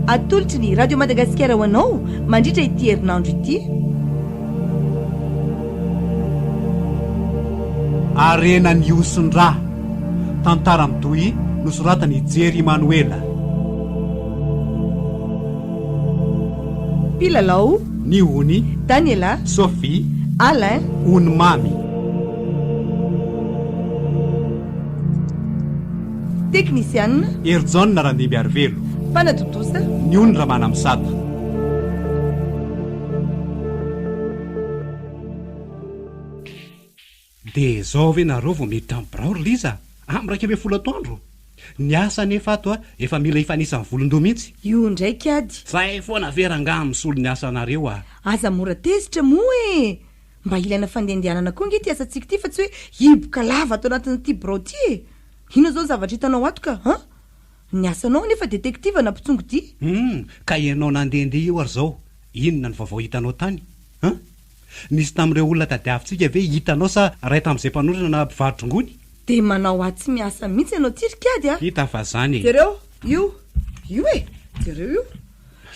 Atolotry ny Radio Madagasikara ho anao mandritra ity herinandro ity. Harena nihoson-dra. Tantara mitohy nosoratan'i Jerry Manoela. Mpilalao. Ny Ony. Daniela. Sophie. Alain. Ony Mamy. Teknisianina. Herijaona Randimbiarivelo. Mpanatontosa. Ny Ony Ramanamisata. Dia izao ve nareo vao miditra amin'ny birao ry Liza? Amin'ny 11 atoandro? Ny asa anefa ato a, efa mila hifanisa amin'ny volon-doha mihitsy. Io indray kiady. Zay foana ve rangaha misolo ny asanareo a! Aza mora tezitra moa e! Mba ilaina fandehandehanana koa ange ity asantsika ity fa tsy hoe hiboka lava ato anatin'ity birao ity e! Inona izao ny zavatra hitanao ato ka? An? Ny asanao anefa detektiva na mpitsongo dia. Hum, ka ianao nandehandeha io ary izao, inona ny vaovao hitanao tany? An? Nisy tamin'ireo olona tadiavintsika ve hitanao sa iray tamin'izay mpanorina na mpivaro-drongony? Dia manao ahy tsy miasa mihitsy ianao ity ry kiady a! Hita fa zany e! Jereo io, io e! Jereo io.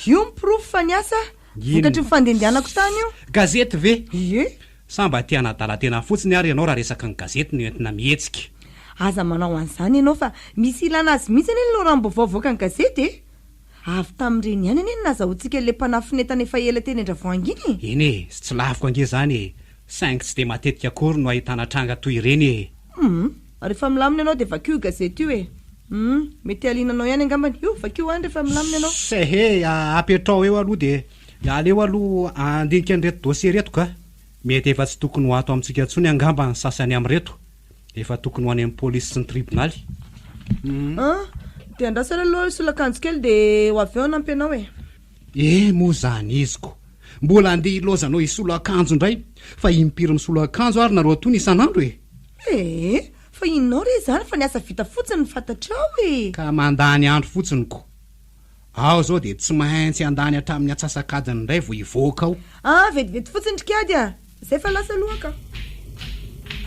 Io ny porofo fa niasa aho. Vokatry ny fandehandehanako tany io. Gazety ve? Ie. Sa mba te hanadala tena fotsiny ary ianao raha resaka ny gazety no entina mihetsika? Aza manao an'izany ianao fa misy ilana azy mihitsy anie ny loharanom-baovao avoakan'ny gazety e! Avy tamin'ireny ihany anie no nazahoantsika an'ilay mpanafin'entana efa ela teny Andravoahangy iny e! Eny e, sy tsy laviko ange izany e! Saingy tsy dia matetika akory no ahitana tranga toy ireny e! Hum, rehefa milamina ianao dia vakio io gazety io e! Hum, mety hahaliana anao ihany angambany. Io, vakio any rehefa milamina ianao. Sehe, apetraho eo aloha dia aleo aloha handinika an'ireto dossier ireto ka! Mety efa tsy tokony ho ato amintsika intsony angamba ny sasany amin'ireto. Efa tokony ho any amin'ny polisy sy ny tribonaly. An! Dia andraso aloha hisolo akanjo kely dia ho avy eo hanampy anao e! Eh moa izany izy ko! Mbola andeha hilaozanao hisolo akanjo indray! Fa impiry misolo akanjo ary nareo tony isan'andro e! Eh! Fa inonao re izany fa ny asa vita fotsiny no fantatrao e! Ka mandany andro fotsiny ko! Ao izao dia tsy maintsy handany hatramin'ny antsasak'adiny indray vao hivoaka ao. Ah, vetivety fotsiny ry kiady a! Zay fa lasa aloha ka.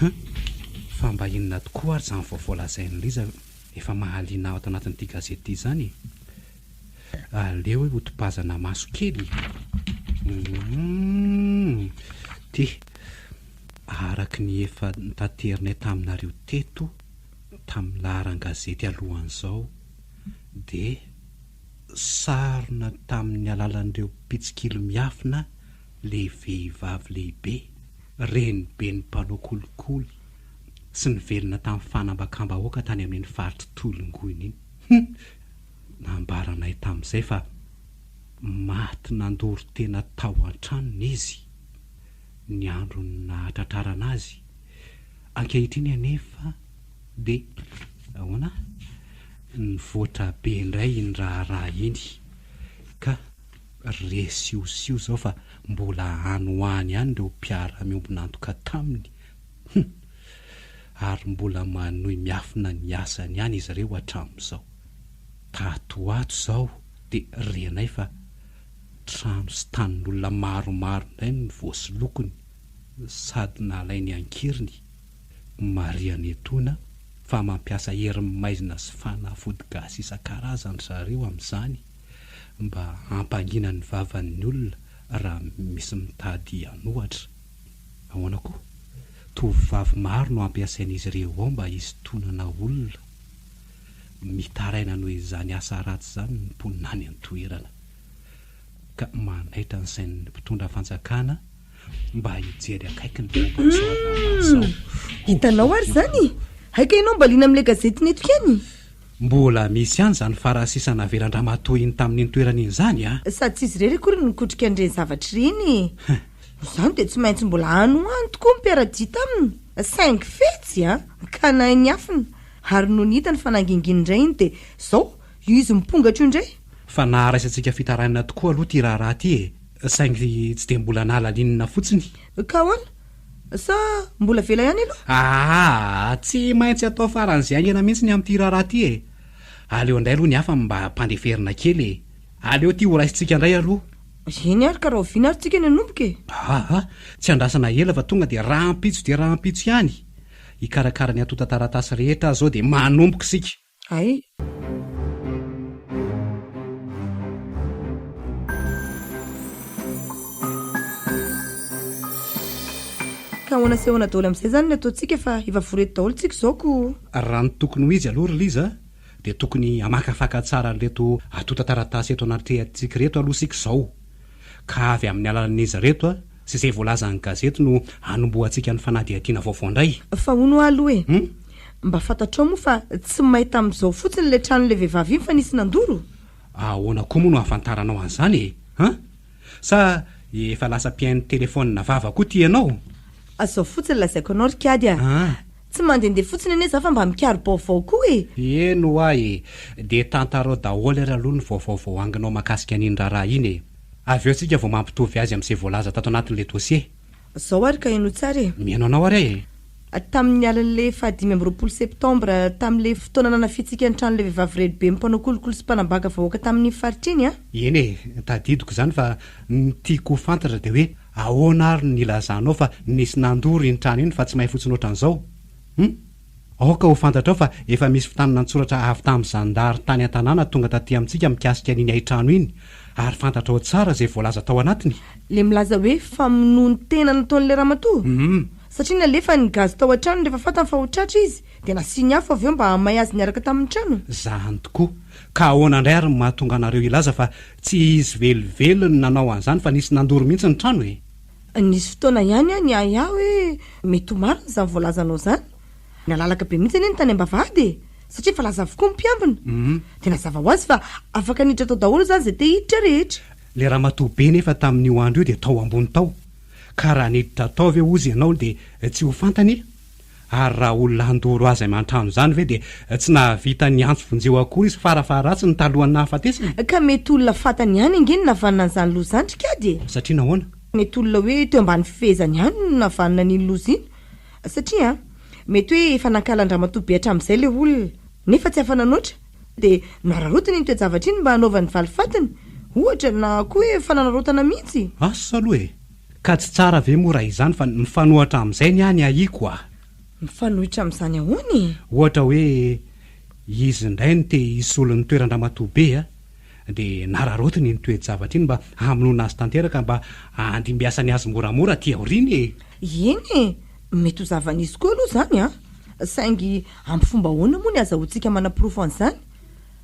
Huh! Fa mba inona tokoa ary izany vaovao lazain'i Liza efa mahaliana ahy ato anatin'ity gazety ity izany e? Aleo hoe hotopazana maso kely. Humm! Ty, araka ny efa notaterinay taminareo teto tamin'ny laharan-gazety alohan'izao dia sarona tamin'ny alalan'ireo mpitsikilo miafina ilay vehivavy lehibe, reniben'ny mpanao kolikoly sy nivelona tamin'ny fanambakam-bahoaka tany amin'iny faritr'i Tolongoina iny. Hum! Nambaranay tamin'izay fa maty nandoro tena tao an-tranony izy ny andron'ny nahatratrarana azy. Ankehitriny anefa dia ahoana? Nivoatra be indray iny raharaha iny ka re siosio izao fa mbola any ho any ihany ireo mpiara-miombon'antoka taminy. Hum! Ary mbola manohy miafina ny asany ihany izy ireo hatramin'izao. Tato ho ato izao dia renay fa trano sy tanin'olona maromaro indray no voasolokiny sady nalainy an-keriny. Marihana etoana fa mampiasa hery maizina sy fanafody gasy isan-karazany ry zareo amin'izany mba hampangina ny vavan'ny olona raha misy mitady hanohatra. Ahoana koa? Tovovavy maro no ampiasain'izy ireo ao mba hisintonana olona. Mitaraina noho izany asa ratsy izany ny mponina any an-toerana. Ka manaitra ny sain'ny mpitondra fanjakana mba hijery akaiky ny momba an'izao raharaha izao. Hitanao ary izany? Hay ka ianao mba liana amin'ilay gazety neto ihany? Mbola misy ihany izany farasisa navelan-dramatoa iny tamin'iny toerana iny izany a! Sady tsy izy irery akory no nikotrika an'ireny zavatra ireny e! Izany dia tsy maintsy mbola any ho any tokoa ny mpiara-dia taminy, saingy fetsy a! Ka nahay niafina. Ary nony hitany fa nangingina indray iny dia izao, io izy mipongatra io indray. Fa naharaisantsika fitarainana tokoa aloha ity raharaha ity e! Saingy tsy dia mbola nahalalinina fotsiny. Ka ahoana? Sa mbola avela ihany aloha? Aa! Tsy maintsy atao faran'izay haingana mihitsy ny amin'ity raharaha ity e! Aleo indray aloha ny hafa mba ampandeferina kely e! Aleo ity horaisintsika indray aloha. Eny ary ka rahoviana ary tsika ny hanomboka e? Aa! Tsy andrasana ela fa tonga dia rahampitso dia rahampitso ihany! Hikarakara ny antontan-taratasy rehetra aho izao dia manomboka isika! Hay! Ka ahoana sy ahoana daholo amin'izay izany ny ataontsika fa efa vory eto daholo tsika izao ko. Raha ny tokony ho izy aloha ry Liza dia tokony hamakafaka tsara an'ireto antontan-taratasy eto anatrehantsika ireto aloha isika izao. Ka avy amin'ny alalan'izy ireto sy izay voalazan'ny gazety no hanombohantsika ny fanadihadiana vaovao indray. Fa hono hoa aloha e! Mba fantatrao moa fa tsy may tamin'izao fotsiny ilay tranon'ilay vehivavy iny fa nisy nandoro? Ahoana koa moa no ahafantaranao an'izany e? An? Sa efa lasa mpihaino telefaonina vava koa ty ianao? Izao fotsiny lazaiko anao ry kiady a! Tsy mandehandeha fotsiny anie za fa mba mikaro-baovao koa e! Eny hoa e! Dia tantarao daholo ary aloha ny vaovao voaanginao mahakasika an'iny raharaha iny e! Avy eo tsika vao mampitovy azy amin'izay voalaza tato anatin'ilay dossier. Zao ary ka henoy tsara e! Mihaino anao ary aho e! Tamin'ny alin'ilay fahadimy amby 20 septambra, tamin'ilay fotoana nanafihantsika ny tranon'ilay vehivavy renibe mpanao kolikoly sy mpanambaka vahoaka tamin'iny faritra iny an! Eny e, tadidiko izany fa ny tiako ho fantatra dia hoe ahoana ary no nilazanao fa nisy nandoro iny trano iny fa tsy may fotsiny ohatran'izao? Hum? Aoka ho fantatrao fa efa misy fitanana an-tsoratra avy tamin'ny zandary tany an-tanàna tonga taty amintsika mikasika an'iny hain-trano iny ary fantatrao tsara izay voalaza tao anatiny. Le milaza hoe famonoan-tena nataon'ilay ramatoa? Hum. Satria nalefa ny gaz tao an-tranony rehefa fantany fa ho tratra izy, dia nasiany afo avy eo mba hahamay azy niaraka tamin'ny trano. Zany tokoa. Ka ahoana indray ary no mahatonga anareo hilaza fa tsy izy velively no nanao an'izany fa nisy nandoro mihitsy ny trano e? Nisy fotoana ihany aho niahiahy hoe mety ho marina izany voalazanao izany. Nalalaka be mihitsy anie ny tany am-bavahady e! Satria efa lasa avokoa ny mpiambina. Dia nazava ho azy fa afaka niditra tao daholo izany izay te hiditra rehetra. Ilay ramatoa be nefa tamin'io andro io dia tao ambony tao. Ka raha niditra tao ve hozy ianao dia tsy ho fantany e? Ary raha olona handoro azy aman-trano izany ve dia tsy nahavita niantso vonjeo akory izy fara faharatsiny talohan'ny nahafatesany? Ka mety olona fantany ihany ange no nahavanona an'izany loza izany ry kiady e! Satria nahoana? Mety olona hoe teo ambany fifehezany ihany no nahavanona an'iny loza iny. Satria an, mety hoe efa nankahala an-dramatoa be hatramin'izay ilay olona, nefa tsy afa-nanoatra, dia noararaotiny iny toe-javatra iny mba hanaovany valifatiny, ohatra, na koa hoe fanararaotana mihitsy. Asa aloha e! Ka tsy tsara ve moa raha izany fa mifanohatra amin'izay ny ahy ny ahiako a! Mifanohitra amin'izany ahoana e? Ohatra hoe izy indray no te hisolo ny toeran-dramatoa be a! Dia nararaotiny iny toe-javatra iny mba hamonoana azy tanteraka mba handimbiasany azy moramora aty aoriana e! Eny e! Mety ho zava-nisy koa aloha izany an! Saingy amin'ny fomba ahoana moa ny azahoantsika manaporofo an'izany?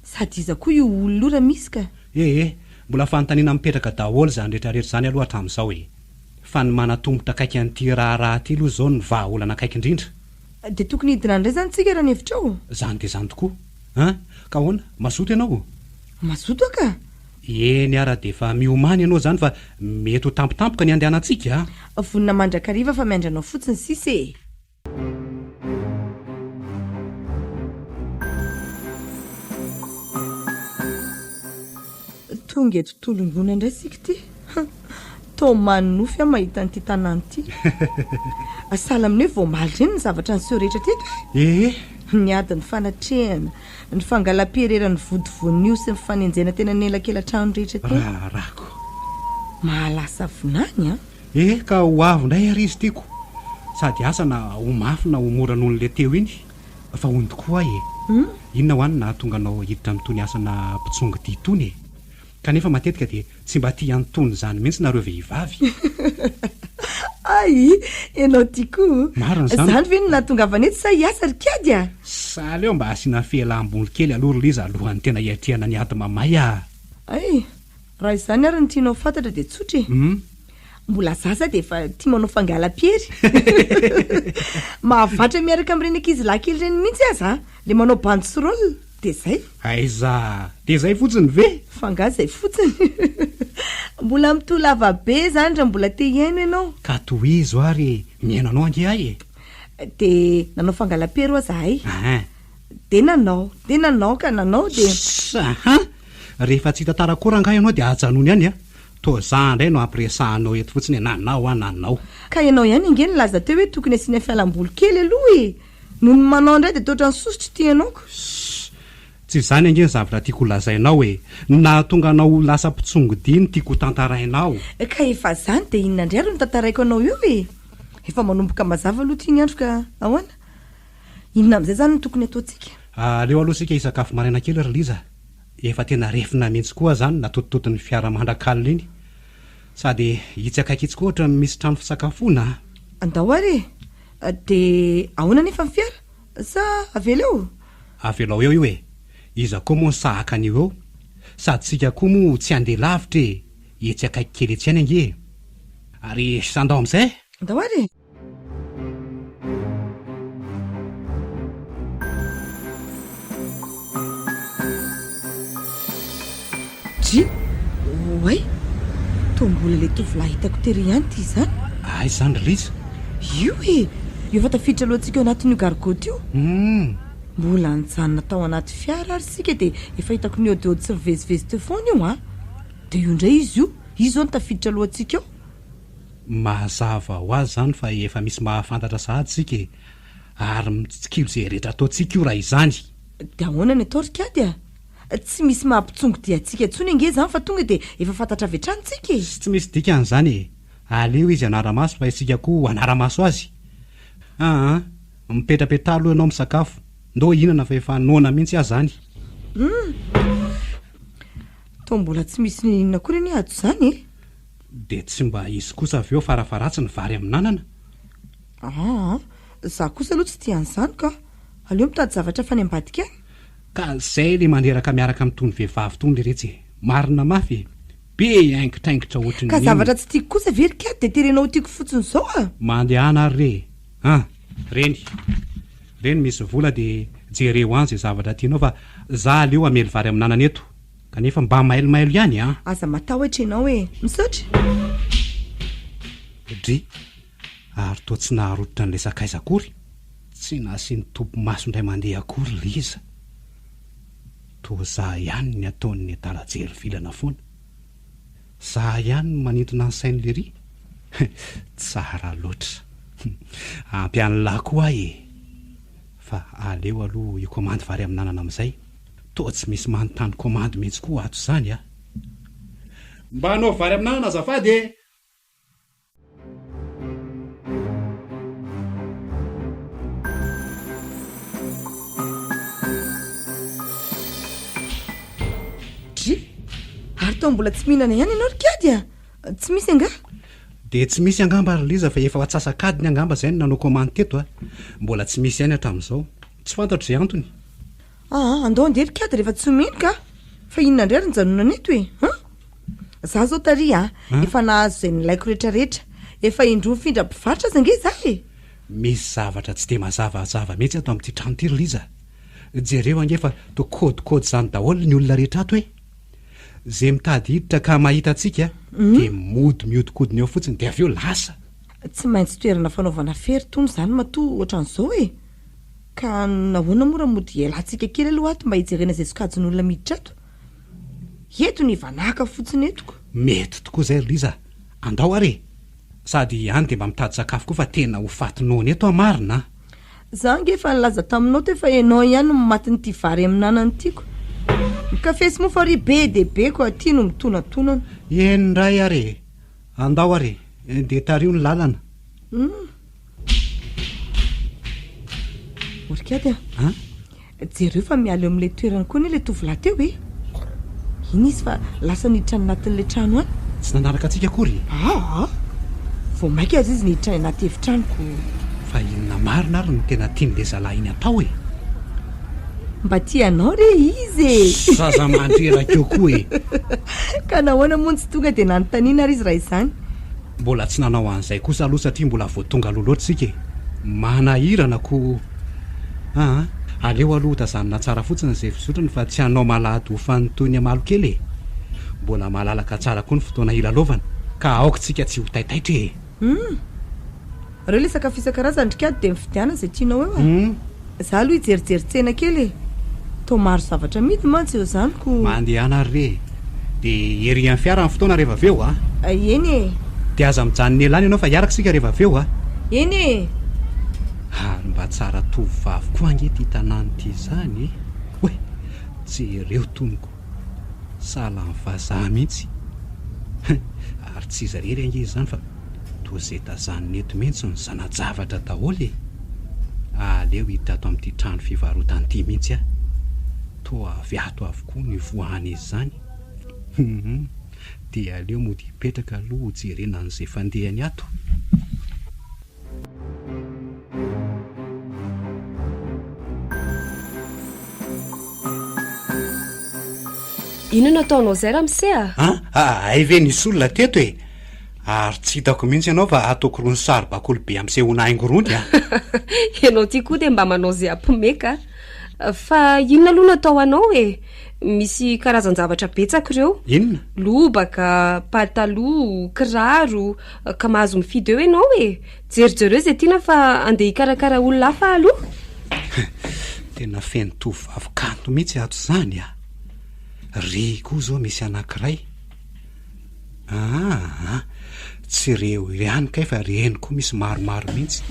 Sady iza koa io olona io raha misy ka? Ee, mbola fanontaniana mipetraka daholo izany rehetra rehetra izany aloha hatramin'izao e! Fa ny manatombotra akaiky an'ity raharaha ity aloha izao no vahaolana akaiky indrindra. Dia tokony hidina indray izany tsika raha ny hevitrao? Izany dia izany tokoa. An! Ka ahoana? Mazoto ianao? Mazoto aho ka! Eny ara dia efa miomàna ianao izany fa mety ho tampotampoka ny handehanantsika a! Vonona mandrakariva fa miandry anao fotsiny sisa e! Tonga eto Tolongona indray isika ity. Toa manonofy aho mahita an'ity tanàna ity. Sahala amin'ny hoe vao omaly ireny ny zavatra niseho rehetra teto e! Ee. Ny ady nifanatrehana, ny fangalam-piereran'ny vody voanio sy ny fanenjehana teny anelakelan-trano rehetra teny. Raharahako. Mahalasa vinany an! Ee, ka ho avy indray ary izy tiako. Sady asa na ho mafy na ho mora noho an'ilay teo iny. Fa hono tokoa aho e! Inona ho any no nahatonga anao hiditra amin'itony asana mpitsongodia itony e? Kanefa matetika dia tsy mba tia an'itony izany mihitsy nareo vehivavy. Ay! Ianao ity koa! Marina izany. Izany ve no nahatongavana eto sa hiasa ry kiady a? Sa aleo mba asiana fialam-boly kely aloha ry Liza alohan'ny tena hiatrehana ny ady mamay a! Ay! Raha izany ary no tianao fantatra dia tsotra e! Mbola zaza dia efa tia manao fangalam-piery. Mahavatra miaraka amin'ireny ankizy lahy kely ireny mihitsy aza a! Ilay manao bandy sy rôle. Dia izay. Aiza! Dia izay fotsiny ve? Fa angaha izay fotsiny? Mbola mitohy lava be izany raha mbola te hihaino ianao. Ka tohizo ary e! Mihaino anao ange ahy e! Dia nanao fangalam-piery ho'a zahay. Ahin. Dia nanao, dia nanao ka nanao dia. Ssss! Ahin! Rehefa tsy hitantara akory angaha ianao dia ajanony ihany a! Toa za indray no ampiresahanao eto fotsiny e, nanao aho nanao. Ka ianao ihany ange nilaza teo hoe tokony asiana fialamboly kely aloha e! Nony manao indray dia toa ohatran'ny sosotra ity ianao ko. Ssss! Tsy izany ange ny zavatra tiako ho lazainao e! Ny nahatonga anao ho lasa mpitsongodia no tiako ho tantarainao. Ka efa zany dia inona indray ary no tantaraiko anao eo e! Efa manomboka mazava aloha ity ny andro ka ahoana? Inona amin'izay izany no tokony hataontsika? Aleo aloha isika hisakafo maraina kely ry Liza. Efa tena refina mihitsy koa zany natotitotin'ny fiara mandrak'alina iny. Sady itsy akaiky itsy koa ohatran'ny misy trano fisakafoana a! Andao ary e! Dia ahoana anefa ny fiara? Sa avela eo? Avelao eo io e! Iza koa moa no sahy haka an'io eo? Sady tsika koa moa tsy handeha lavitra e! Etsy akaiky kely etsy ihany ange e! Ary andao amin'izay e! Andao ary e! Dry! Oay! Toa mbola ilay tovolahy hitako tery ihany ity izany. Aiza izany ry Liza? Io e! Io efa tafiditra alohantsika ao anatin'io gargotte io. Humm! Mbola nijanona tao anaty fiara ary isika dia efa hitako nihaodihaody sy nivezivezy teo foana io an! Dia io indray izy io, izy izao no tafiditra alohantsika ao. Mazava ho azy izany fa efa misy mahafantatra sahady isika e! Ary mitsikilo izay rehetra ataontsika io raha izany. Dia ahoana ny atao ry Kiady a? Tsy misy maha-mpitsongo dia antsika intsony ange izany fa tonga dia efa fantatra avy hatrany tsika e! Tsy misy dikany izany e! Aleo izy hanara-maso fa isika koa hanara-maso azy! Aa! Mipetrapetraha aloha ianao misakafo, ndao hihinana fa efa noana mihitsy aho izany! Hum! Toa mbola tsy misy n'inona akory anie ato izany e! Dia tsy mba hisy kosa avy eo farafaharatsiny vary amin'anana? Aa! Za kosa aloha tsy tia an'izany ka! Aleo mitady zavatra hafa any ambadika any. Ka zay le mandreraka miaraka amin'itony vehivavy itony le retsy e! Marina mafy e! Be haingitraingitra ohatrin'ny Ka inona. zavatra tsy tiako kosa ve ry kiady dia terenao ho tiako fotsiny izao a! Mandehana ary re e! An! Reny! Reny misy vola dia jereo any zay zavatra tianao fa za aleo hamely vary amin'anana eto. Kanefa mba mailomailo ihany an! Aza matahotra ianao e! Misaotra! Dry! Ary toa tsy naharototra an'ilay sakaiza akory? Tsy nasiany topi-maso indray mandeha akory Liza. Toa za ihany ny ataon'ny adala jery vilana foana. Za ihany no manintona ny sain'i Lery? Tsara loatra. Ampy an'lah koa aho e! Fa aleo aloha hikomandy vary amin'anana amin'izay. Toa tsy misy manontany komandy mihitsy koa ato izany a! Mba hanao vary amin'anana azafady e! Dry! Ary toa mbola tsy mihinana ihany ianao ry kiady a! Tsy misy angaha? Dia tsy misy angamba ry Liza fa efa ho atsasak'adiny angamba izay no nanao komandy teto a! Mbola tsy misy ihany hatramin'izao. Tsy fantatro izay antony. Aa, andao andeha ry kiady rehefa tsy omeny ka! Fa inona indray ary ny janonana eto e? An? Za zao tary a, efa nahazo izay nilaiko retraretra. Efa indroa nifindra mpivarotra aza ange za e! Misy zavatra tsy dia mazavazava mihitsy ato amin'ity trano ity ry Liza. Jereo ange fa toa code-code izany daholo ny olona rehetra ato e! Izay mitady hiditra ka mahita antsika dia mody mihodinkodina eo fotsiny dia avy eo lasa. Tsy maintsy toerana fanaovana fery tony izany matoa ohatran'izao e! Ka nahoana moa raha mody ialàntsika kely aloha ato mba hijerena izay sokajin'olona miditra ato? Eto ny hivanàka fotsiny eto ko! Mety tokoa izay ry Liza a! Andao ary e! Sady any dia mba mitady sakafo koa fa tena ho faty noana eto aho marina a! Za ange efa nilaza taminao teo fa ianao ihany no matin'ity vary amin'anana ity ko! Ny kafe sy mofo ary be dia be ko aty no mitonatonana. Eny indray ary e! Andao ary e! Dia tariho ny lalana. Hum! Orikady a! An? Jereo fa miala eo amin'ilay toerana koa anie ilay tovolahy teo e! Iny izy fa lasa niditra any anatin'ilay trano any. Tsy nanaraka antsika akory e! Aa! Vao mainka aza izy niditra any anaty efitrano ko! Fa inona marina ary no tena tian'ilay zalahy iny atao e? Mba tia anao re izy e! Zaza mandreraka eo koa e! Ka nahoana moa no tsy tonga dia nanontaniana ary izy raha izany? Mbola tsy nanao an'izay kosa aloha satria mbola vao tonga aloha loatra isika e! Manahirana ko! Aa! Aleo aloha hotazanina tsara fotsiny izay fizotrany fa tsy hanao malady ho fany toy ny amalokely e! Mbola malalaka tsara koa ny fotoana hilalaovana ka aoka tsika tsy ho taitaitra e! Humm! Reo le sakafo isan-karazany ry kiady dia mifidiana izay tianao eo a! Humm! Za aloha hijerijery tsena kely e! Toa maro zavatra amidy mantsy eo izany ko. Mandehana ary re e! Dia ery amin'ny fiara ny fotoana rehefa avy eo a! Eny e! Dia aza mijanona ela any ianao fa hiaraka isika rehefa avy eo a! Eny e! Ary mba tsara tovovavy koa ange ity tanàna ity izany e! Oay! Jereo tonoko! Sahala amin'ny vazaha mihitsy! Ary tsy izy irery ange izany fa. Toa izay tazanina eto mihitsy ny zana-javatra daholo e! Aleo hiditra ato amin'ity trano fivarotana ity mihitsy aho. Toa avy ato avokoa no ivoahan'izy izany. Hum! Dia aleo mody hipetraka aloha hojerena an'izay fandehany ato. Inona no ataonao izay ramose a? An? Hay ve nisy olona teto e? Ary tsy hitako mihitsy ianao fa ataoko irony saribakoly be ampisehoana haingo irony a! Ianao ity koa dia mba manao izay hampimeka a! Fa inona aloha no atao anao e? Misy karazan-javatra betsaka ireo. Inona? Lobaka, pataloha, kiraro, ka mahazo mifidy eo ianao e! Jerijereo izay tiana fa andeha hikarakara olona hafa aho aloha. Tena feno tovovavy kanto mihitsy ato izany a! Ry koa izao misy anankiray. Aa! Tsy ireo ihany kay fa ireny koa misy maromaro mihitsy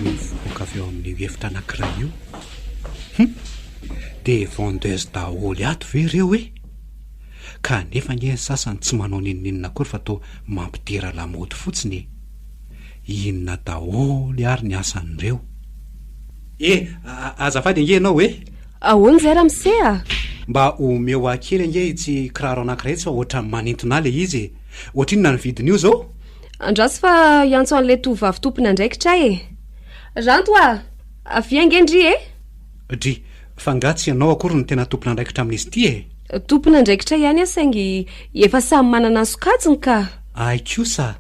mivoaka avy ao amin'io efitra anankiray io. Hum! Dia vendeuse daholo ato ve ireo e? Kanefa ange ny sasany tsy manao n'inon'inona akory fa toa mampidera lamaody fotsiny e! Inona daholo ary ny asan'ireo? E! Azafady ange ianao e! Ahoana izay ramose a? Mba omeo ahy kely ange itsy kiraro anankiray itsy fa ohatran'ny manintona ahy ilay izy e! Ohatrinona ny vidin'io izao? Andraso fa hiantso an'ilay tovovavy tompon'andraikitra aho e! Ranto a! Avia ange ndry e! Dry, fa angaha tsy ianao akory no tena tompon'andraikitra amin'izy ity e? Tompon'andraikitra ihany aho saingy efa samy manana ny sokajiny ka! Hay kosa!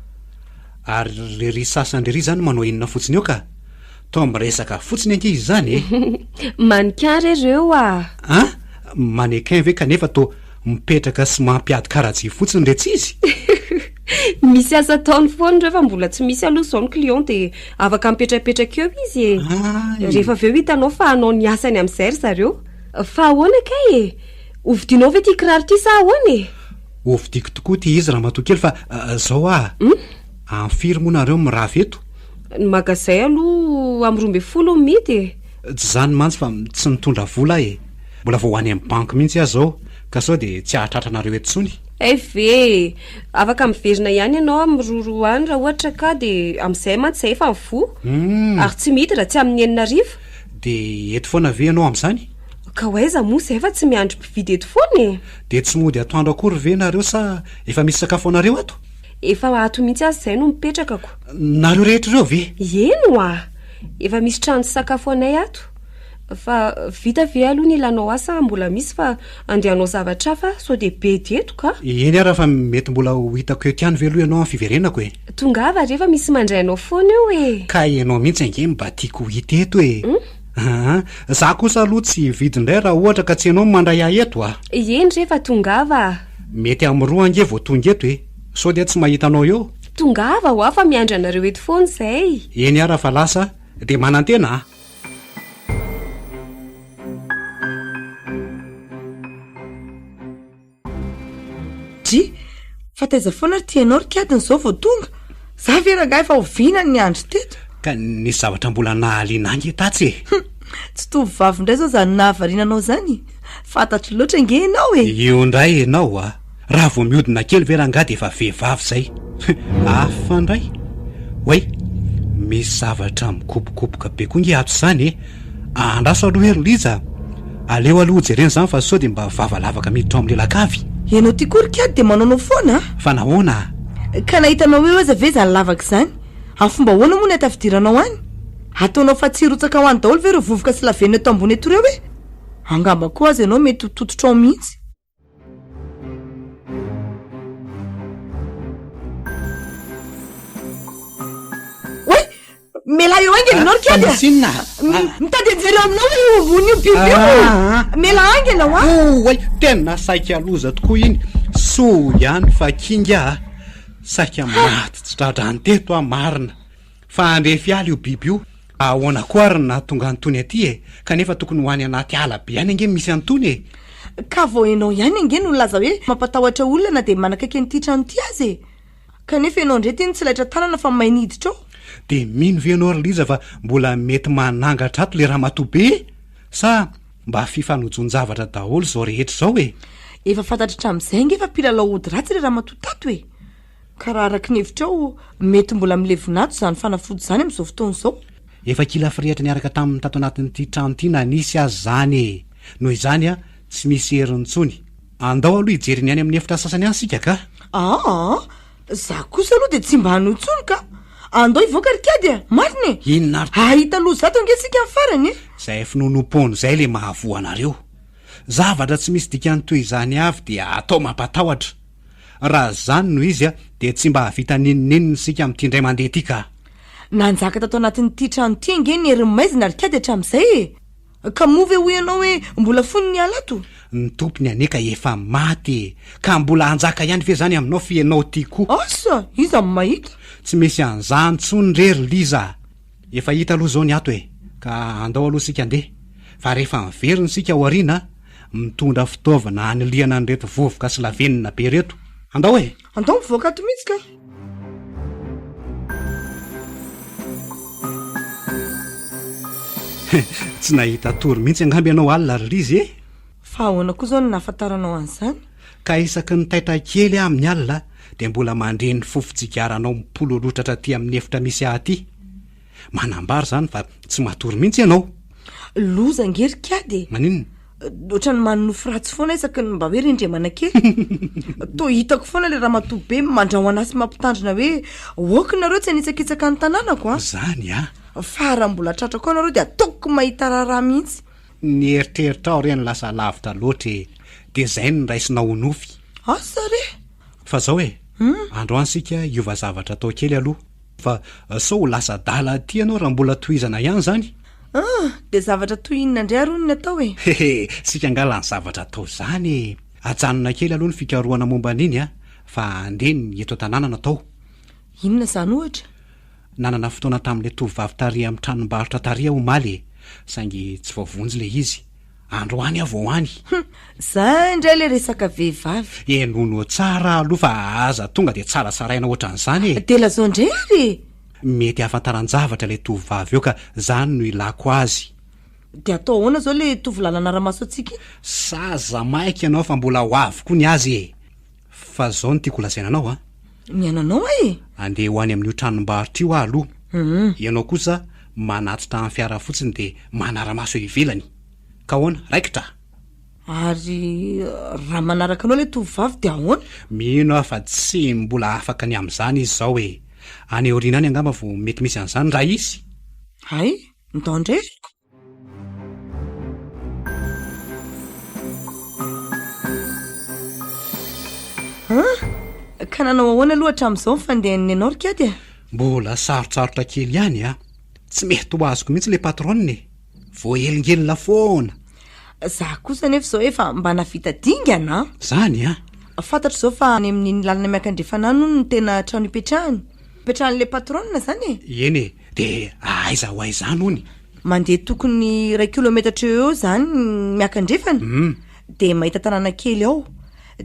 Ary ry sasany ry izany manao inona fotsiny eo ka? Toa miresaka fotsiny ange izy izany e! Mannequin re reo a! An? Mannequin ve kanefa toa mipetraka sy mampiady karajia fotsiny re tsy izy? Misy asa ataony foana ireo fa mbola tsy misy aloha izao ny client dia afaka mipetrapetraka eo izy e! Hay! Rehefa avy eo hitanao fa hanao ny asany amin'izay ry zareo. Fa ahoana kay e? Hovidianao ve ity kiraro ity sa ahoana e? Hovidiako tokoa ity izy ramatoa kely fa zao ah! Amin'ny firy moa nareo mirava eto? Ny magazay aloha amin'ny 12 no mihidy e! Tsy izany mantsy fa tsy nitondra vola aho e! Mbola vao ho any amin'ny banky mihitsy aho izao ka sao dia tsy hahatratra anareo eto intsony. Hay ve e! Afaka miverina ihany ianao amin'ny roa roa any raha ohatra ka dia amin'izay mantsy izay efa mivoha. Ary tsy mihidy raha tsy amin'ny enina hariva. Dia eto foana ve ianao amin'izany? Ka ho aiza moa izay fa tsy miandry mpividy eto foana e! Dia tsy mody atoandro akory ve nareo sa efa misy sakafo anareo ato? Efa ato mihitsy aza izay no mipetraka ko. Nareo rehetra ireo ve? Eny oa! Efa misy trano sy sakafo anay ato. Fa vita ve aloha ny ilanao ahy sa mbola misy fa andeha hanao zavatra hafa aho sao dia bedy eto ka. Eny ara fa mety mbola ho hitako eto ihany ve aloha ianao amin'ny fiverenako e? Tongava re fa misy mandray anao foana eo e! Ka ianao mihitsy ange mba tiako ho hita eto e! Aa! Za kosa aloha tsy hividy indray raha ohatra ka tsy ianao no mandray ahy eto a! Eny re fa tongava a! Mety amin'ny roa ange vao tonga eto e! Sao dia tsy mahita anao eo? Tongava hoa fa miandry anareo eto foana izay! Eny ara fa lasa dia manantena a! Dry, fa taiza foana ry tianao ry kiadiny izao vao tonga? Za ve rangahy efa oviana no niandry teto? Ka nisy zavatra mbola nahaliana ahy nge tatsy e! Hum, tsy tovovavy indray izao izany nahavariana anao izany? Fantatro loatra ange ianao e! Io indray ianao a! Raha vao mihodina kely ve rangahy dia efa vehivavy izay? Hafa indray! Oay! Misy zavatra mikopokopoka be koa nge ato izany e! Andraso aloha e ry Lija a! Aleo aloha hojerena izany fa sao dia mba vava lavaka miditra ao amin'ny lelakavy. Ianao ty koa ry kiady dia manaonao foana a! Fa nahoana a? Ka nahita anao eo aza ve izany lavaka izany? Amin'ny fomba ahoana moa no hatafidiranao any? Ataonao fa tsy hirotsaka ho any daholo ve ireo vovoka sy lavenona eto ambony eto ireo e? Angamba koa aza ianao mety ho tototra ao mihitsy. Oay! Mialà eo haingana ianao ry kiady a! Fa misy inona? Mitady hijery aminao io ambony io biby io! Mialà haingana hoa! Oay! Tena saika loza tokoa iny! Soa ihany fa kinga a! Saika maty tsy tra-drano teto aho marina! Fa handrefy ala io biby io! Ahoana koa ary no nahatonga an'itony aty e? Kanefa tokony ho any anaty ala be any ange no misy an'itony e! Ka vao ianao ihany ange no nilaza hoe mampatahotra olona na dia manakaiky an'ity trano ity aza e! Kanefa ianao indray ity no tsy laitra tanana fa may niditra ao. Dia mino ve ianao ry Liza fa mbola mety manangatra ato ilay ramatoa be e? Sa mba fifanojoan-javatra daholo izao rehetra izao e? Efa fantatro hatramin'izay ange fa mpilalao ody ratsy ilay ramatoa tato e! Ka raha araka ny hevitrao, mety mbola milevina ato izany fanafody izany amin'izao fotoana izao? Efa kila firehitra niaraka taminy tato anatin'ity trano ity na nisy aza izany e! Noho izany an, tsy misy heriny intsony. Andao aloha hijery ny any amin'ny efitra sasany any isika ka! Aa! Za kosa aloha dia tsy mba hanao intsony ka! Andao hivoaka ry kiady a! Marina e! Inona ary? Hahita loza ato ange isika amin'ny farany e! Izay finoanoam-poana izay ilay mahavoa anareo. Zavatra tsy misy dikany toy izany avy dia atao mampatahotra. Raha izany no izy dia tsy mba hahavita n'inon'inona isika amin'ity indray mandeha ity ka. Nanjaka tato anatin'ity trano ity ange ny herin'ny maizina ry kiady hatramin'izay e! Ka moa ve hoy ianao hoe mbola fony ny ala ato? Ny tompony anie ka efa maty e! Ka mbola hanjaka ihany ve izany aminao f'ianao ity koa? Asa! Iza no mahita? Tsy misy an'izany intsony re ry Liza a! Efa hita aloha izao ny ato e! Ka andao aloha isika andeha, fa rehefa miverina isika ao aoriana, mitondra fitaovana hanilihana an'ireto vovoka sy lavenona be ireto. Andao e! Andao mivoaka ato mihitsy ka! Tsy nahita tory mihitsy angamba ianao alina ry Lizy e! Fa ahoana koa izao no nahafantaranao an'izany? Ka isaky ny taitra kely aho amin'ny alina dia mbola mandre ny fofon-tsigaranao mipololotratra aty amin'ny efitra misy ahy aty. Manambara izany fa tsy matory mihitsy ianao. Loza ange ry kiady e! Maninona? Ohatran'ny manonofy ratsy foana isaky ny mba hoe rendremana kely. Toa hitako foana ilay ramatoa be mandrahona sy mampitandrina hoe ok nareo tsy hanitsakitsaka ny tanànako an! Izany an! Fa raha mbola tratrako ao nareo dia ataoko mahita raharaha mihitsy. Ny eritreritrao re no lasa lavitra loatra e! Dia izay no raisinao ho nofy. Asa re! Fa zao e! Androany isika hiova zavatra atao kely aloha fa sao ho lasa adala aty ianao raha mbola tohizana ihany izany. Ah! Dia zavatra toy inona indray ary hono ny atao e? Hehe! Isika angaha lany zavatra atao izany e! Ajanona kely aloha ny fikarohana momba an'iny a! Fa andeha ny eto an-tanàna no atao. Inona izany ohatra? Nanana fotoana tamin'ilay tovovavy tary amin'ny tranombarotra tary aho omaly e! Saingy tsy voavonjy ilay izy. Androany aho vao any. Hum! Zay indray ilay resaka vehivavy. Henono tsara aloha fa aza tonga dia tsaratsaraina ohatran'izany e! Dia lazao indray ary e! Mety hahafantaran-javatra ilay tovovavy eo ka zany no ilako azy. Dia atao ahoana izao ilay tovolahy nanara-maso antsika iny? Saza maika ianao fa mbola ho avy koa ny azy e! Fa zao no tiako holazaina anao a! Ny ananao ahy e! Andeha ho any amin'io tranombarotra io aho aloha. Ianao kosa manatitra amin'ny fiara fotsiny dia manara-maso eo ivelany. Ka ahoana? Raikitra? Ary raha manaraka anao ilay tovovavy dia ahoana? Mino aho fa tsy mbola afaka ny amin'izany izy izao e! Any aoriana any angamba vao mety misy an'izany raha hisy. Hay, ndao indray ry. An! Ka nanao ahoana aloha hatramin'izao ny fandehan'ny nenao ry kiady a? Mbola sarotsarotra kely ihany a! Tsy mety ho azoko mihitsy ilay patronne e! Voahelingelina foana! Za kosa anefa izao efa mba nahavita dingana an! Zany an! Fantatro izao fa any amin'iny lalana miakandrefana any hono no tena trano ipetrahany. Ipetrahan'ilay patronne izany e! Eny e! Dia aiza ho aiza any hono? Mandeha tokony iray kilometatra eo eo izany miakandrefana, dia mahita tanàna kely ao.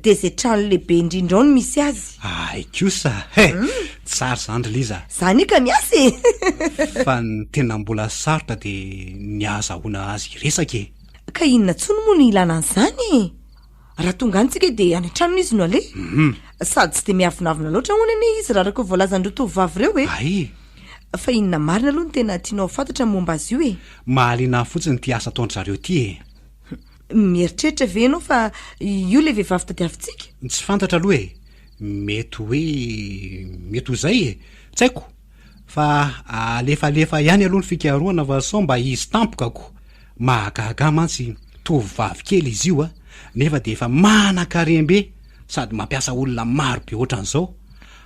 Dia izay trano lehibe indrindra ao no misy azy. Hay kosa he! Tsara izany ry Liza. Za anie ka miasa e! Fa ny tena mbola sarotra dia ny ahazahoana azy hiresaka e! Ka inona intsony moa no ilana an'izany e? Raha tonga any tsika dia any an-tranony izy no aleha. Sady tsy dia miavonavona loatra hono anie izy raha araka ny voalazan'ireo tovovavy ireo e. Hay! Fa inona marina aloha no tena tianao ho fantatra momba azy io e? Mahaliana ahy fotsiny ity asa ataon-dry zareo ity e. Mieritreritra ve ianao fa io ilay vehivavy tadiavintsika? Tsy fantatra aloha e. Mety hoe mety ho izay e. Tsy haiko. Fa alefalefa ihany aloha ny fikarohana fa sao mba hisy tampoka ko. Mahagaga ahy mantsy tovovavy kely izy io a, nefa dia efa manan-karem-be sady mampiasa olona maro be ohatran'izao.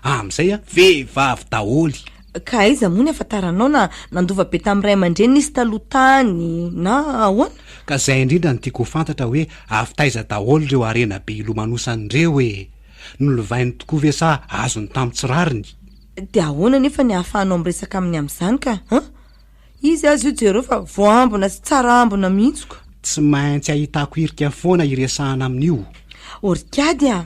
Amin'izay a, vehivavy daholo. Ka aiza moa ny ahafantaranao na nandova be tamin'ny ray aman-dreniny izy taloha tany na ahoana? Ka izay indrindra no tiako ho fantatra hoe avy taiza daholo ireo harena be ilomanosany ireo e! Nolovainy tokoa ve sa azony tamin'ny tsy rariny? Dia ahoana anefa ny ahafahanao miresaka aminy amin'izany ka? An? Izy aza io jereo fa voambina sy tsara ambina mihitsy ko. Tsy maintsy ahitako hirika foana hiresahana amin'io. Orikady a!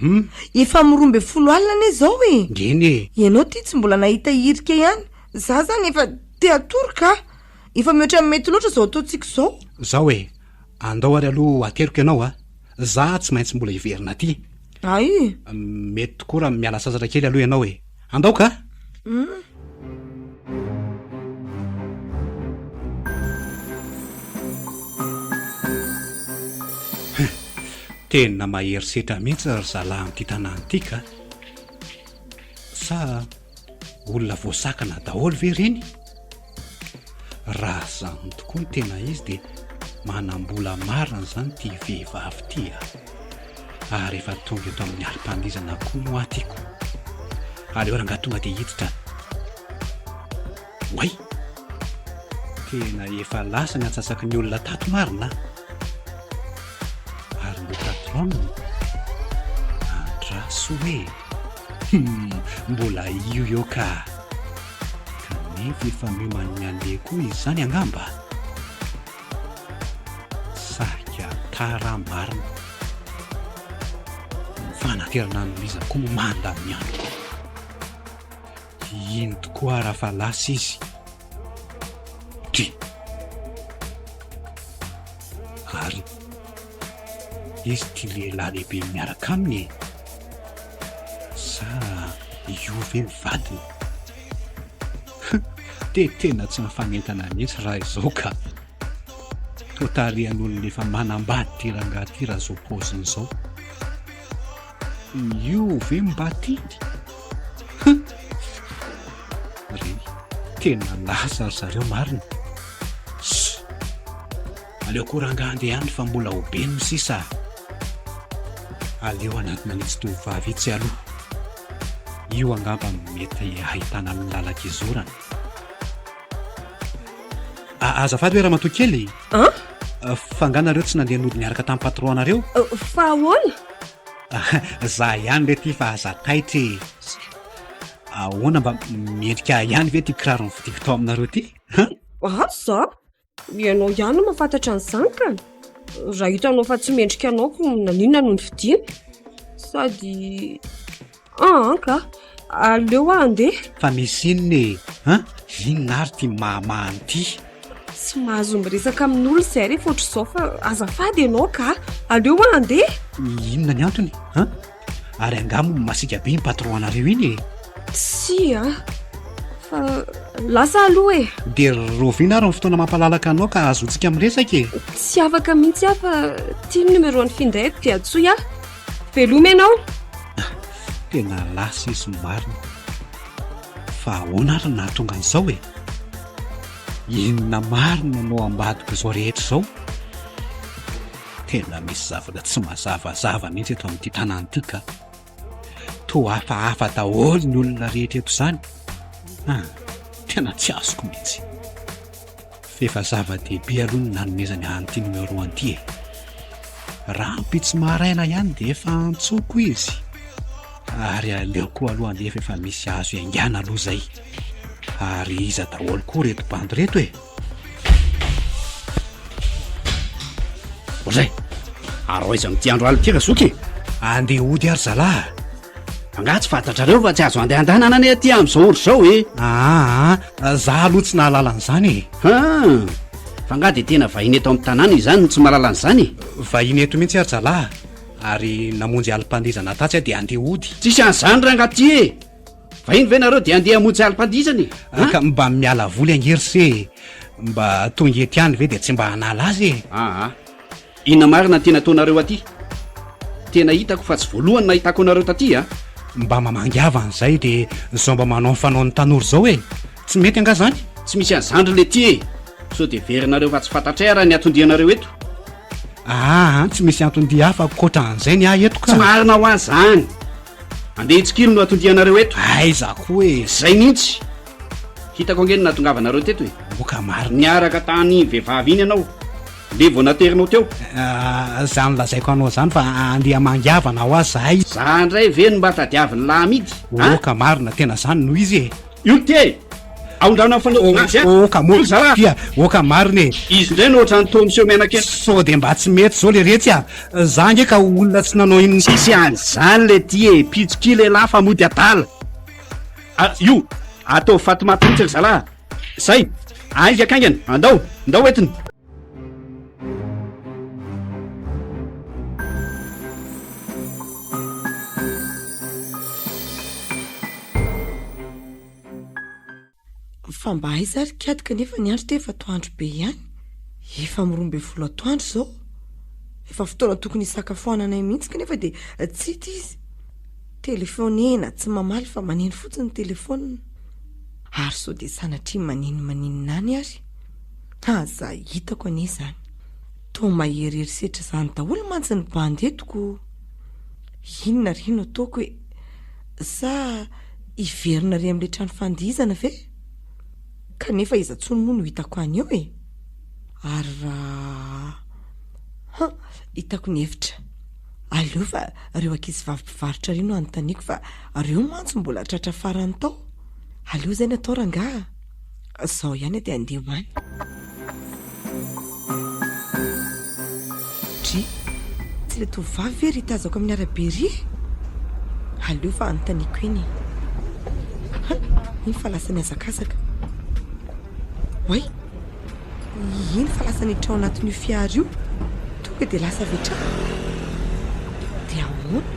Efa amin'ny 12 alina anie izao e! Ngeny e! Ianao ity tsy mbola nahita hirika ihany. Za zany efa te hatory ka! Efa mihoatra ny mety loatra izao ataontsika izao. Zao e! Andao ary aloha ateriko ianao a! Za tsy maintsy mbola hiverina aty. Ay! Mety tokoa raha miala sasatra kely aloha ianao e! Andao ka! Tena mahery setra mihitsy ry zalahy amin'ity tanàna ity ka! Sa olona voasakana daholo ve ireny? Raha izany tokoa no tena izy dia. Manam-bola marina izany ity vehivavy ity a! Ary efa tonga eto amin'ny alim-pandihizana koa moa aho tiako. Aleo rangahy tonga dia hiditra. Oay! Tena efa lasa ny antsasaky ny olona tato marina a! Ary le patron? Andraso e! Hum, mbola io eo ka! Kanefa efa miomany aleha koa izy izany angamba? Saika tara marina. Ny fanaterana an'i Liza koa moa mandany andro. Iny tokoa raha fa lasa izy. Dry. Ary izy ity lehilahy lehibe miaraka aminy e? Sa io ve ny vadiny? Dia tena tsy mifanentana mihitsy raha izao ka. Toa tarihan'olona efa manambady ity rangahy ity raha izao paoziny izao. Io ve mba tiany? Hum! Ry, tena lasa ry zareo marina. Ss! Aleo koa rangahy andeha any fa mbola ho be no sisa a! Aleo hanantona an'itsy tovovavy itsy aloha. Io angamba no mety hahitana ny lalan-kizorana. Azafady hoe ramatoa kely? An? Fa angaha nareo tsy nandeha nody niaraka tamin'ny patron anareo? Fa ahoana? Za ihany re ty fa aza taitra e. Ahoana mba mendrika ahy ihany ve ty kiraro novidiako tao aminareo ty? Han? Asa? Ianao ihany no mahafantatra an'izany ka. Raha hitanao fa tsy mendrika anao ko naninona no nividiana? Sady Aa ka! Aleo aho handeha. Fa misy inona e? An? Inona ary ity mahamahana ity? Tsy mahazo miresaka amin'olona izahay rehefa ohatr'izao fa azafady ianao ka! Aleo aho handeha. Inona ny antony? An? Ary angaha moa masiaka be iny patron anareo iny e? Tsia a! Fa lasa aloha e! Dia rahoviana ary ny fotoana mampalalaka anao ka ahazoantsika miresaka e? Tsy afaka mihitsy aho fa ity ny numéro-n'ny findaiko dia antsoy aho. Veloma ianao. Tena lasa izy marina. Fa ahoana ary no nahatonga an'izao e? Inona marina no ambadiko izao rehetra izao? Tena misy zavatra tsy mazavazava mihitsy eto amin'ity tanàna ity ka. Toa hafahafa daholo ny olona rehetra eto izany. Ah, tena tsy azoko mihitsy. F'efa zava-dehibe aloha ny nanomezany an'ity numéro an'ity e. Rahampitso maraina ihany dia efa antsoiko izy. Ary aleo koa aloha andeha fa efa misy azo iaingàna aloha izay. Ary iza daholo koa ireto bandy ireto e? Ohatray, ary ho aiza amin'ity andro alina ity razoky e? Andeha hody ary zalahy a! Angaha tsy fantatrareo fa tsy azo andehandanana anie aty amin'izao andro izao e? Aa, za aloha tsy nahalala an'izany e. Han! Fa angaha dia tena vahiny eto amin'ny tanàna izany no tsy mahalala an'izany e? Vahiny eto mihitsy ary zalahy, ary namonjy alim-pandihizana tatsy aho dia andeha hody. Tsisy an'izany rangaha ty e! Vahiny ve nareo dia andeha hamonjy alim-pandihizana e? Han? Ka mba miala voly ange ry se e! Mba tonga eto ihany ve dia tsy mba hanala azy e? Aa. Inona marina ny tena ataonareo aty? Tena hitako fa tsy voalohany nahitako anareo taty a! Mba mamangy havana izay dia zao mba manao ny fanaon'ny tanora izao e! Tsy mety angaha izany? Tsy misy an'izany ry letia e! Sao dia heverinareo fa tsy fantatray ara ny anton-dianareo eto? Aa, tsy misy anton-dia hafa ankoatra an'izay ny ahy eto ka! Tsy marina hoa izany! Andeha hitsikilo no anton-dianareo eto! Aiza koa e! Izay mihitsy! Hitako ange ny nahatongavanareo teto e! Moka marina. Niaraka tany vehivavy iny ianao, le vao naterinao teo. Ah, zany lazaiko anao zany fa andeha hamangy havana hoa zahay. Za ndray ve no mba tadiavin'ny lahy amidy a? Oka marina, tena zany no izy e! Io ty e! Aondrano amin'ny fanaovana azy a! Oka moa Io zalahy! tia, oka marina e! Izy ndray no ohatran'ny toa miseho mianakena. Sao dia mba tsy mety zao le retsy a! Za ange ka olona tsy nanao inona. Tsisy an'izany le ty e! Mpitsikilo lehilahy fa mody adala. Ah, io! Ataovy fatimaty mihitsy ry zalahy a! Zay! Haingakaingana! Andao! Ndao entina! Fa mba aiza ary kiady kanefa ny andro dia efa atoandro be ihany? Efa amin'ny 12 atoandro izao. Efa fotoana tokony hisakafoananay mihitsy kanefa dia tsy hita izy. Telefaonena tsy mamaly fa maneno fotsiny ny telefaonina. Ary sao dia sanatria manino maninona any ary? Aza hitako anie izany. Toa mahery herisetra izany daholo mantsy ny bandy eto ko. Inona re no ataoko e? Sa hiverina ary amin'ilay trano fandihizana ve? Kanefa iza intsony moa no hitako any eo e? Ary raha... Han! Hitako ny hevitra. Aleo fa ireo ankizivavy mpivarotra ireo no anontaniako fa ireo mantsy mbola tratra farany tao. Aleo izay ny atao rangaha a! Izao ihany aho dia handeha ho any. Dry, tsy ilay tovovavy ve ry tazako amin'ny arabe ry e? Aleo fa anontaniako eny e. Ha, iny fa lasa nihazakazaka. Oay, iny fa lasa niditra ao anatin'io fiara io. Tonga dia lasa avy hatrany. Dia ahoana?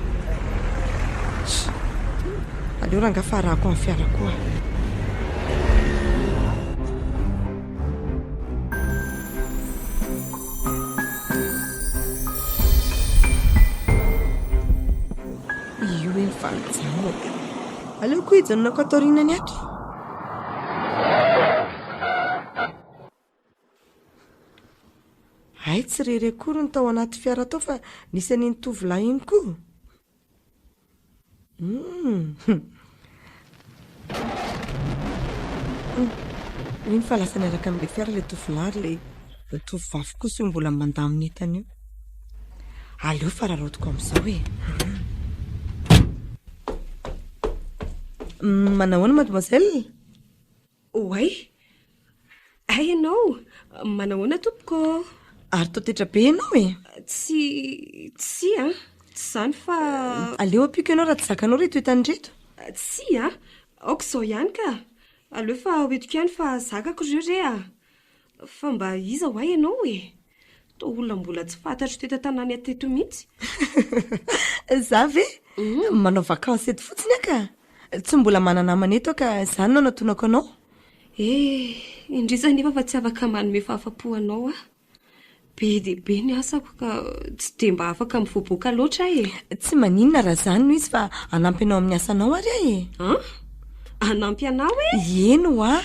Aleo rangahy fa arahako amin'ny fiara koa aho. Io hoe fa mijanona dia aleoko hijanonako ato aorianany ato. Hay tsy irery akory ny tao anaty fiara tao fa nisy an'iny tovolahy iny koa. Humm. Iny fa lasa niaraka amin'ilay fiara ilay tovolahy ary ilay tovovavy kosa io mbola mandamina entana io. Aleo fa raraotiko amin'izao e. Manahoana mademoiselle? Oay! Hay ianao! Manahoana tompoko ô? Ary toa tetra be ianao e! Tsy, tsia an! Tsy izany fa. Aleo ampiako ianao raha tsy zakanao ireto entana ireto. Tsia an! Aoka izao ihany ka! Aleo fa hoentiko ihany fa zakako ireo re a! Fa mba iza hoa ianao e? Toa olona mbola tsy fantatro teto an-tanàna teto mihitsy. Za ve? Manao vacances eto fotsiny aho ka! Tsy mbola mana-namana eto aho ka izany no anatonako anao. Eh, indrisy anefa fa tsy afaka manome fahafapo anao aho. Be dia be ny asako ka tsy dia mba afaka mivoaboaka loatra aho e. Tsy maninona raha izany no izy fa hanampy anao amin'ny asanao ary aho e. An? Hanampy anao e? Eny hoa.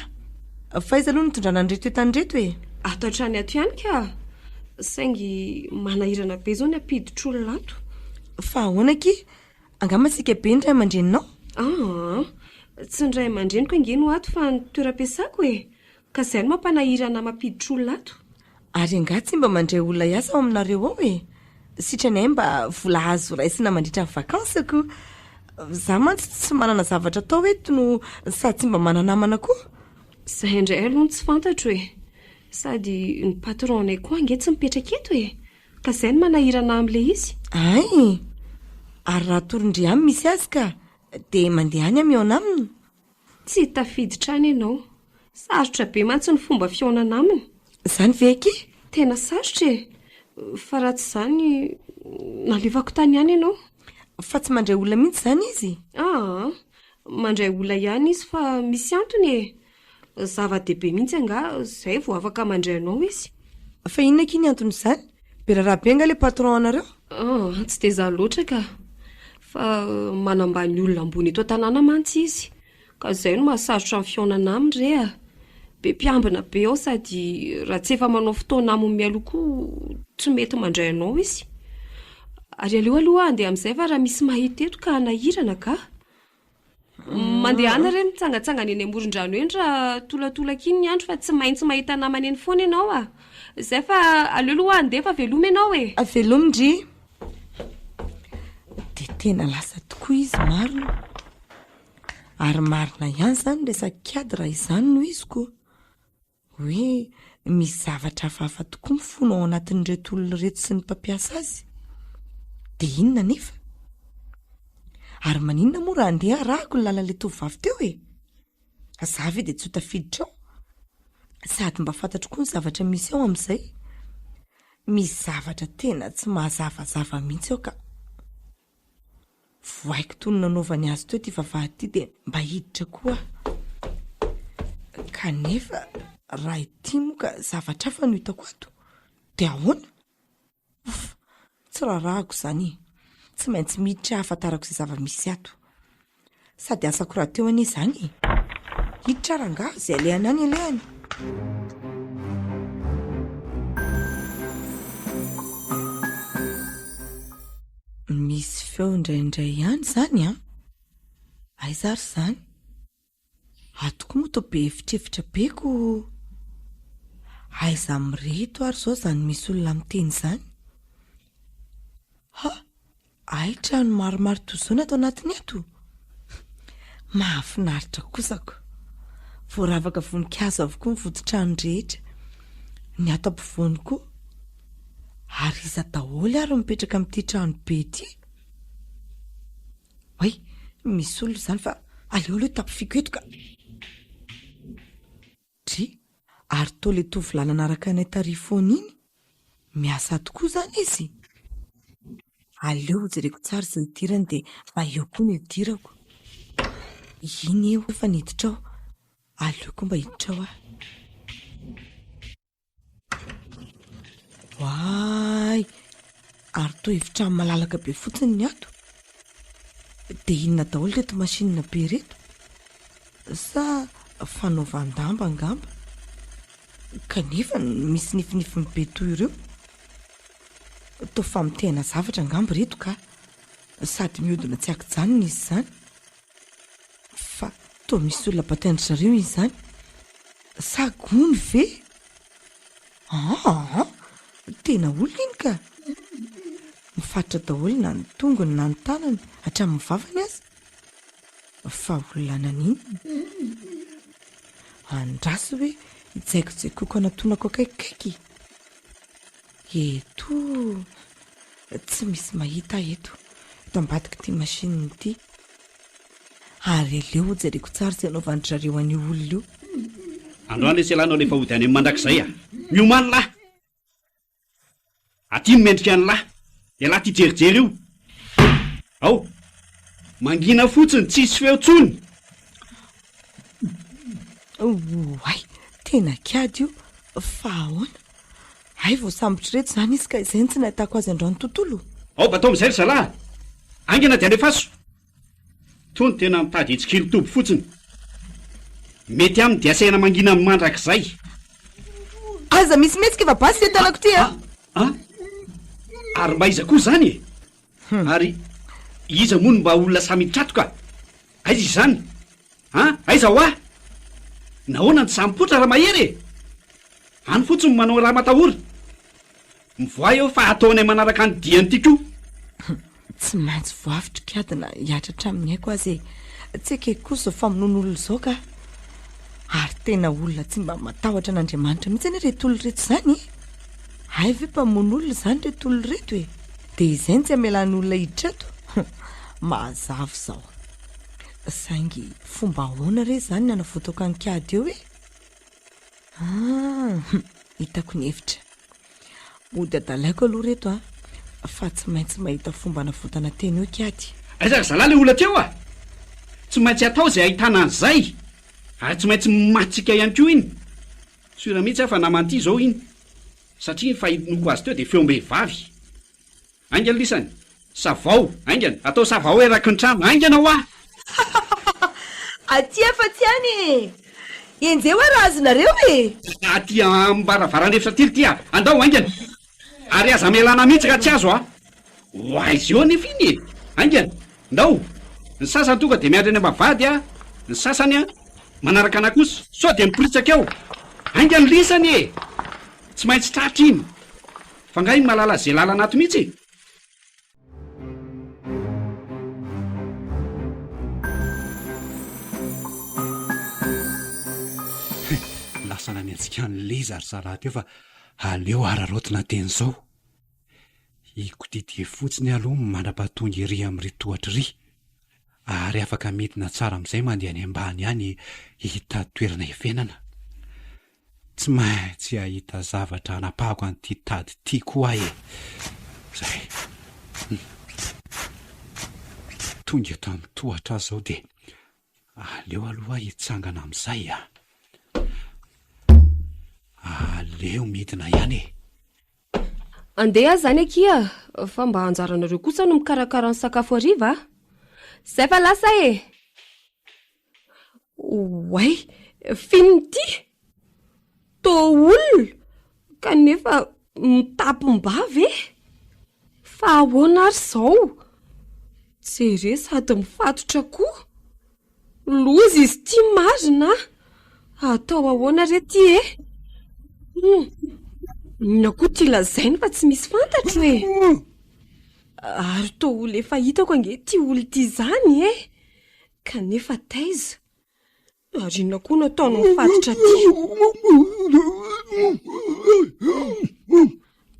Fa aiza aloha no nitondrana an'ireto entana ireto e? Ato hatrany ato ihany ka. Saingy manahirana be izao ny hampiditra olona ato. Fa ahoana akia? Angamba masiaka be ny ray aman-dreninao? Aa! Tsy ny ray aman-dreniko ange no ato fa ny toeram-piasako e! Ka izay no mampanahirana mampiditra olona ato. Ary angaha tsy mba mandray olona hiasa ao aminareo ao e? Sitranay mba vola azo raisina mandritra ny vakansiko. Za mantsy tsy manana zavatra atao eto no sady tsy mba mana-namana koa. Izay indray aloha no tsy fantatro e! Sady ny patron-nay koa ange tsy mipetraka eto e! Ka izay no manahirana ahy amin'ilay izy. Hay! Ary raha atoron-dry any misy azy ka, dia mandeha any aho mihaona aminy. Tsy tafiditra any ianao. Sarotra be mantsy ny fomba fihaonana aminy. Izany ve akia? Tena sarotra e! Fa raha tsy izany, nalefako tany ihany ianao. Fa tsy mandray olona mihitsy izany izy? Aa, mandray olona ihany izy fa misy antony e! Zava-dehibe mihitsy angaha izay vao afaka mandray anao izy. Fa inona akia ny anton'izany? Be raharaha be angaha ilay patron anareo? Aa, tsy dia izany loatra ka. Fa manambany olona ambony eto an-tanàna mantsy izy. Ka izay no mahasarotra ny fihaonana aminy re a! Be mpiambina be ao sady raha tsy efa manao fotoana aminy mialoha koa tsy mety mandray anao izy. Ary aleo aloha handeha amin'izay fa raha misy mahita eto ka hanahirana ka! Mandehana re mitsangatsangana eny amoron-drano eny raha tolatolaka iny ny andro fa tsy maintsy mahita namana eny foana ianao a! Izay fa aleo aloha handeha fa veloma ianao e! Veloma ndry! Dia tena lasa tokoa izy marina. Ary marina ihany izany resaka kiady raha izany no izy ko. Hoe misy zavatra hafahafa tokoa mifono ao anatin'ireto olona ireto sy ny mpampiasa azy. Dia inona anefa? Ary maninona moa raha andeha arahako ny lalan'ilay tovovavy teo e? Za ve dia tsy ho tafiditra ao? Sady mba fantatro koa ny zavatra misy ao amin'izay. Misy zavatra tena tsy mahazavazava mihitsy ao ka. Voaiko toy ny nanaovany azy teo ity vavahady ity dia mba hiditra koa aho. Kanefa raha ity moa ka zavatra hafa no hitako ato, dia ahoana? Ouf! Tsy raharahako izany e! Tsy maintsy miditra ahafantarako izay zava-misy ato. Sady asako rahateo anie izany e! Hiditra rangaha, izay alehany any alehany. feo indraindray ihany izany an! Aiza ary izany? Ato koa moa toa be efitrefitra be ko! Aiza amin'ireto ary izao izany misy olona miteny izany? Ha! Hay trano maromaro toy izao ny ato anatiny ato? Mahafinaritra kosa ko! Voaravaka voninkazo avokoa ny voditrano rehetra, ny ato ampovoany koa. Ary iza daholo ary no mipetraka amin'ity trano be ity? Oay, misy olona izany fa aleo aloha tapofiako eto ka! Dry, ary toa ilay tovolahy nanaraka anay tary foana iny? Miasa ato koa izany izy? Aleo hojereko tsara izay hidirany dia mba eo koa no hidirako. Iny eo efa niditra ao, aleo koa mba hiditra ao aho. Oay! Ary toa efitrano malalaka be fotsiny ny ato. Dia inona daholo ireto machine be ireto? Sa fanaovan-damba angamba? Kanefa misy nifinifiny be toy ireo. Toa famotehana zavatra angamba ireto ka. Sady mihodina tsy an-kijanona izy izany. Fa toa misy olona batain-dry zareo izany. Sa gony ve? Aa! Tena olona iny ka! Mifatotra daholo na ny tongony na ny tanany, hatramin'ny vavany aza. Fa olona naninona? Andraso hoe hijaikojaikoko hanatonako akaikikaiky. Eto tsy misy mahita ahy eto, eto ambadik'ity machine ity. Ary aleo hojereko tsara izay anaovan-dry zareo an'io olona io. Androany lesy ialahy no alefa hody any amin'ny mandrakizay a! Miomàny lahy! Aty no mendrika an'lah! Ialahy ty jerijery io! Ao! Mangina fotsiny, tsisy feo tsony! Oay! Tena kiady io! Fa ahoana? Hay voasambotr'ireto izany izy ka izay no tsy nahitako azy androany tontolo. Ao batao amin'izay ry zalahy! Haingana dia alefaso! Tony tena mitady hitsikilo toby fotsiny. Mety aminy dia asaina mangina mandrakizay. Aza misy mihetsika fa basy ity tanako ity a! A! Ary mba iza koa izany e? Ary iza moa no mba olona samy hitratoka? Aiza izy izany? An! Aiza hoa? Nahoana no tsy samy mipoitra Ramahery e? Any fotsiny manao ramatahora. Mivoaha eo fa ataonay manaraka ny diany ity koa. Tsy maintsy voavitrika ady na hihatra hatramin'ny aiko aza e. Tsy ekeko kosa izao famonoan'olona izao ka. Ary tena olona tsy mba matahotra an'Andriamanitra mihitsy anie ireto olona ireto izany e. Hay ve mpamono olona izany ireto olona ireto e. Dia izay no tsy hamelany olona hiditra ato? Mazava izao. Saingy fomba ahoana re izany ny hanavotako an'i Kiady eo e? Ah, hitako ny hevitra. Mody adalaiko aloha reto a, fa tsy maintsy mahita fomba hanavotana tena eo Kiady. Aiza ry zalahy le olona teo a! Tsy maintsy atao izay ahitana an'izay, ary tsy maintsy maty-tsika ihany koa iny. Sûr mihitsy aho fa naman'ity izao iny, satria ny fahenoako azy teo dia feom-behivavy. Haingana lisany! Savao! Haingana! Atao savao eraky ny trano! Haingana hoa! Aty afa tsy any e! Enjeho hoa raha azonareo e! Aty am-baravaran'efitra aty ry a! Andao haingana! Ary aza amelana mihitsy raha tsy azo a! Ho aiza eo anefa iny e! Haingana! Ndao! Ny sasany tonga dia miandry any am-bavahady a! Ny sasany a! Manaraka anà kosa! Sao dia miporitsaka eo! Haingana lisany e! Tsy maintsy tratra iny! Fa nga iny mahalala ze lalana ato mihitsy e? Lasa nanenjika an'i Liza ry zalahy teo fa aleo araraotina teny izao. Hikodidia fotsiny aloha mandra-pahatonga ery amin'ry tohatra iry. Ary afaka midina tsara amin'izay mandeha any ambany any hitady toerana hiafenana. Tsy maintsy hahita zavatra hanapahako an'ity tady ity koa aho e! Zay. Tonga eto amin'ny tohatra aho izao dia aleo aloha aho hitsangana amin'izay a! Aleo midina ihany e! Andeha aho izany akia fa mba anjaranareo kosa no mikarakara ny sakafo hariva a! Zay fa lasa e! Oay! F'inona ity? Toa olona kanefa mitapim-bava e! Fa ahoana ary izao? Jere sady mifatotra koa. Loza izy ity marina a! Atao ahoana re ty e? Hum, inona koa ty lazainy fa tsy misy fantatro e? Ary toa olona efa hitako ange ity olona ity izany e! Kanefa taiza? Ary inona koa no ataony mifatotra aty?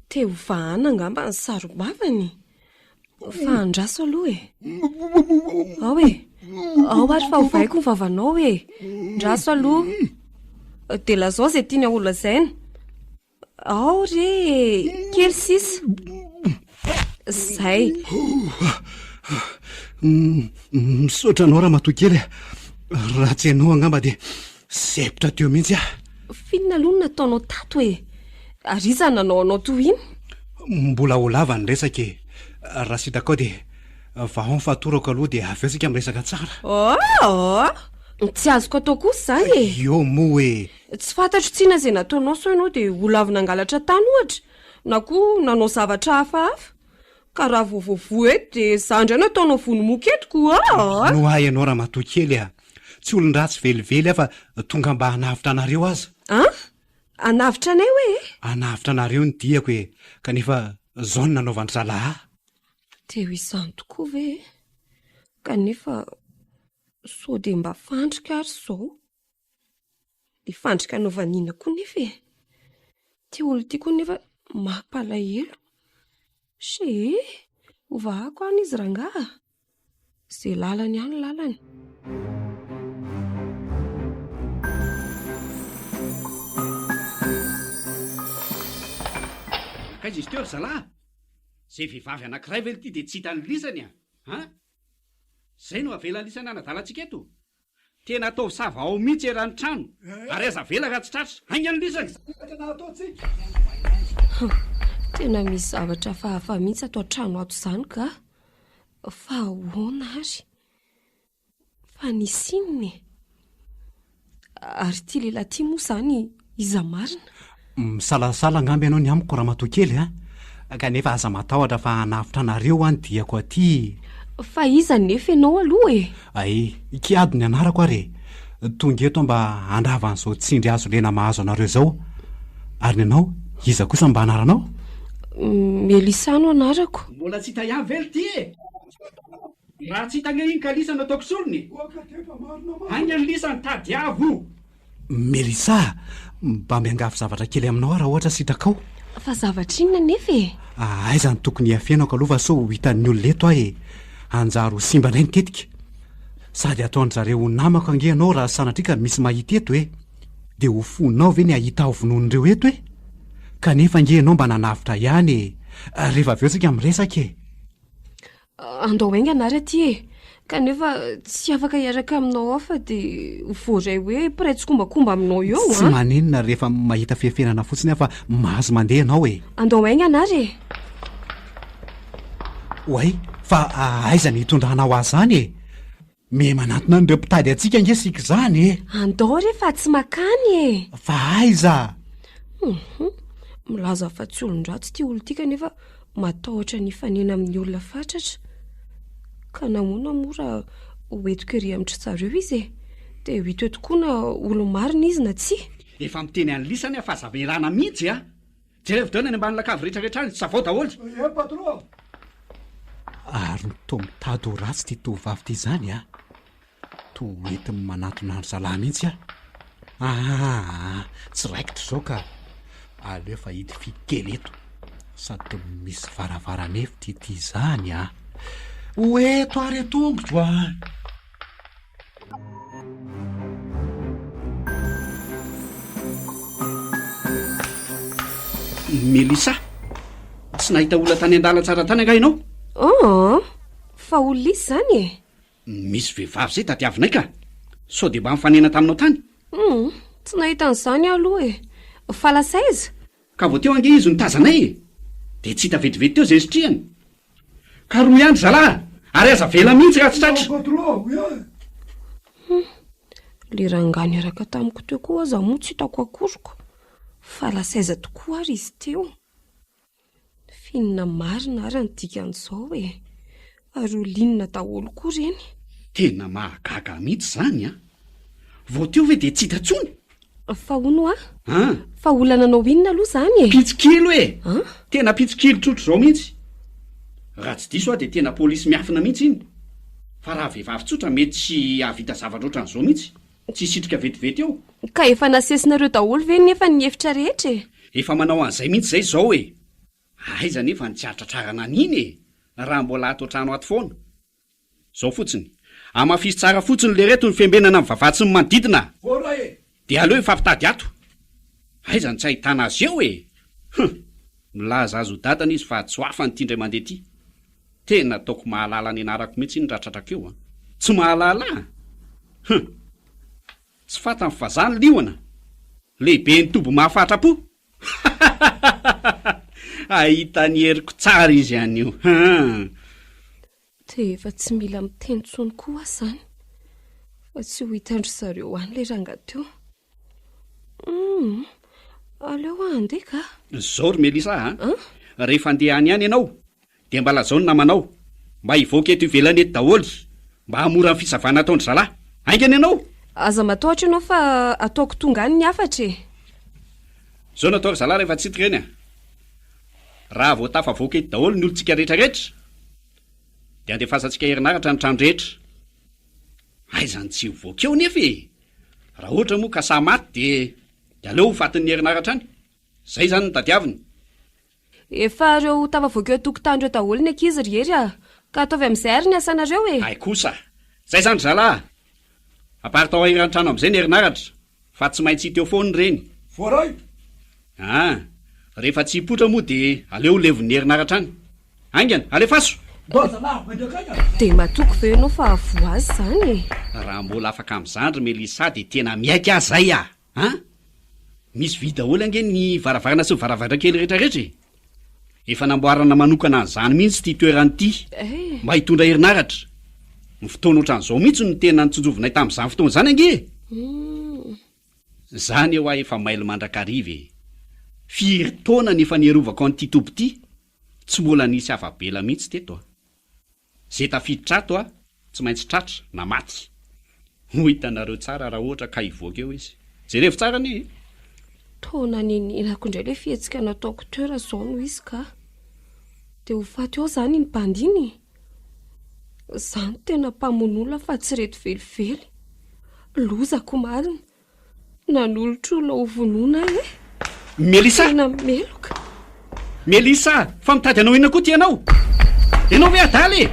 Te ho vahana angamba ny sarom-bavany? Fa andraso aloha e! Ao e! Ao ary fa hovaiko ny vavanao e! Andraso aloha. Dia lazao izay tiany holazaina. Ao re e! Kely sisa. Zay. Misaotra anao ramatoa kely a. Raha tsy ianao angamba dia sempotra teo mihitsy aho. F'inona aloha no nataonao tato e? Ary iza no nanao anao toy iny? Mbola ho lava ny resaka e. Raha sitrakao dia vahao ny fatorako aloha dia avy eo tsika miresaka tsara. Oh! Tsy azoko atao kosa izany e! Io moa e! Tsy fantatro tsinona izay nataonao sao ianao dia ho lavo nangalatra tany ohatra, na koa nanao zavatra hafahafa. Ka raha vao voavoa eto dia za indray no ataonao vono moka eto ko aa! Minoa ahy ianao ramatoa kely a! Tsy olon-dratsy velively aho fa tonga mba hanavotra anareo aza. An? Hanavotra anay hoe e? Hanavotra anareo ny diako e! Kanefa zao no nanaovan-dry zalahy ahy. Dia ho izany tokoa ve e? Kanefa sao dia mba fandrika ary izao? Dia fandrika anaovana inona koa nefa e? Ity olona ity koa nefa mampalahelo. She, hovahako any izy rangaha. Izay lalany ihany lalany. Nankaiza izy teo ry zalahy? Izay vehivavy anankiray ve ity dia tsy hitan'ny lisany a? An? Izay no avelan'ny lisany hanadala antsika eto? Tena ataovy sava ao mihitsy eran'ny trano ary aza avela raha tsy tratra. Haingana lisany! Tena misy zavatra hafahafa mihitsy ato an-trano ato izany ka! Fa ahoana ary? Fa nisy inona e? Ary ity lehilahy ity moa izany iza marina? Misalasala angamba ianao ny amiko ramatoa kely a! Kanefa aza matahotra fa hanavotra anareo aho ny diako aty. Fa iza nefa ianao aloha e? Ay, Kiady ny anarako ary e! Tonga eto aho mba handrava an'izao tsindry hazo lena mahazo anareo izao. Ary ny anao, iza kosa mba anaranao? Melissa no anarako. Mbola tsy hita ihany ve ry ty e? Raha tsy hita ange iny ka lisa no ataoko solony e! Haingana lisa ny tadiavo! Melissa, mba miangavy zavatra kely aminao aho raha ohatra sitrakao. Fa zavatra inona anefa e? Aiza no tokony hiafenako aloha fa sao ho hitan'ny olona eto aho e! Hanjary ho simba indray ny tetika. Sady hataon-dry zareo ho namako ange ianao raha sanatria ka misy mahita eto e! Dia ho fonao ve ny hahita ahy vonoin'ireo eto e? Kanefa ange ianao mba nanavotra ihany e! Rehefa avy eo tsika miresaka e! Andao haingana ary aty e! Kanefa tsy afaka hiaraka aminao ao fa dia voaray hoe mpiray tsikombakomba aminao eo an! Tsy maninona rehefa mahita fiafenana fotsiny aho fa mahazo mandeha ianao e! Andao haingana ary e! Oay, fa aiza ny hitondranao ahy izany e? Miha manantona an'ireo mpitady antsika ange isika izany e! Andao re fa tsy makany e! Fa aiza? Hum, milaza fa tsy olon-dratsy ity olona ity kanefa matahotra ny hifanena amin'ny olona fatratra. Ka nahoana moa raha ho entiko ery amin-dry zareo izy e? Dia ho hita eo tokoa na olo-marina izy na tsia. Efa miteny an'i lisany aho fa aza amelana mihitsy a! Jerevo daholo any ambany lakavy rehetra rehetra any, savao daholo. Ie patron a! Ary toa mitady ho ratsy ity tovovavy ity izany a! Toa ho entiny manantona an-dry zalahy mihitsy aho. Aa! Tsy raikitra izao ka! Aleo fa hidifidy kely eto. Sady toa misy varavaran'efitra ity izany a! Ho eto ary an-tongotro a! Melissa, tsy nahita olona tany an-dalantsara tany angaha ianao? Oh, fa olona iza izany e? Misy vehivavy izay tadiavinay ka. Sao dia mba nifanena taminao tany? Hum, tsy nahita an'izany aho aloha e. Fa lasa aiza? Ka vao teo ange izy no tazanay e! Dia tsy hita vetivety teo izay nisitrihany. Karohy ihany ry zalahy a! Ary aza avela mihitsy raha tsy tratra! Hum, le rangahy niaraka tamiko teo koa aza moa tsy hitako akory ko! Fa lasa aiza tokoa ary izy teo? F'inona marina ary ny dikan'izao e? Ary olona inona daholo koa ireny? Tena mahagaga mihitsy izany an! Vao teo ve dia tsy hita intsony? Fa hono hoa? An? Fa olona nanao inona aloha izany e? Mpitsikilo e! An? Tena mpitsikilo tsotr'izao mihitsy. Raha tsy diso aho dia tena polisy miafina mihitsy iny. Fa raha vehivavy tsotra mety tsy hahavita zavatra ohatran'izao mihitsy. Tsy hisitrika vetivety eo. Ka efa nasesinareo daholo ve nefa ny efitra rehetra e? Efa manao an'izay mihitsy izay izao e! Aiza anefa no tsy hahatratrarana an'iny e! Raha mbola ato an-trano ato foana. Zao fotsiny. Hamafiso tsara fotsiny lereto ny fiambenana ny vavaha tsy ny manodidina a! Voaray e! Dia aleo hifampitady ato. Aiza no tsy ahitana azy eo e! Hum! Milaza azy ho dadany izy fa tsy ho afany ity indray mandeha ity. Tena ataoko mahalala ny anarako mihitsy iny raha tratrako eo a! Tsy mahalala a! Hum! Tsy fantany fa za ny liona! Lehiben'ny toby mahafatra-po! Hahita ny heriko tsara izy anio! Hum! Dia efa tsy mila miteny intsony koa aho izany fa tsy ho hitan-dry zareo any ilay rangahy teo. Humm, aleo aho handeha ka. Izao ry Melissa a! Rehefa handeha any ihany ianao dia mba lazao ny namanao mba hivoaka eto ivelany eto daholo mba hahamora ny fisavana ataon-dry zalahy. Haingana ianao! Aza matahotra ianao fa ataoko tonga any ny hafatra e! Izao no atao ry zalahy rehefa tsy hita ireny a! Raha vao tafavoaka eto daholo ny olontsika rehetra rehetra dia andefasantsika herinaratra ny trano rehetra. Aiza no tsy hivoaka eo nefa e! Raha ohatra moa ka sahy maty dia dia aleo ho fatin'ny herinaratra any. Zay izany no tadiaviny. Efa reo tafavoaka eo an-tokotany reo daholo ny ankizy ry Hery a! Ka ataovy amin'izay ary ny asanareo e! Hay kosa! Zay izany ry zalahy a! Aparitao eran-trano amin'izay ny herinaratra. Fa tsy maintsy hita eo foana ireny. Voaray! Ah! Rehefa tsy hipoitra moa dia aleo ho levon'ny herinaratra any. Haingana, alefaso! Ndao zalahy, mandeha akaiky a! Dia matoky ve ianao fa hahavoa azy izany e? Raha mbola afaka amin'izany ry Melissa dia tena miaiky aho izay ah! An! Misy vy daholo ange ny varavarana sy ny varavarankely rehetra rehetra e! Efa namboarana manokana an'izany mihitsy ity toerana ity mba hitondra herinaratra. Ny fotoana ohatran'izao mihitsy no tena notsinjovinay tamin'izany fotoana izany ange e! Izany eo aho efa mailo mandrakariva e! Firy taona no efa niarovako an'ity toby ity, tsy mbola nisy afa-bela mihitsy teto a! Ze tafiditra ato a, tsy maintsy tratra na maty. Ho hitanareo tsara raha ohatra ka hivoaka eo izy. Jerevo tsara anie e! Toa nanenenako indray ilay fihetsika nataoko teo raha izao no izy ka. Dia ho faty ao izany iny bandy iny e! Izaho no tena mpamono olona fa tsy ireto velively. Lozako marina. Nanolotra olona ho vonoina aho e! Melissa! Tena meloka. Melissa, fa mitady hanao inona koa ty ianao? Ianao ve adala e?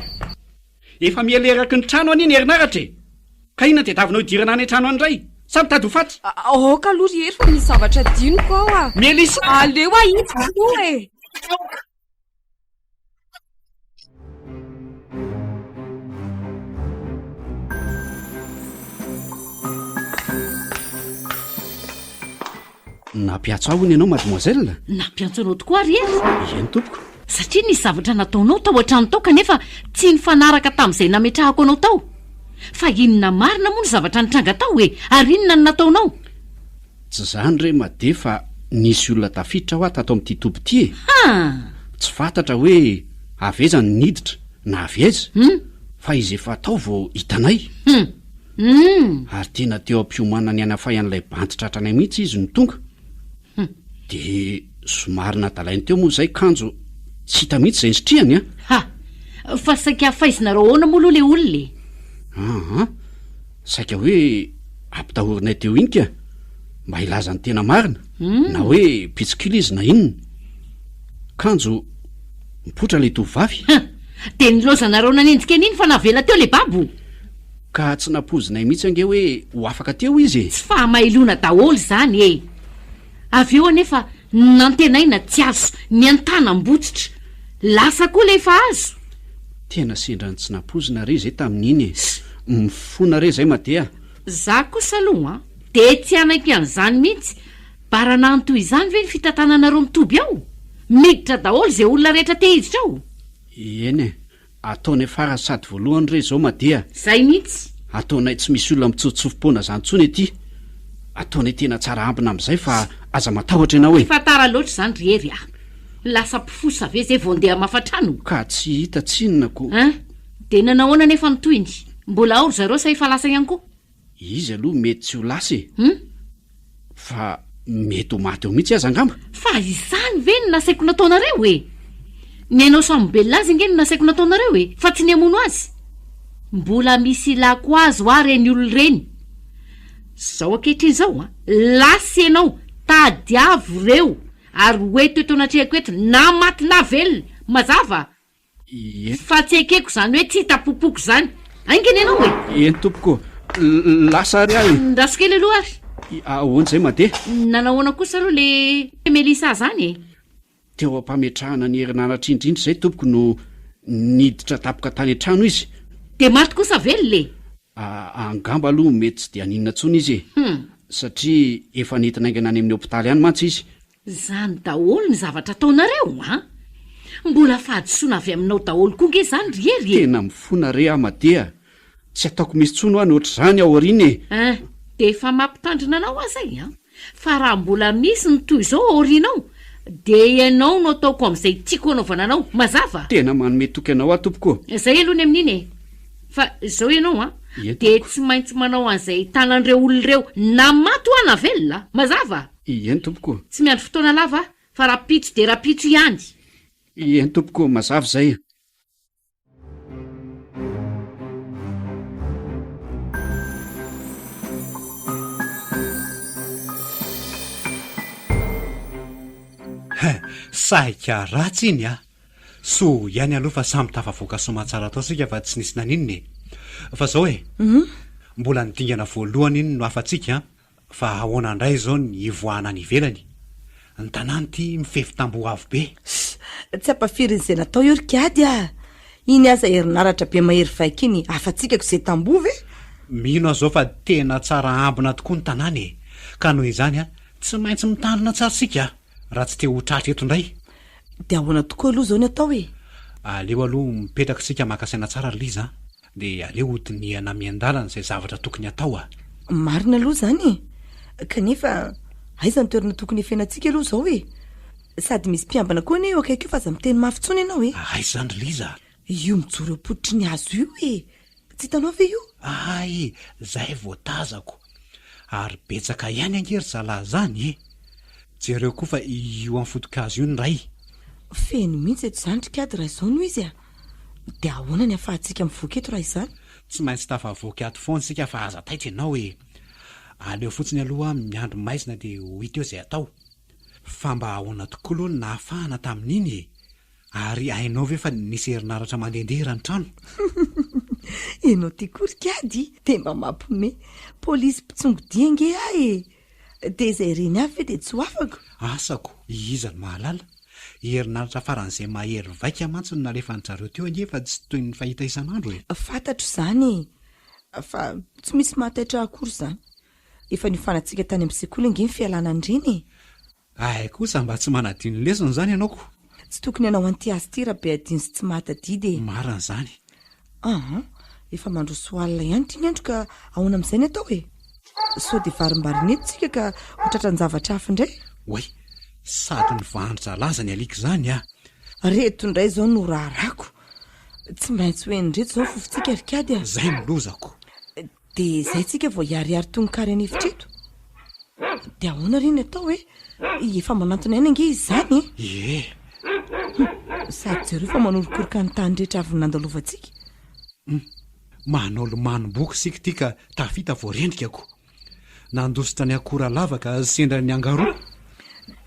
Efa miely eraky ny trano anie ny herinaratra e! Ka inona tadiavinao hidirana any an-trano any indray? Sa mitady ho faty? Aoka aloha ry Hery fa misy zavatra adinoko ao a! Melissa! Aleo ahitsiko aloha e! Nampiantso ahy hono ianao mademoiselle? Nampiantso anao tokoa ary Hery. Eny tompoko. Satria nisy zavatra nataonao tao an-trano tao kanefa tsy nifanaraka tamin'izay nametrahako anao tao. Fa inona marina moa no zavatra nitranga tao e? Ary inona no nataonao? Tsy izany re Made fa nisy olona tafiditra hoa tato amin'ity toby ity e! Ha! Tsy fantatra hoe avy aiza no niditra na avy aiza fa izy efa tao vao hitanay. Hum! Hum! Ary tena teo am-piomanana ny hanafay an'ilay bandy tratranay mihitsy izy no tonga. Hum! Dia somary nadalainy teo moa izay kanjo tsy hita mihitsy izay nisitrihany an! Ha! Fa saika faizinareo ahoana moa aloha ilay olona e? Aa! Saika hoe ampitahorinay teo iny ka, mba hilaza ny tena marina, na hoe mpitsikilo izy na inona. Kanjo mipoitra ilay tovovavy. Huh! Dia nilaozanareo nanenjika an'iny fa navela teo ilay babo? Ka tsy nampoizinay mihitsy ange hoe ho afaka teo izy e! Tsy fahamailoana daholo izany e! Avy eo anefa nantenaina tsy azo, ny an-tanam-botsitra. Lasa koa ilay efa azo. Tena sendra ny tsy nampoizina re zay tamin'iny e! Mifona re zay Made a! Za kosa aloha an, de tsy hanaiky an'izany mihitsy, baranahiny toy izany ve ny fitantananareo ny toby ao? Miditra daholo ze olona rehetra te hiditra ao? Eny e, Ataonay farany sady voalohany re izao Made a! Zay mihitsy! Ataonay tsy misy olona mitsofotsofom-poana zany tsony aty. Ataonay tena tsara ambina amin'izay fa aza matahotra ianao e! Efa tara loatra izany ry Hery a! Lasa mpifosa ve zay vao ndeha hamafa trano? Ka tsy hita tsinona ko! Hein? Dia nanao ahoana anefa ny tohiny? Mbola ao ry zareo sa efa lasa ihany koa? Izy aloha mety tsy ho lasa e! Hum? Fa mety ho maty eo mihitsy aza angamba. Fa izany ve no nasaiko nataonareo e? Ny hanao sambobelona azy ange no nasaiko nataonareo e, fa tsy ny hamono azy. Mbola misy ilako azy hoa ireny olona ireny. Izao ankehitriny izao an, lasa ianao, tadiavo ireo ary ho eto eto anatrehako eto na maty na velona. Mazava? Eny. Fa tsy ekeko izany hoe tsy hita popoka izany. Haingana ianao e! Eny tompoko. Lasa ary aho e! Ndraso kely aloha ary. Ahoana izay Made? Nanao ahoana kosa aloha le Melissa izany e? Teo am-pametrahana ny herinaratra indrindra izay tompoko no niditra tampoka tany an-trano izy. Dia maty kosa velona e? Angamba aloha mety tsy dia haninona intsony izy e! Satria efa nentina haingana any amin'ny hopitaly any mantsy izy. Zany daholo ny zavatra ataonareo an! Mbola fahadisoana avy aminao daholo koa nge zany ry Hery e! Tena mifona re aho Made a! Tsy ataoko misy tsony hoa ny ohatr'izany ao aoriana e! Hein! Dia efa mampitandrina anao aho zay an! Fa raha mbola misy ny toy izao ao aoriana ao dia ianao no ataoko amin'izay tiako hanaovana anao, mazava? Tena manome toky anao aho tompoko ô! Zay aloha ny amin'iny e! Fa izao ianao an! Ie Dia tompoko. tsy maintsy manao an'izay ahitana an'ireo olona ireo na maty hoa na velona, mazava? Eny tompoko. Tsy miandry fotoana lava aho fa rapitso dia rapitso ihany. Eny tompoko, mazava izay. He, saika ratsy iny a! Soa ihany aloha fa samy tafavoaka soamantsara tao isika fa tsy nisy naninona e! Fa zao e, mbola ny dingana voalohany iny no afa-tsika an! Fa ahoana indray izao ny hivoahana any ivelany? Ny tanàna ity mifefy tamboho avo be. Ss, tsy ampafirin'izay natao io ry kiady a! Iny aza herinaratra be mahery vaika iny afa-tsikako izay tamboho ve? Mino aho izao fa tena tsara ambina tokoa ny tanàna e! Ka noho izany a, tsy maintsy mitandrina tsara isika raha tsy te ho tratra eto indray. Dia ahoana tokoa aloha izao ny atao e? Aleo aloha mipetraka isika maka saina tsara ry Liza a! Dia aleo hodinihana miandalana izay zavatra tokony hatao a! Marina aloha izany e! Kanefa aiza ny toerana tokony hifenantsika aloha izao e? Sady misy mpiambina koa anie eo akaiky eo fa aza miteny mafy intsony ianao e! Aiza izany ry Liza a? Io mijoro eo am-pototry ny hazo io e! Tsy hitanao ve io? Hay, izay vao tazako! Ary betsaka ihany ange ry zalahy izany e! Jereo koa fa io amin'ny foto-kazo io ny iray. Feno mihitsy eto izany ry Kiady raha izao no izy a! Dia ahoana ny ahafahantsika mivoaka eto raha izany? Tsy maintsy tafavoaka ato foana isika fa aza taitra ianao e! Aleo fotsiny aloha miandry maizina dia ho hita eo izay atao. Fa mba ahoana tokoa aloha no nahafahana tamin'iny e? Ary hainao ve fa nisy herinaratra mandehandeha eran'ny trano? Ianao ty koa ry kiady dia mba mampime. Polisy mpitsongodia ange aho e! Dia izay reny avy ve dia tsy ho afako? Asako, iza no mahalala? Herinaratra faran'izay mahery vaika mantsy no nalefan-dry zareo teo ange fa tsy toy ny fahita isan'andro e! Fantatro izany e! Fa tsy misy mahataitra akory izany. Efa niofanantsika tany amin'ny sekoly ange ny fialana an'ireny e! Hay kosa mba tsy manadino lesona izany ianao ko! Tsy tokony hanao an'ity azy ity Rabeadino sy tsy mahatadidy e! Marina izany. Aa! Efa mandroso alina ihany ity ny andro ka ahoana amin'izay ny atao e? Sao dia varimbarina eto tsika ka ho tratran-javatra hafa indray? Oay! Sady nivandry zalahy izany alika izany a! Reto indray izao no raharahako. Tsy maintsy ho henon'ireto izao ny fofontsika ry kiady a! Izay no lozako. Dia izay tsika vao hiharihary toy ny kary an'efitra eto. Dia ahoana re ny atao e? Efa manantona ihany ange izy izany e! Ie. Hum, sady jereo fa manorokoroka ny tany rehetra avy nandalovantsika. Hum, manao lomanom-boky isika ity ka tafita vao rendrika ko. Nandositra ny akora lava ka sendra ny angaroa.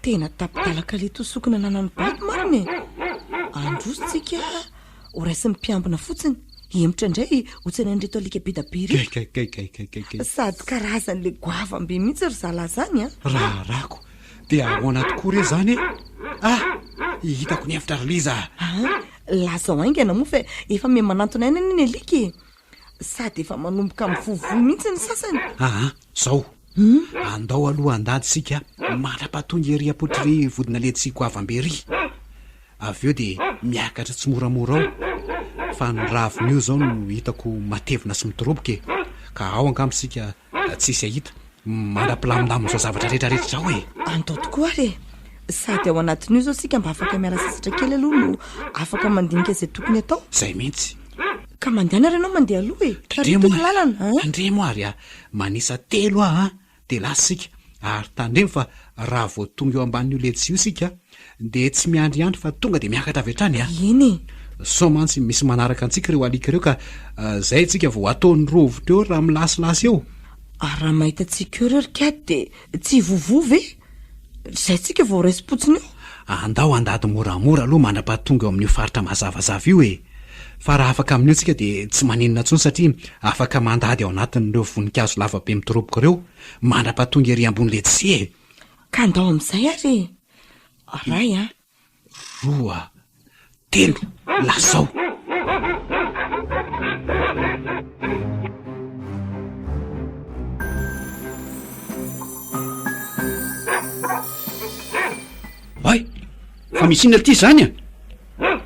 Tena tapidalaka le tosokina ananan'i Bato marina e! Androso tsika ho raisin'ny mpiambina fotsiny, hihemotra indray ho tsenain'ireto alika be da be ireto. Kay. Sady karazan'le goavam-be mihitsy ry zalahy zany an! Raharahako, dia ahoana tokoa re zany e? Ah! Hitako ny hevitra ry Liza a! Ah! Lazao haingana moa fa efa miha manantona aina anie ny alika e! Sady efa manomboka mivovoa mihitsy ny sasany. Aa, zao. Andao aloha handady isika mandra-pahatonga ery am-pototr'ry vodina letisia goavam-be ery. Avy eo dia miakatra tsimoramora ao. Fa ny ravin'io izao no hitako matevina sy midoroboka e. Ka ao angamba isika tsisy hahita mandra-pilamindamin'izao zavatra rehetrarehetra izao e. Andao tokoa ary e. Sady ao anatin'io izao isika mba afaka miala sasatra kely aloha no afaka mandinika izay tokony hatao. Izay mihitsy. Ka mandehana ary ianao mandeha aloha e! Tandremo Tarito ny lalana a! Tandremo ary a! Manisa telo aho an! Dia lasa isika. Ary tandremo fa raha vao tonga eo ambanin'io letchi io isika dia tsy miandriandry fa tonga dia miakatra avy hatrany a! Eny e! Sao mantsy misy manaraka antsika ireo alika ireo ka izay isika vao ataony rovitra eo raha milasilasy eo. Ary raha mahita antsika eo ireo ry kiady dia tsy hivovoa ve? Izay tsika vao raisim-potsiny eo. Andao handady moramora aloha mandra-pahatonga eo amin'io faritra mazavazava io e! Fa raha afaka amin'io tsika dia tsy maninona intsony satria afaka mandady ao anatin'ireo voninkazo lava be midoroboka ireo mandra-pahatonga ery ambony letisia e! Ka andao amin'izay ary e! Ray a! Roa, telo, lazao! Oay! Fa misy inona ity izany a?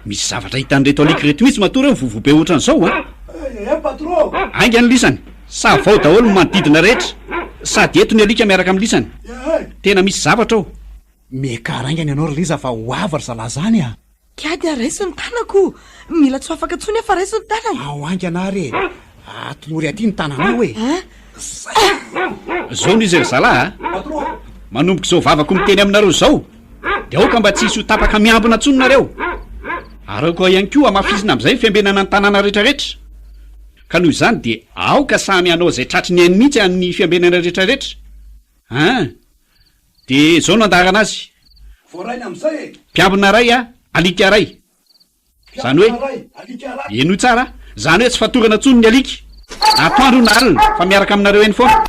Misy zavatra hitan'ireto alika ireto mihitsy matoa ireo mivovoa be ohatran'izao a! Eh patron! Haingana lisany! Savao daholo ny manodidina rehetra! Sady eto ny alika miaraka amin'ny lisany! Tena misy zavatra ao! Miakara haingana ianao ry Liza fa ho avy ry zalahy zany a! Kiady a, raiso ny tanako! Mila tsy ho afaka intsony aho fa raiso ny tanako! Ao haingana ary e! Atolory aty ny tananao e! Zay! Zao no izy ry zalahy a! Manomboka izao vavako miteny aminareo izao dia aoka mba tsy hisy ho tapaka miambina intsony nareo! Ary aoka ihany koa hamafisina amin'izay ny fiambenana ny tanàna rehetrarehetra! Ka noho izany dia aoka samy hanao izay tratry ny ainy mihitsy amin'ny fiambenana rehetrarehetra! An! Dia izao no andaharana azy. Voarainy amin'izay e! Mpiambina iray a, alika iray. Izany hoe, Mpiambina iray, alika iray. henoy tsara, izany hoe tsy fatorana intsony ny alika, na atoandro na alina, fa miaraka aminareo eny foana.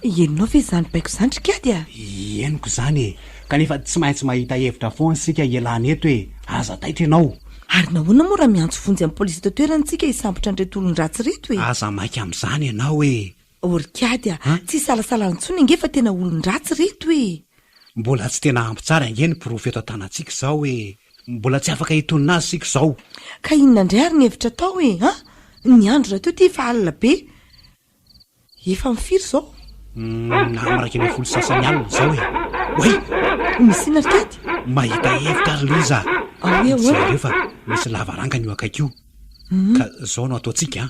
Henonao ve izany baiko izany ry Kiady a? Henoko izany e! Kanefa tsy maintsy mahita hevitra foana isika hialana eto e! Aza taitra ianao. Ary nahoana moa raha miantso vonjy amin'ny polisy eto an-toerana isika hisambotra an'ireto olon-dratsy ireto e? Aza maika amin'izany ianao e! O ry kiady a! Tsy isalasalana intsony ange fa tena olon-dratsy ireto e! Mbola tsy tena ampy tsara ange ny porofo eto an-tanantsika izao e! Mbola tsy afaka hitonona azy isika izao. Ka inona indray ary ny hevitra atao e? An! Ny andro rahateo ity efa alina be. Efa amin'ny firy izao? Humm, amin'ny 11 sy sasany alina izao e! Oay! Misy inona ry kiady? Mahita hevitra ry Liza a! Ahoa ahoana? Jereo fa misy lavarangana io akaiky io. Ka izao no ataontsika an!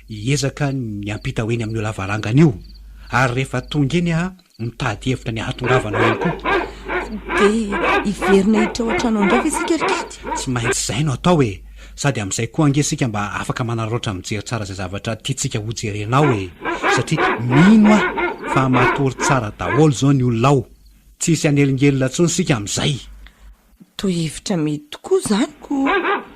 Hiezaka ny hiampita ho eny amin'io lavarangana io, ary rehefa tonga eny aho, mitady hevitra ny hahatongavana ao ihany koa. Dia hiverina hiditra ao an-trano ao indray ve isika ry Kiady? Tsy maintsy izay no atao e! Sady amin'izay koa ange isika mba afaka manararaotra mijery tsara izay zavatra tiantsika hojerena ao e! Satria mino aho fa matory tsara daholo izao ny olona ao. Tsy hisy hanelingelina intsony isika amin'izay. Toa hevitra mety tokoa izany ko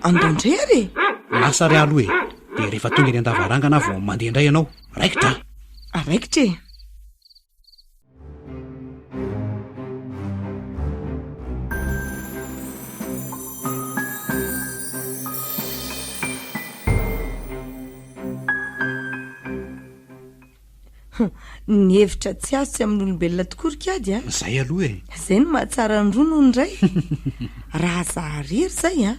andao indray ary e! Lasa ary aho aloha e! Dia rehefa tonga eny an-davarangana aho vao mandeha indray ianao. Raikitra a! Raikitra e! Ny hevitra tsy azo tsy amin'olombelona tokoa ry kiady a! Zay aloha e! Zay no mahatsara ny roa noho ny iray. Raha za irery zay a,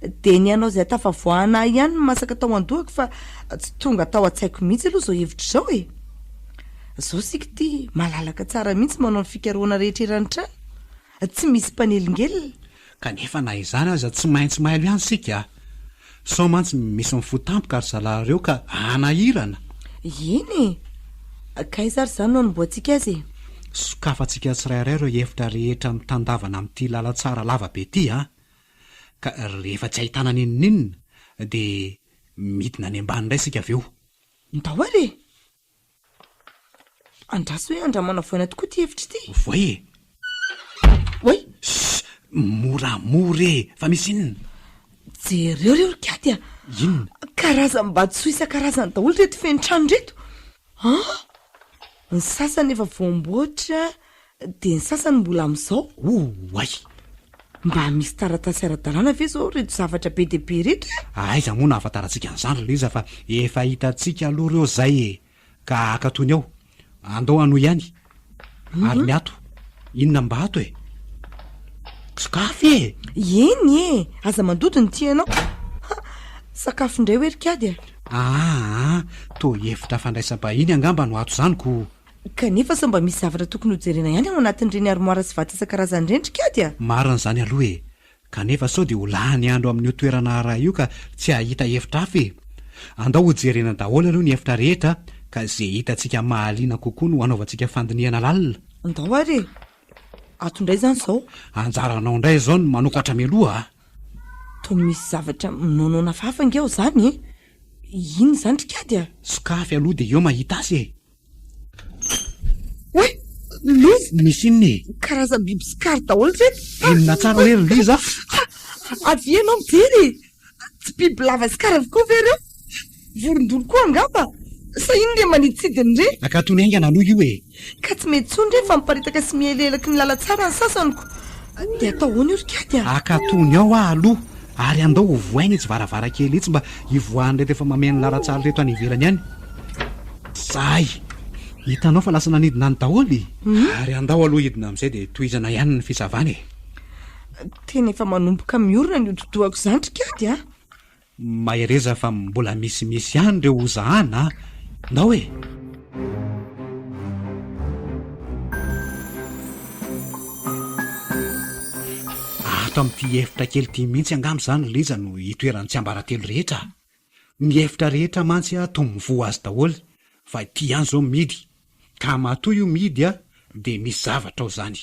dia ny hanao izay hatafavoahana ahy ihany no masaka tao an-dohako fa tsy tonga tao an-tsaiko mihitsy aloha izao hevitra izao e! Zao isika ity malalaka tsara mihitsy manao ny fikarohana rehetra eran'ny trano, tsy misy mpanelingelina. Kanefa na izany aza tsy maintsy mailo ihany isika a! Sao mantsy misy mifoha tampoka ry zalahy ireo ka hanahirana. Eny e! Ka aiza ary izany no hanombohantsika azy e? Sokafantsika tsirairay ireo efitra rehetra mitandavana amin'ity lalantsara lava be ity a! Ka rehefa tsy ahitana n'inon'inona dia midina any ambany indray isika avy eo. Ndao ary e! Andraso hoe andramana voaina tokoa ity hevitra ity. Voay e! Oay! Ssss! Moramora e! Fa misy inona? Jereo re ry Katy a! Inona? Karazam-batosoa isan-karazany daholo ireto feno trano ireto. An! Ny sasany efa voamboatra dia ny sasany mbola amin'izao. Oay! Mba misy taratasy ara-dalàna ve izao ireto zavatra be dia be ireto e? Aiza moa no ahafantarantsika an'izany ry Liza fa efa hitantsika aloha ireo izay e! Ka akatony ao. Andao hanohy ihany. Ary ny ato? Inona mba ato e? Sokafy e! Eny e! Aza mandoto ny tianao. Ha! Sakafo indray hoe ry Kiady a! Aa! Toa efitra fandraisam-bahiny angamba no ato izany ko! Kanefa sao mba misy zavatra tokony hojerena ihany ao anatin'ireny armoire sy vata isan-karazany ireny ry Kiady a! Marina izany aloha e! Kanefa sao dia ho lany andro amin'io toerana iray io ka tsy hahita hevitra hafa e! Andao hojerena daholo aloha ny efitra rehetra ka ze hitantsika mahaliana kokoa no hanaovantsika fandinihana lalina. Andao ary e! Ato indray izany izao. Anjaranao indray izao ny manokatra mialoha a! Toa misy zavatra minoanoana hafahafa ange ao izany e! Inona izany ry Kiady a? Sokafy aloha dia eo mahita azy e! Oay! Loza! Misy inona e? Karazam-biby sy kary daholo ireto! Inona tsara hoe ry Liza? Avia ianao mijery e! Tsy bibilava sy kary avokoa ve ireo? Vorondolo koa angamba? Sa inona ireny manidintsidina ireny? Akatony haingana aloha io e! Ka tsy mety intsony re fa miparitaka sy mihelehelaky ny lalantsara ny sasany ko! Dia atao ahoana io ry Kiady a? Akatony ao aho aloha ary andao hovohaina itsy varavarankely itsy mba hivoahan'ireto efa mameno ny lalantsara ireto any ivelany any. Zay! Hitanao fa lasa nanidina any daholo e! Ary andao aloha hidina amin'izay dia tohizana ihany ny fisavana e! Tena efa manomboka miorina ny hodi-dohako izany ry Kiady a! Mahereza fa mbola misimisy ihany ireo hozahana a! Ndao e! Ato amin'ity efitra kely ity mihitsy angamba izany ry Lija no itoeran'ny tsiambaratelo rehetra a! Ny efitra rehetra mantsy toa mivoha azy daholo fa ity ihany izao mihidy. Ka matoa io mihidy dia misy zavatra ao izany.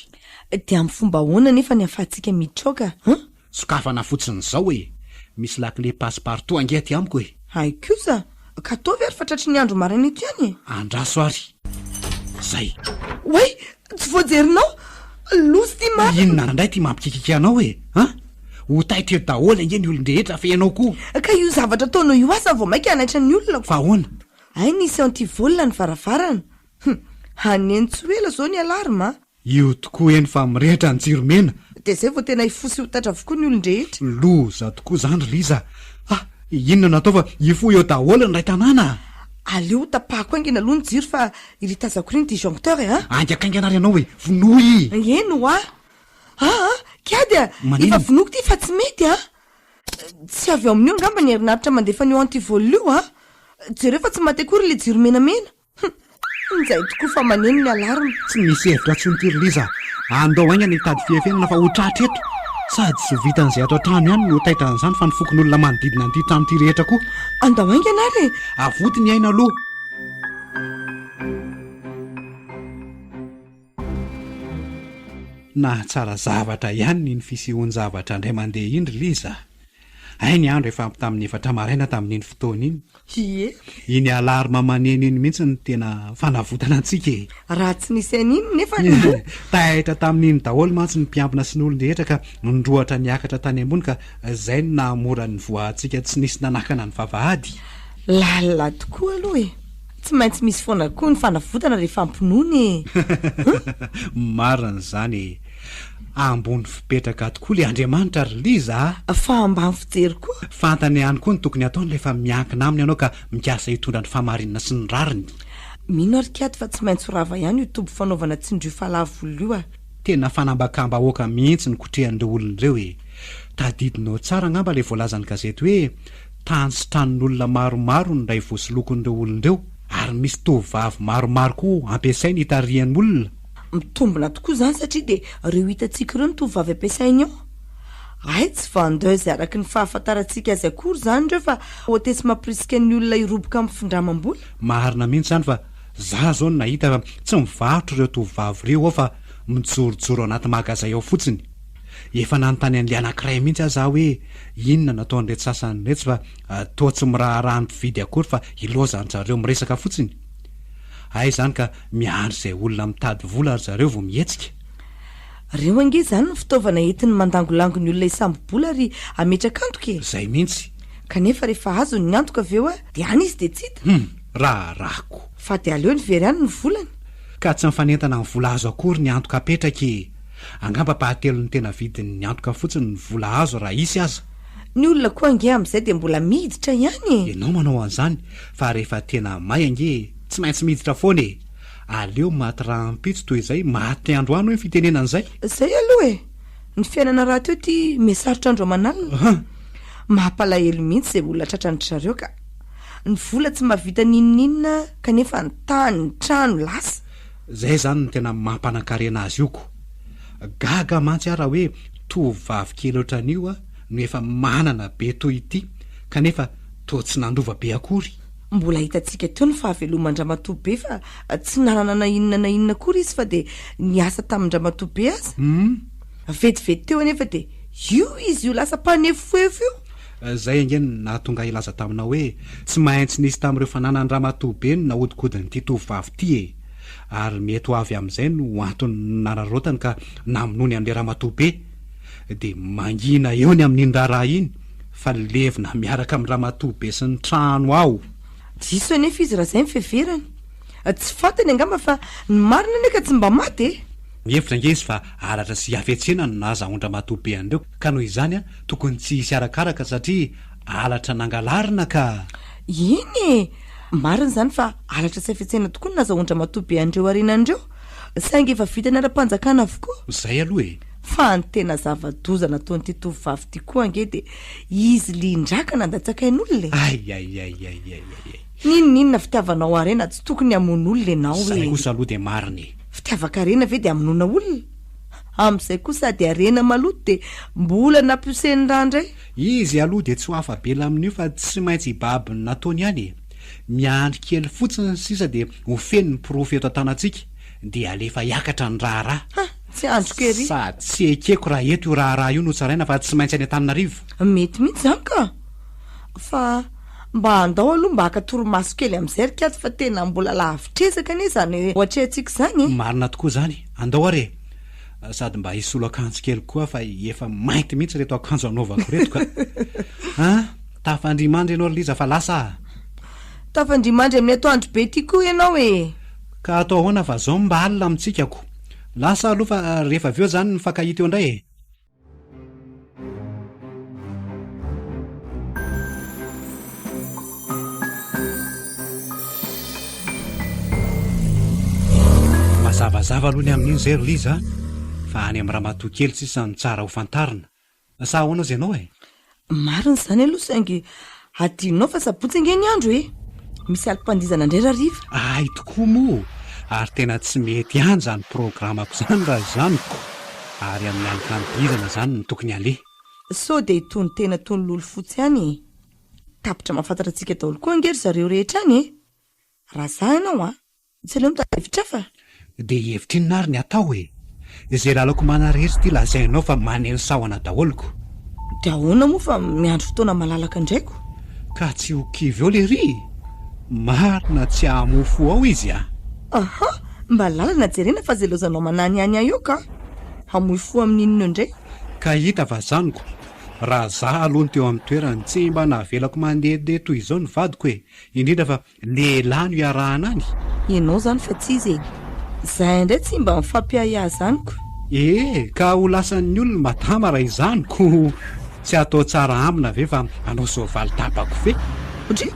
Dia amin'ny fomba ahoana anefa ny ahafahantsika miditra ao ka? An? Sokafana fotsiny izao e! Misy lakile passe partout ange aty amiko e! Hay kosa! Ka ataovy ary fa tratry ny andro maraina eto ihany e! Andraso ary! Zay! Oay! Tsy voajerinao! Loza ity marina! Inona indray ity mampikikiky anao e? An? Ho taitra eto daholo ange ny olon-drehetra fa ianao koa! Ka io zavatra ataonao io aza vao mainka hanaitra ny olona ko! Fa ahoana? Hay nisy antivol ny varavarana! Hum! Haneno tsy ho ela zao ny alarme a! Io tokoa eny fa mirehitra ny jiro mena! Dia zay vao tena hifoha sy ho taitra avokoa ny olon-drehetra! Loza tokoa zany ry Liza a! Inona no atao fa hifoha eo daholo ny iray tanàna a! Aleo tapahako haingana aloha ny jiro fa iry tazako iry ny disjoncteur e! a! Haingakaingana ary ianao e! Vonoy! Eny hoa! Aa! Kiady a! Manino? Efa vonoiko ity fa tsy mety a! Tsy avy ao amin'io angamba ny herinaritra mandefa an'io antivol io a! Jereo fa tsy maty akory ilay jiro menamena. Hum! Injay tokoa fa maneno ny alarme. Tsy misy hevitra intsony ity ry Liza a! Andao haingana hitady fiefenana fa ho tratra eto. Sady tsy vitan'izay ato an-trano ihany no ho taitra an'izany fa ny fokonolona manodidina an'ity trano ity rehetra koa. Andao haingana ary e! Avoty ny aina aloha. Nahatsara zavatra ihany iny fisehoan-javatra indray mandeha iny ry Liza a! Hay ny andro efa ampy tamin'ny efatra maraina tamin'iny fotoana iny. Ie. Iny alarme maneno iny mihitsy no tena fanavotana antsika e! Raha tsy nisy an'iny nefa ny. Taitra tamin'iny daholo mantsy ny mpiambina sy ny olon-drehetra ka nindroatra niakatra tany ambony ka izay no nahamora ny nivoahantsika tsy nisy nanakana ny vavahady. Lalina tokoa aloha e! Tsy maintsy misy foana koa ny fanavotana rehefa ampinoana e! Marina izany e! Ambony fipetraka tokoa ilay Andriamanitra ry Liza a! Fa ambany fijery koa. Fantany ihany koa ny tokony hataony rehefa miankina aminy ianao ka mikasa hitondra ny fahamarinana sy ny rariny. Mino aho ry Kiady fa tsy maintsy ho rava ihany io toby fanaovana tsindrio falavo io a! Tena fanambakam-bahoaka mihitsy ny kotrehan'ireo olona ireo e! Tadidinao tsara angamba ilay voalazan'ny gazety hoe Tany sy tranon'olona maromaro no indray voasolokin'ireo olona ireo ary misy tovovavy maromaro koa ampiasainy hitarihany olona. Mitombina tokoa izany satria dia ireo hitantsika ireo no tovovavy ampiasainy ao. Hay tsy vendeuse araka ny fahafantarantsika azy akory izany ireo fa hotesse mampirisika ny olona hiroboka amin'ny findramam-bola. Marina mihitsy izany fa za zao no nahita fa tsy mivarotra ireo tovovavy ireo ao fa mijorojoro anaty magazay ao fotsiny. Efa nanontany an'ilay anankiray mihitsy aza aho hoe inona no ataon'ireto sasany ireto fa toa tsy miraharaha ny mpividy akory fa ilaozan-dry zareo miresaka fotsiny. Hay izany ka miandry izay olona mitady vola ry zareo vao mihetsika. Reo ange izany no fitaovana entiny mandangolango ny olona hisambo-bola ary hametraka antoka e! Izay mihitsy. Kanefa rehefa azony ny antoka avy eo dia any izy dia tsy hita. Hum! Raharahako. Fa dia aleony very any ny volany. Ka tsy mifanentana amin'ny vola azo akory ny antoka apetraka e! Angamba ampahatelon'ny tena vidin'ny antoka fotsiny ny vola azo raha hisy aza. Ny olona koa ange amin'izay dia mbola miditra ihany e! Ianao manao an'izany fa rehefa tena may ange tsy maintsy miditra foana e! Aleo maty rahampitso toy izay maty androany hoy ny fitenenana izay. Izay aloha e! Ny fiainana rahateo ity mihasarotra andro aman'alina. Mampalahelo mihitsy izay olona tratran-dry zareo ka! Ny vola tsy mahavita n'inon'inona kanefa ny tany, ny trano, lasa. Zay zany no tena mampanankarena azy io ko! Gaga mantsy aho raha hoe tovovavy kely ohatran'io no efa manana be toy ity kanefa. Toa tsy nandova be akory. Mbola hitantsika teo ny fahaveloman-dRamatoa be fa tsy nanana na inona na inona akory izy fa dia niasa tamin-dRamatoa be aza. Vetivety teo anefa dia io izy io lasa mpanefoefo io. Izay ange no nahatonga ahy hilaza taminao hoe tsy maintsy nisy tamin'ireo fananan-dRamatoa be no nahodinkodin'ity tovovavy ity e! Ary mety ho avy amin'izay no antony nanararaotany ka namonoany an'ilay ramatoa be. Dia mangina eo ny amin'iny raharaha iny fa levona miaraka amin'ny ramatoa be sy ny trano ao. Diso anefa izy raha izay ny fiheverany. Tsy fantany angamba fa ny marina anie ka tsy mba maty e! Mihevitra ange izy fa halatra sy hafetsena no nahazahoan-dramatoa be an'ireo ka noho izany tokony tsy hisy arakaraka satria halatra nangalarina ka! Eny e! Marina izany fa halatra sy hafetsena tokoa no nahazahoan-dramatoa be an'ireo harena an'ireo saingy efa vitany ara-panjakana avokoa. Izay aloha e! Fa ny tena zava-doza nataon'ity tovovavy ity koa ange dia izy lian-draka nandatsaka ain'olona e! Aiaiaiaiaiaiai. N'inon'inona fitiavanao harena tsy tokony hamono olona ianao e! Izay kosa aloha dia marina e! Fitiavan-karena ve dia hamonoana olona? Amin'izay koa sady harena maloto dia mbola nampihosen'ny rà indray. Izy aloha dia tsy ho afa-bela amin'io fa tsy maintsy hibaby ny nataony ihany e! Miandry kely fotsiny sisa dia ho feno ny porofo eto an-tanantsika dia alefa hiakatra ny raharaha. Ha! Tsy andriko ery. Sady tsy ekeko raha eto io raharaha io no tsaraina fa tsy maintsy any Antananarivo. Mety mihitsy izany ka! Fa mba andao aloha mba haka torimaso kely amin'izay ry kiady fa tena mbola lavitr'ezaka anie izany ho atrehantsika izany e! Marina tokoa izany, andao ary e! Sady mba hisolo akanjo kely koa fa efa mainty mihitsy ireto akanjo anaovako ireto ka! An! Tafandrimandry ianao ry Liza fa lasa a! Tafandrimandry amin'ny atoandro be ity koa ianao e! Ka atao ahoana fa zao mba alina amintsika ko! Lasa aloha fa rehefa avy eo zany mifankahita eo indray e! Mazavazava aloha ny amin'iny izay ry Liza a! Fa any amin'ny ramatoa kely sisa no tsara ho fantarina. Sa ahoana ozy ianao e? Marina izany aloha saingy adinonao fa sabotsy ange ny andro e! Misy alim-pandihizana indray rahariva. Hay tokoa moa! Ary tena tsy mety ihany izany programako izany raha izany ko! Ary amin'ny alim-pandihizana izany no tokony haleha. Sao dia itony tena toy ny lolo fotsy ihany e! Tapitra mahafantatra antsika daholo koa ange ry zareo rehetra any e! Raha za ianao an! Tsy aleo mitady hevitra hafa? Dia hevitra inona ary ny atao e? Izay lalako manarery ity lazainao fa maneno sahona daholo ko. Dia ahoana moa fa miandry fotoana malalaka indray ko. Ka tsy ho kivy eo lery? Marina tsy hamoa fo ao izy a! Aha! Mba lalana jerena fa zay laozanao mananihany ahy eo ka! Hamoy fo amin'inona eo indray? Ka hita fa zany ko! Raha za aloha no teo amin'ny toerany tsy mba navelako mandehandeha toy izao ny vadiko e! Indrindra fa Lehilahy no iarahana any? Ianao zany fa tsy izy e! Zahay indray tsy mba mifampiahiahy zany ko! Ee, ka ho lasan'ny olona madama raha izany ko! Tsy atao tsara amina ve fa hanao soavaly tapa-kofehy? Dry!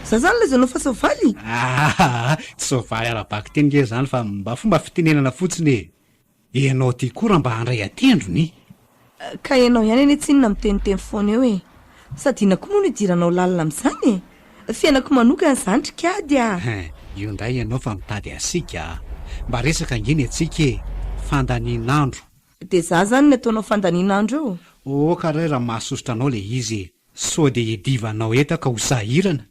Za zany lazainao fa soavaly? Aa! Tsy soavaly ara-bakiteny nge izany fa mba fomba fitenenana fotsiny e! Ianao ity koa raha mba handray an-tendrony. Ka ianao ihany anie tsinona miteniteny foana eo e! Sady inona koa moa no idiranao lalina amin'izany e? Fiainako manokana izany ry kiady a! Hein, io indray ianao fa mitady hasiaka a! Mba resaka ange ny antsika e! Fandanian'andro. Dia za zany ny ataonao fandanian'andro eo? Oka re raha mahasosotra anao ilay izy e! Sao dia hidivanao eto aho ka ho sahirana?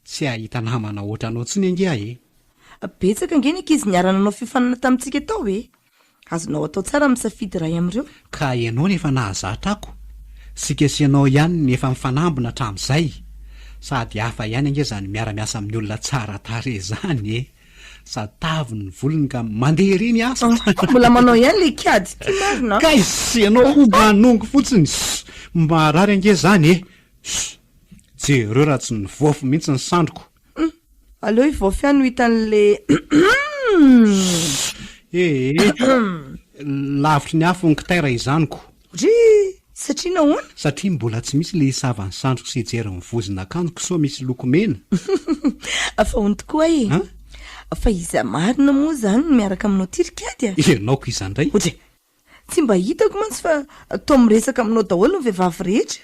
Tsy hahita namana ohatranao intsony ange aho e! Betsaka ange ny ankizy niara-nanao fiofanana tamintsika tao e! Azonao atao tsara ny misafidy iray amin'ireo. Ka ianao no efa nahazatra ako. Sika sy ianao ihany no efa mifanambina hatramin'izay. Sady hafa ihany ange izany miara-miasa amin'ny olona tsara tarehy izany e! Sady tavy ny volony ka mandeha ery ny asa. Mbola manao ihany ilay kiady ity marina an! Kay! Ianao koa manongo fotsiny! Maharary ange izany e! Ssss! Jereo raha tsy nivaofy mihitsy ny sandriko. Hum! Aleo hivaofy ihany ho hitan'le Ssss! Ee! Lavitry ny afo ny kitay raha izany ko! Dry! Satria nahoana? Satria mbola tsy misy le hisava ny sandriko sy hijery ny vozon'akanjoko sao misy loko mena. Fa hono tokoa e! An? Fa iza marina moa izany no miaraka aminao ity ry kiady a? Ianao ko iza indray? Dry! Tsy mba hitako mantsy fa toa miresaka aminao daholo ny vehivavy rehetra.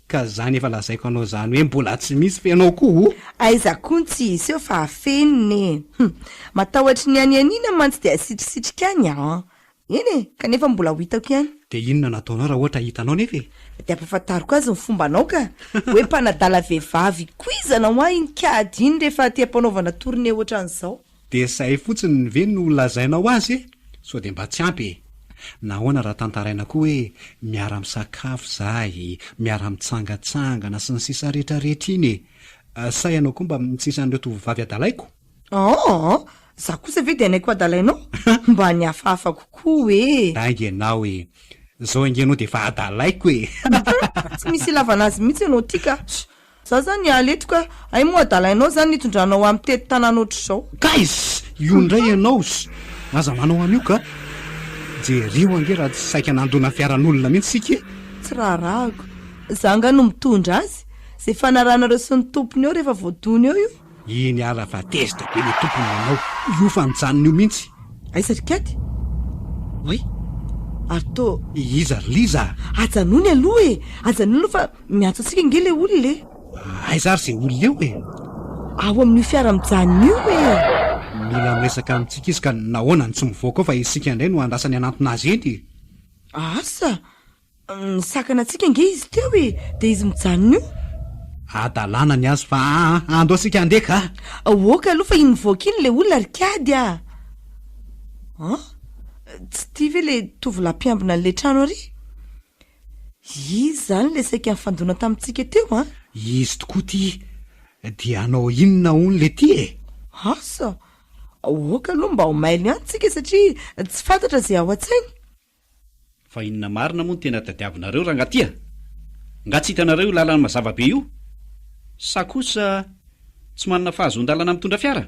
Ka zany efa lazaiko anao zany hoe mbola tsy misy fa ianao koa o! Aiza koa ny tsy hisy eo fa afenina e! Hum! Matahotry ny hanianiana mantsy dia asitrisitrika any an! Eny e! Kanefa mbola ho hitako ihany. Dia inona no ataonao raha ohatra hitanao nefa e? Dia ampahafantariko azy ny fombanao ka! Hoe mpanadala vehivavy koa. Tohizana hoa iny kady iny rehefa aty am-panaovana tournée ohatran'izao. Dia zay fotsiny ve no lazainao azy e? Sao dia mba tsy ampy e? Nahoana raha tantaraina koa hoe miara-misakafo zahay, miara-mitsangatsangana sy ny sisa rehetra rehetra iny e? Sa ianao koa mba tsy isan'ireo tovovavy adalaiko? Aa! Za kosa ve dia hanaiky ho adalainao? Mba ny hafahafa kokoa hoe. Dainga ianao e! Zao ange ianao dia efa adalaiko e! Tsy misy ilavana azy mihitsy ianao ty ka! Za zany hiala eto ka! Hay moa adalainao zany nitondranao ahy mitety tanàna ohatr'izao. Kaiss! Io indray ianao s! Aza manao an'io ka! Jereo ange raha tsy saika nandona fiaran'olona mihitsy isika e! Tsy raharahako. Za angaha no mitondra azy? Zay fanarahanareo sy ny tompony eo rehefa voadona eo io. Iny ara fa tezitra be le tompony nanao io fa nijanona io mintsy. Aiza ry Katy? Oay! Ary toa. Iza ry Liza a? Ajanony aloha e! Ajanony aloha fa miantso antsika ange le olona e! Aiza ary ze olona eo e? Ao amin'io fiara mijanona io e! Mila miresaka amintsika izy ka nahoana no tsy mivoaka ao fa isika indray no andrasany hanantona azy eny e! Asa! Nisakana antsika ange izy teo e! Dia izy mijanona io. Hadalana ny azy fa aa andao isika handeha ka! Ok aloha fa iny mivoaka iny ilay olona ry kiady a! An! Tsy ity ve ilay tovolahy mpiambina an'ilay trano ary? Izy izany ilay saika nifandona tamintsika teo an! Izy tokoa ity! Dia hanao inona hono ilay ity e? Asa! Ok aloha mba ho mailo ihany tsika satria tsy fantatra izay ao an-tsainy. Fa inona marina moa no tena tadiavinareo rangaha ty a? Nga tsy hitanareo io lalana mazava be io? Sa kosa tsy manana fahazoan-dalana mitondra fiara?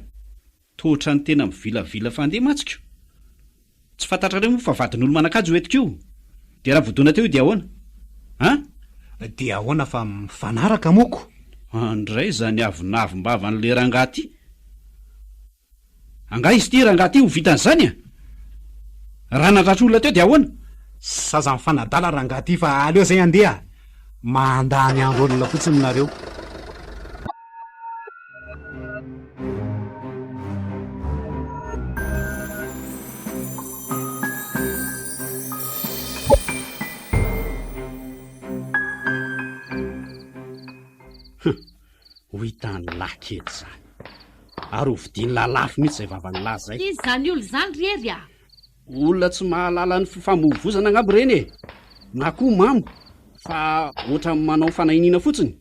Toa ohatran'ny tena mivilavila fandeha mantsy ko! Tsy fantatrareo moa fa vadin'olo manan-kaja io entiko io? Dia raha voadona teo io dia ahoana? An? Dia ahoana fa mifanaraka moa ko? Andray izany avonavom-bavan'ilay rangaha ty! Angaha izy ity rangaha ity ho vitan'izany a? Raha nandratra olona teo dia ahoana? Zaza mifanadala rangaha ity fa aleo zay andeha a! Mandany andro olona fotsiny nareo. Hum! Ho hitan'lah kely izany. Ary ho vidian'lah lafo mihitsy izay vavan'lah izay. Iza izany olona izany ry Hery a? Olona tsy mahalala ny fifamoivozana angamba ireny e! Na koa mamo fa ohatran'ny manao fanahiniana fotsiny.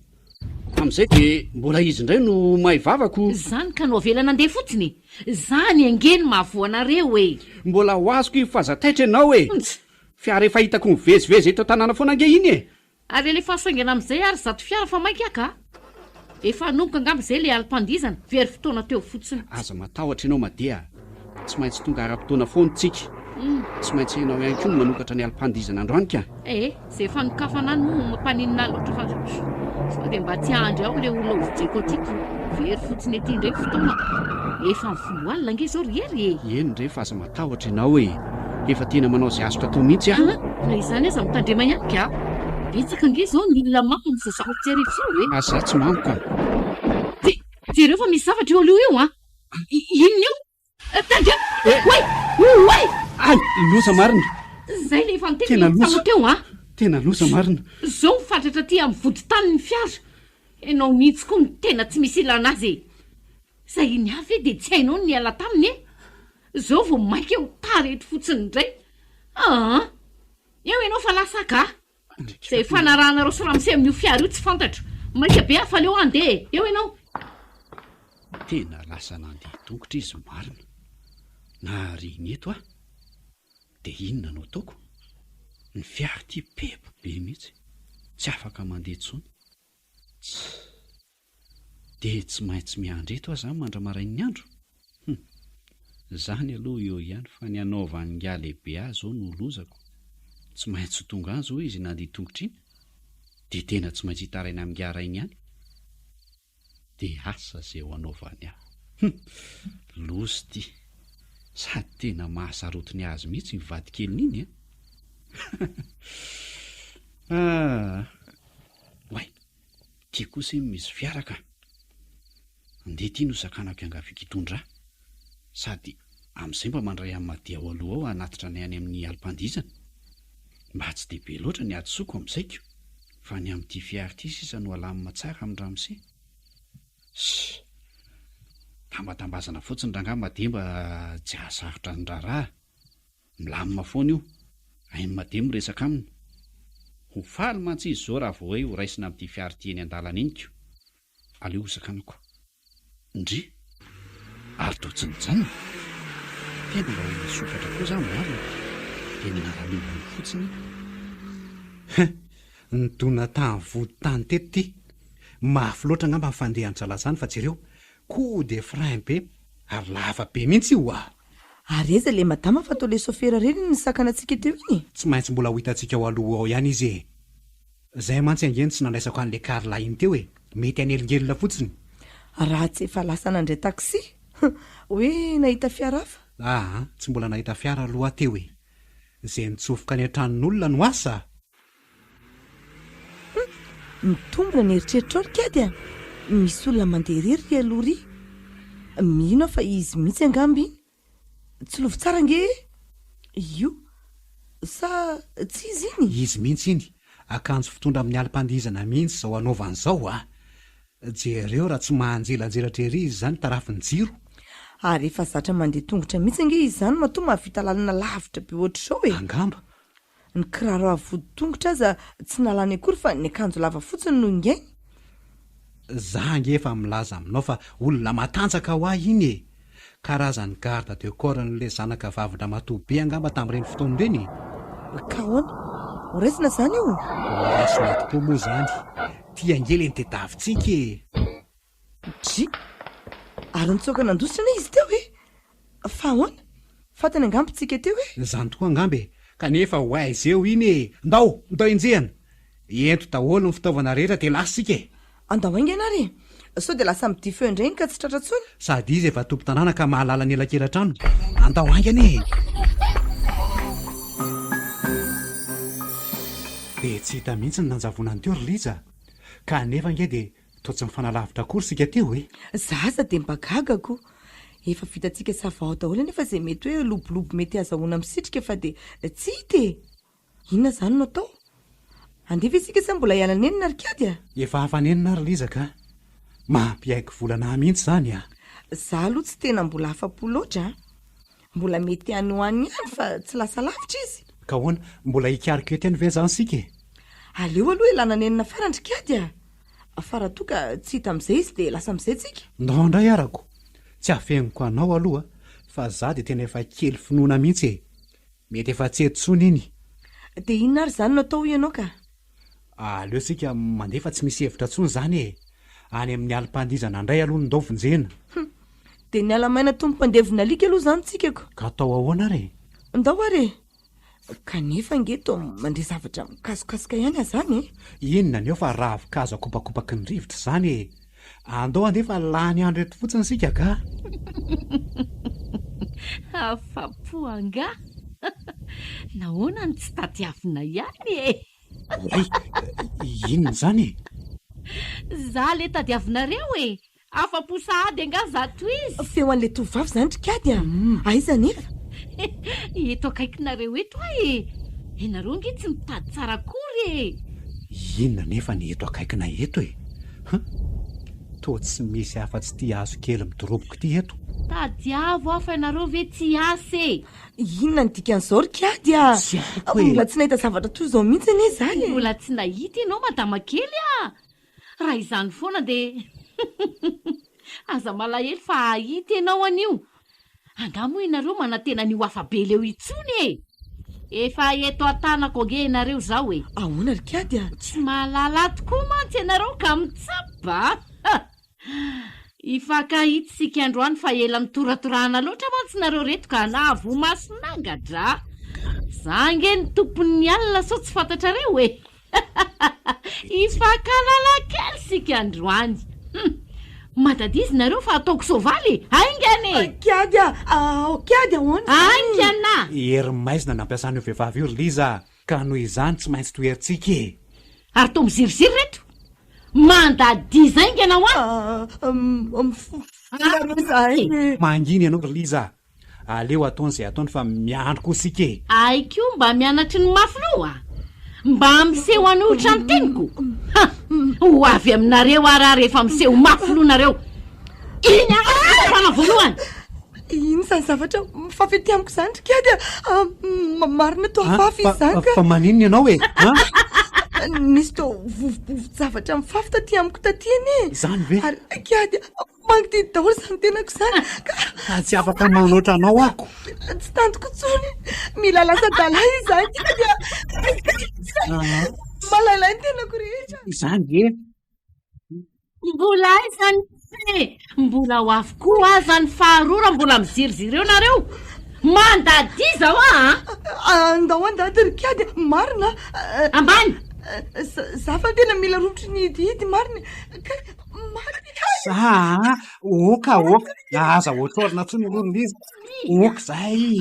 Amin'izay dia mbola izy indray no may vava ko. Izany ka no avela nandeha fotsiny e! Izany ange no mahavoa anareo e! Mbola ho azoko io f'aza taitra ianao e! Fiara efa hitako mivezivezy eto an-tanàna foana ange iny e! Ary alefaso haingana amin'izay ary izato fiara fa maika ka! Efa hanomboka angamba izay ilay alim-pandihizana, very fotoana teo fotsiny. Aza matahotra ianao Made a! Tsy maintsy tonga ara-potoana foana tsika. Tsy maintsy hainao ihany koa ny manokatra ny alim-pandihizana androany ka! Eh! Izay efa nokafana any moa mampaninona ahy loatra fa sao dia mba tsy hahandry ao ilay olona hovidiako aty ko! Very fotsiny aty indray ny fotoanako. Efa amin'ny folo alina ange izao ry Hery e! Eny re fa aza matahotra ianao e! Efa tena manao izay azoko atao mihitsy aho. Na izany aza mitandrema ihany ka! Betsaka ange izao ny olona mamo amin'izao 2004 izao e! Aza tsy mamo ka! Jereo fa misy zavatra eo aloha eo an! Inona io? Tandremo! Oay! Oay! Ay! Loza marina! Izay ilay efa niteny Tena loza! teo an! Tena loza marina! Izao mifatratra aty amin'ny vodin-tany ny fiara! Ianao mihitsy koa no tena tsy misy ilana azy e! Izay iny avy ve dia tsy hainao ny niala taminy e? Zao vao maika ho tara eto fotsiny indray aa! Eo ianao fa lasa ka! Izay ifanarahanareo sy ramose amin'io fiara io tsy fantatro. Maika be aho fa aleo handeha e! Eo ianao! Tena lasa nandeha tongotra izy marina. Nahariany eto aho. Dia inona no ataoko? Ny fiara ity pepo be mihitsy. Tsy afaka mandeha intsony. Tss. Dia tsy maintsy miandry eto aho izany mandra-marain'ny andro? Hum. Izany aloha eo ihany fa ny hanaovan'ingahy lehibe ahy izao no lozako. Tsy maintsy ho tonga any izao izy nandeha tongotra iny. Dia tena tsy maintsy hitaraina amin'ingahy rainy ihany. Dia asa izay ho anaovany ahy. Hum. Loza ity. Sady tena mahasarotiny azy mihitsy iny vadikeliny iny an. Ah. Oay. Ty kosa iny misy fiara ka! Andeha ity no sakanako iangaviako hitondra ahy. Sady amin'izay mba mandray an'i Madi ao aloha ao hanatitra anay any amin'ny alim-pandihizana. Mba tsy dia be loatra ny hadisoako amin'izay ko! Fa ny amin'ity fiara ity sisa no alamina tsara amin-dRamose. Ssss. Tambatambazana fotsiny rangahy Madimba tsy hahasarotra ny raharaha. Milamina foana io. Hain'i Made miresaka aminy. Ho faly mantsy izy izao raha vao hoe ho raisina amin'ity fiara ity eny an-dalana iny ko. Aleo hosakanako. Ndry! Ary toa tsy nijanona? Tena mba olona sokatra koa za marina. Dia niara-miohono fotsiny. Hein! Nidona tany vody tany teto ty. Mafy loatra angamba ny fandehan-dRalahy zany fa jereo, coup de frein be ary lava be mihitsy io ah! Ary aiza le madama fa toa le sofera reny no nisakana antsika teo iny e? Tsy maintsy mbola ho hitantsika ao aloha ao ihany izy e! Zay mantsy ange no tsy nandraisako an'le Carla iny teo e! Mety hanelingelina fotsiny. Raha tsy efa lasa nandray taxi, hoe nahita fiara hafa? Aa, tsy mbola nahita fiara aloha aho teo e! Zay nitsofoka any an-tranon'olona no asa? Hum! Mitombina ny eritreritrao ry kiady a! Misy olona mandeha irery ry aloha ry. Mino aho fa izy mihitsy angamba iny. Tsilovy tsara ange io sa tsy izy iny? Izy mihitsy iny! Akanjo fitondra amin'ny alim-pandihizana mihitsy izao anaovany izao a! Jereo raha tsy mahanjelanjelatra ery izy izany tarafin'ny jiro. Ary efa zatra mandeha tongotra mihitsy ange izy izany matoa mahavita lalana lavitra be ohatr'izao e! Angamba. Ny kiraro avo vodi-tongotra aza tsy nalany akory fa ny akanjo lava fotsiny no ingainy. Za ange efa milaza aminao fa olona matanjaka hoa iny e! Karazan'ny garde de corps n'le zanaka vavin-dramatoa be angamba tamin'ireny fotoana ireny e! Ka ahoana? Ho raisina izany io? Ho raisina tokoa moa izany. Ty ange le nitediavintsika e! Dry! Ary nitsoaka nandositra anie izy teo e! Fa ahoana? Fantany angamba tsika teo e! Izany tokoa angamba e! Kanefa ho aiza eo iny e! Ndao! Ndao enjehina! Ento daholo ny fitaovana rehetra dia lasa isika e! Andao haingana ary e! Sao dia lasa midify eo indray iny ka tsy tratra intsony? Sady izy efa tompon-tanàna ka mahalala ny elakela-trano. Andao haingana e! Dia tsy hita mihitsy ny nanjavonany teo ry Lija. Kanefa ange dia Toa tsy mifanalavitra akory isika teo e! Za aza dia mba gaga ko! Efa vitantsika savao daholo anefa izay mety hoe lobolobo mety azahoana misitrika fa dia tsy hita e! Inona izany no atao? Handeha ve isika sa mbola hiala nenina ry kiady a? Efa afa-nenina ry Liza ka! Mampiaiky volana ahy mihitsy izany a! Za aloha tsy tena mbola afa-po loatra a! Mbola mety any ho any ihany fa tsy lasa lavitra izy. Ka ahoana? Mbola hikarika eto ihany ve izany isika e? Aleo aloha hialana nenina farany ry kiady a! Fa raha toa ka tsy hita amin'izay izy dia lasa amin'izay tsika. Ndao indray arako! Tsy afeniko anao aloha fa za dia tena efa kely finoana mihitsy e! Mety efa tsy eto intsony iny. Dia inona ary izany no atao hoy ianao ka? Aleo tsika mandeha fa tsy misy hevitra intsony izany e! Any amin'ny alim-pandihizana indray aloha no ndao vonjena. Hum! Dia niala maina tompom-pandevona alika aloha izany tsika ko! Ka atao ahoana ary e? Ndao ary e! Kanefa ange toa mandre zavatra mikasokasoka ihany aho izany e! Inona ny eo fa ravin-kazo akopakopaky ny rivotra izany e! Andao andeha fa lany andro eto fotsiny isika ka! Afa-po angaha? Nahoana no tsy tadiavina ihany e? Oay! Inona izany e? Za le tadiavinareo e! Afa-po sahady angaha zato izy? Feo an'ilay tovovavy izany ry Kiady a! Aiza anefa? Eto akaikinareo eto aho e! Ianareo ange tsy mitady tsara akory e! Inona anefa ny eto akaikinay eto e? Hum! Toa tsy misy afa-tsy ity hazo kely midoroboka ity eto. Tadiavo aho fa ianareo ve tsy hiasa e! Inona ny dikan'izao ry Kiady a! Tsy haiko e! Mbola tsy nahita zavatra toy izao mihitsy anie izaho e! Mbola tsy nahita ianao madama kely a! Raha izany foana dia aza malahelo fa hahita ianao anio. Angaha moa ianareo manantena an'io afa-bela eo intsony e? Efa eto an-tanako ange ianareo izao e! Ahoana ry Kiady a? Tsy mahalala tokoa mantsy ianareo ka mitsapa a! Hifankahita isika androany fa ela nitoratorahana loatra mantsy nareo reto ka nahavoa mason'angatra. Za ange ny tompon'ny alina sao tsy fantatrareo e! Hifankalala kely isika androany. Hum! Madadizy nareo fa ataoko soavaly e! Haingana e! Kiady a! Ao Kiady ahoana izany? Haingana! Hery maizina nampiasan'io vehivavy io ry Liza a! Ka noho izany tsy maintsy toherintsika e! Ary toa miziriziry reto! Mandadiza haingana hoa! Mifofotra izahay e! Mangina ianao ry Liza a! Aleo ataony izay ataony fa miandry koa isika e! Hay koa mba mianatry ny mafy loha! Mba miseho hanohitra ny teniko? Ha! Ho avy aminareo ary aho rehefa miseho mafy loha nareo. Iny fana voalohany. Ino izany zavatra mifafy ety amiko izany ry kiady a? Marina toa mafy izy izany ka. Fa maninona ianao e? Nisy toa vovobovo-javatra mifafy taty amiko taty anie. Izany ve? Ary kiady Mangididy daholo izany tenako izany ka. Ka tsy afaka manoatra anao ako. Tsy tantiko intsony. Mila lasa adala izany dia malailay ny tenako rehetra. Izany ve? Mbola aiza ny e? Mbola ho avy koa aza ny faharoa raha mbola miziriziry eo nareo. Mandadiza hoa a! Andao andady ry kiady, marina. Ambany! Za fa tena mila rompotry ny hidihidy marina. Ka Za a, oka oka, aza otrorina intsony aloha ry Liza, oka zay.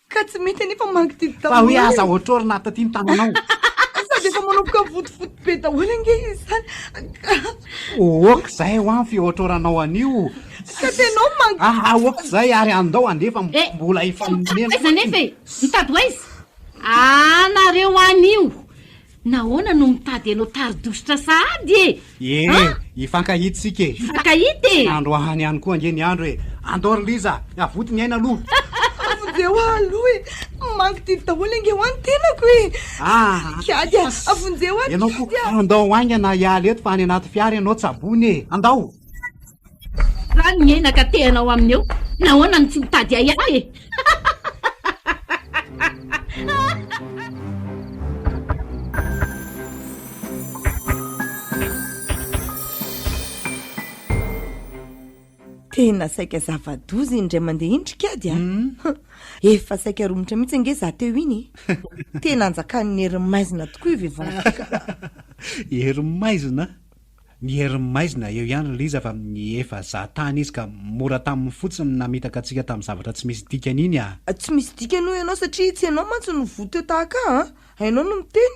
Ka tsy mety anefa mangididy daholo. Fa hoe aza otrorina taty ny tananao. Sady efa manomboka mivotivoty be daholo ange izy izany. Oka zay ho an fiotroranao an'io. Ka tenao mangididy. Ah, oka zay ary andao andeha fa mbola hifanomena. Aiza anefa e? Mitady ho aiza? Ah, nareo anio. Nahoana no mitady anao tari-dositra sahady e? Ie, hifankahita isika e! Hifankahita e! Androany ihany koa ange ny andro e! Andao ry Liza, avoty ny aina aloha! Vonjeo aho aloha e! Mangididy daholo ange ho an'ny tenako e! Ah! Kiady a! Vonjeo aho Ianao Kiady koa, a! andao haingana hiala eto fa any anaty fiara ianao tsaboina e! Andao! Zany ny aina ka tehanao aminy eo. Nahoana no tsy mitady ahy ahy e? Tena saika zava-doza iny indray mandeha iny ry kiady a! Efa saika romotra mihitsy ange za teo iny e! Tena anjakan'ny herin'ny maizina tokoa io vehivavy io ka! Herin'ny maizina? Ny herin'ny maizina eo ihany ry Liza fa efa za tany izy ka mora taminy fotsiny ny namitaka antsika tamin'ny zavatra tsy misy dikany iny ah! Tsy misy dikany hoy ianao satria tsy ianao mantsy no voa teo tahaka ahy an! Hainao no miteny.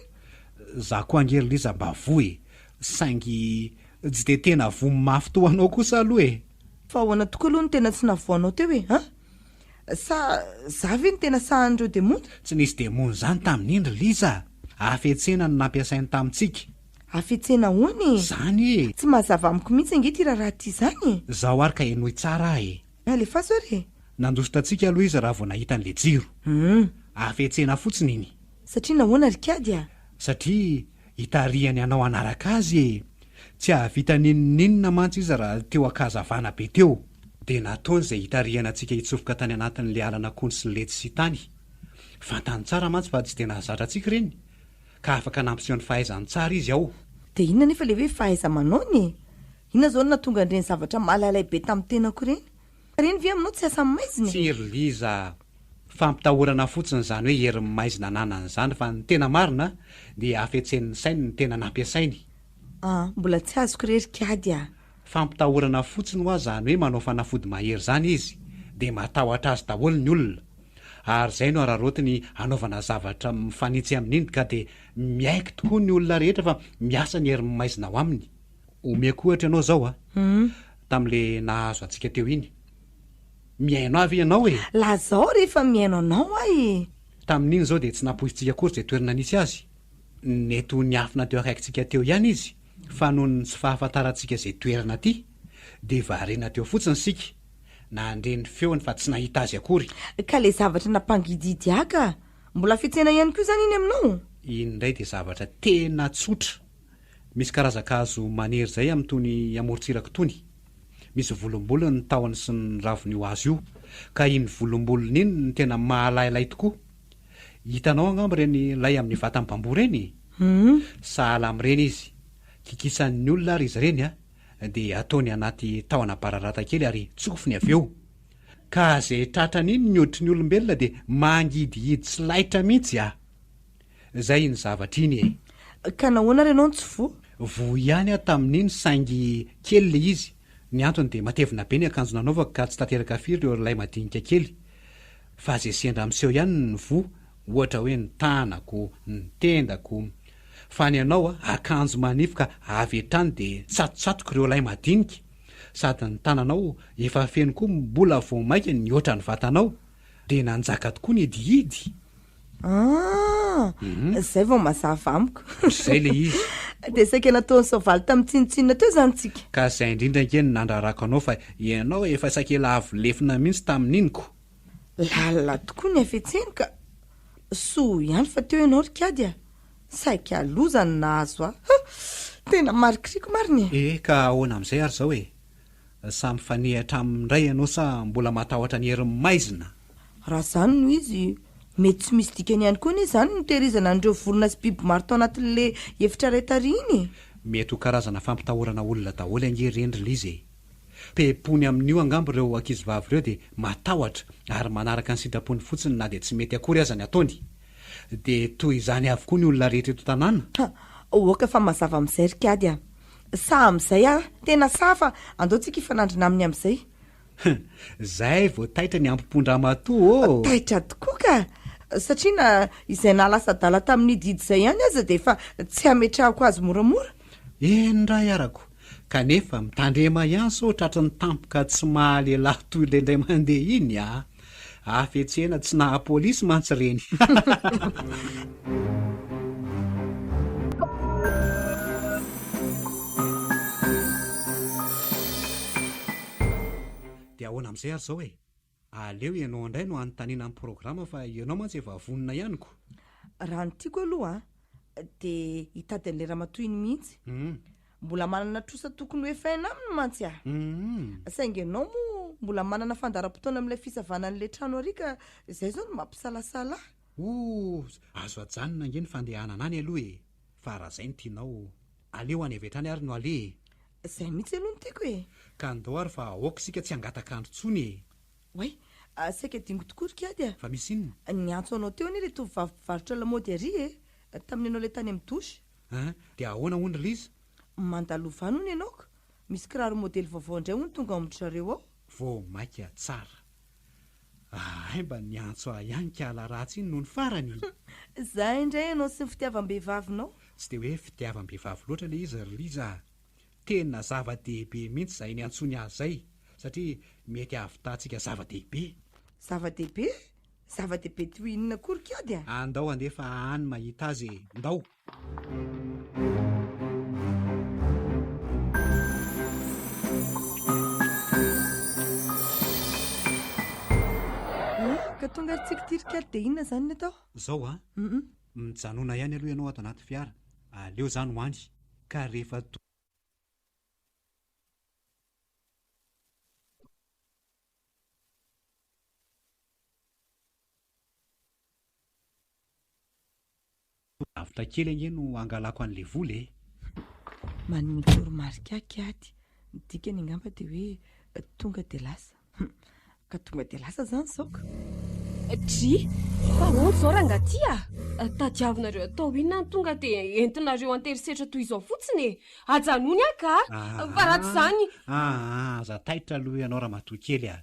Za koa ange ry Liza mba voa e! Saingy tsy dia tena voa mafy toa anao kosa aloha e! Fa ahoana tokoa aloha no tena tsy nahavoa anao teo e! An! Sa za ve no tena sahan'ireo demony? Tsy nisy demony izany tamin'iny ry Liza a! Hafetsena no nampiasainy tamintsika. Hafetsena ahoana e? Zany e! Tsy mazava amiko mihitsy ange ity raharaha ity izany e! Zao ary ka henoy tsara aho e! Alefaso ary e! Nandositra antsika aloha izy raha vao nahita an'ilay jiro. Hum. Hafetsena fotsiny iny. Satria nahoana ry Kiady a? Satria hitarihany anao hanaraka azy e! Tsy hahavita n'inon'inona mantsy izy raha teo an-kazavana be teo. Dia nataony izay hitarihana antsika hitsofoka tany anatin'ilay alan'akondro sy ny letisia tany. Fantany tsara mantsy fa tsy dia nahazatra antsika ireny. Ka afaka nampiseho ny fahaizany tsara izy ao. Dia inona anefa ilay hoe fahaiza-manaony e? Inona izao no nahatonga an'ireny zavatra malailay be tamin'ny tenako ireny? Ireny ve aminao tsy asan'ny maizina e? Tsia ry Liza a! Fampitahorana fotsiny izany hoe herin'ny maizina ananany izany fa ny tena marina dia hafetsen'ny sainy ny tena nampiasainy. Ah, mbola tsy azoko re ry Kiady a! Fampitahorana fotsiny hoa zany hoe manao fanafody mahery zany izy dia matahotra azy daholo ny olona ary zay no araraotiny hanaovana zavatra mifanitsy amin'iny ka dia miaiky tokoa ny olona rehetra fa miasa ny herin'ny maizina ao aminy. Omeko ohatra ianao zao a! Tamin'le nahazo antsika teo iny. Mihaino ahy ve ianao e? Lazao rehefa mihaino anao aho e! Tamin'iny zao dia tsy nampoizintsika akory izay toerana nisy azy. Nety ho niafina teo akaikintsika teo ihany izy fa noho ny tsy fahafantarantsika izay toerana aty dia variana teo fotsiny isika, nandre ny feony fa tsy nahita azy akory. Ka le zavatra nampangidihidy ahy ka! Mbola fihetsehana ihany koa izany iny aminao? Iny indray dia zavatra tena tsotra. Misy karazan-kazo maniry izay amin'itony amorontsiraka itony. Misy volombolony ny tahony sy ny ravin'io hazo io. Ka iny volombolony iny no tena mahalailay tokoa. Hitanao angamba ireny lay amin'ny vatan'ny bamboa ireny e? Sahala amin'ireny izy. Kikisan'ny olona ary izy ireny a, dia ataony anaty tahona bararata kely ary tsofiny avy eo. Ka izay tratran'iny ny hoditry ny olombelona dia mangidihidy sy laitra mihitsy a! Izay iny zavatra iny e! Ka nahoana ary ianao no tsy voa? Voa ihany aho tamin'iny saingy kely ilay izy. Ny antony dia matevina be ny akanjo nanaovako ka tsy tanteraka firy ireo lay madinika kely. Fa ze sendra miseho ihany ny voa, ohatra hoe ny tanako, ny tendako. Fa ny anao a, akanjo manify ka avy hatrany dia tsatotsatoko ireo lay madinika. Sady ny tananao efa feno koa mbola vao maika nihoatra ny vatanao. Dia nanjaka tokoa ny hidihidy. Ah! Ah, zay vao mazava amiko. Zay le izy. Dia saika nataon'i soavaly tamin'ny tsinontsinona teo izany tsika. Ka zay indrindra ange no nandrarako anao fa ianao efa saika lavo lefona mihitsy tamin'iny ko. Lalina tokoa ny hafetseny ka. Soa ihany fa teo ianao ry kiady a. Saika loza no nahazo ahy. Ha! Tena marikiriko marina e. Eh ka ahoana amin'izay ary izao e? Samy mifanehatra aminy indray ianao sa mbola matahotra ny herin'ny maizina? Raha izany no izy, mety tsy misy dikany ihany koa anie izany ny nitehirizana an'ireo vorona sy biby maro tao anatin'ilay efitra iray tary iny e! Mety ho karazana fampitahorana olona daholo ange ireny ry Liza e! Pepony amin'io angamba ireo ankizivavy ireo dia matahotra ary manaraka ny sitrapony fotsiny na dia tsy mety akory aza ny ataony. Dia toy izany avokoa ny olona rehetra eto an-tanàna. Ha! Oka fa mazava amin'izay ry kiady a! Saha amin'izay aho, tena saha fa andao tsika hifanandrina aminy amin'izay. Zay vao taitra ny ampom-pon-dramatoa ô! Taitra tokoa ka! Satria na izay nahalasa adala tamin'ny didy izay ihany aza dia efa tsy hametrahako azy moramora. Eny ray arako, kanefa mitandrema ihany sao tratry ny tampoka tsy maha lehilahy toy ilay indray mandeha iny a! Hafetsena tsy naha polisy mantsy ireny. Dia ahoana amin'izay ary izao e? Aleo ianao indray no hanontaniana ny programa fa ianao mantsy efa vonona ihany ko. Raha ny tiako aloha dia hitady an'ilay ramatoa iny mihitsy. Mbola manana trosa tokony ho efaina aminy mantsy aho. Saingy ianao moa mbola manana fandaharam-potoana amin'ilay fisavana an'ilay trano ary ka izay izao no mampisalasala ahy. Oh, azo ajanona ange ny fandehanana any aloha e! Fa raha izay no tianao, aleo any avy hatrany ary no aleha e! Izay mihitsy aloha no tiako e! Ka andao ary fa aoka isika tsy hangataka andro intsony e! Oay, saika adinoko tokoa ry kiady a! Fa misy inona? Niantso anao teo anie ilay tovovavy mpivarotra lamaody ary e! Tamin'ny ianao ilay tany amin'ny douche. An! Dia ahoana hono ry Liza? Mandalova any hono ianao ka! Misy kiraro modely vaovao indray hono tonga ao amin-dry zareo ao. Vao maika tsara. Hay mba niantso ahy ihany kala ratsy iny nony farany. Zay indray ianao sy ny fitiavam-behivavinao. Tsy dia hoe fitiavam-behivavy loatra ilay izy ry Liza a! Tena zava-dehibe mihitsy izay niantsoany azy izay satria mety hahavitantsika zava-dehibe. Zava-dehibe? Zava-dehibe toy inona akory kiady a? Andao handeha fa any mahita azy e! Ndao! Oh, ka tonga ary tsika ity ry kiady dia inona izany ny atao? Zao a! Mijanona ihany aloha ianao ato anaty fiara, aleo zany ho any, ka rehefa Lavitra kely ange no angalako an'le vola e! Manome toromarika ahy kiady, ny dikany angamba dia hoe tonga dia lasa. Hum, ka tonga dia lasa izany izao ka. Dry, fa ahoana izao rangahy ty a? Tadiavinareo atao inona ny tonga dia entinareo an-terisetra toy izao fotsiny e? Ajanony aho ka! Fa raha tsy izany. Aa, aza taitra aloha ianao ramatoa kely a!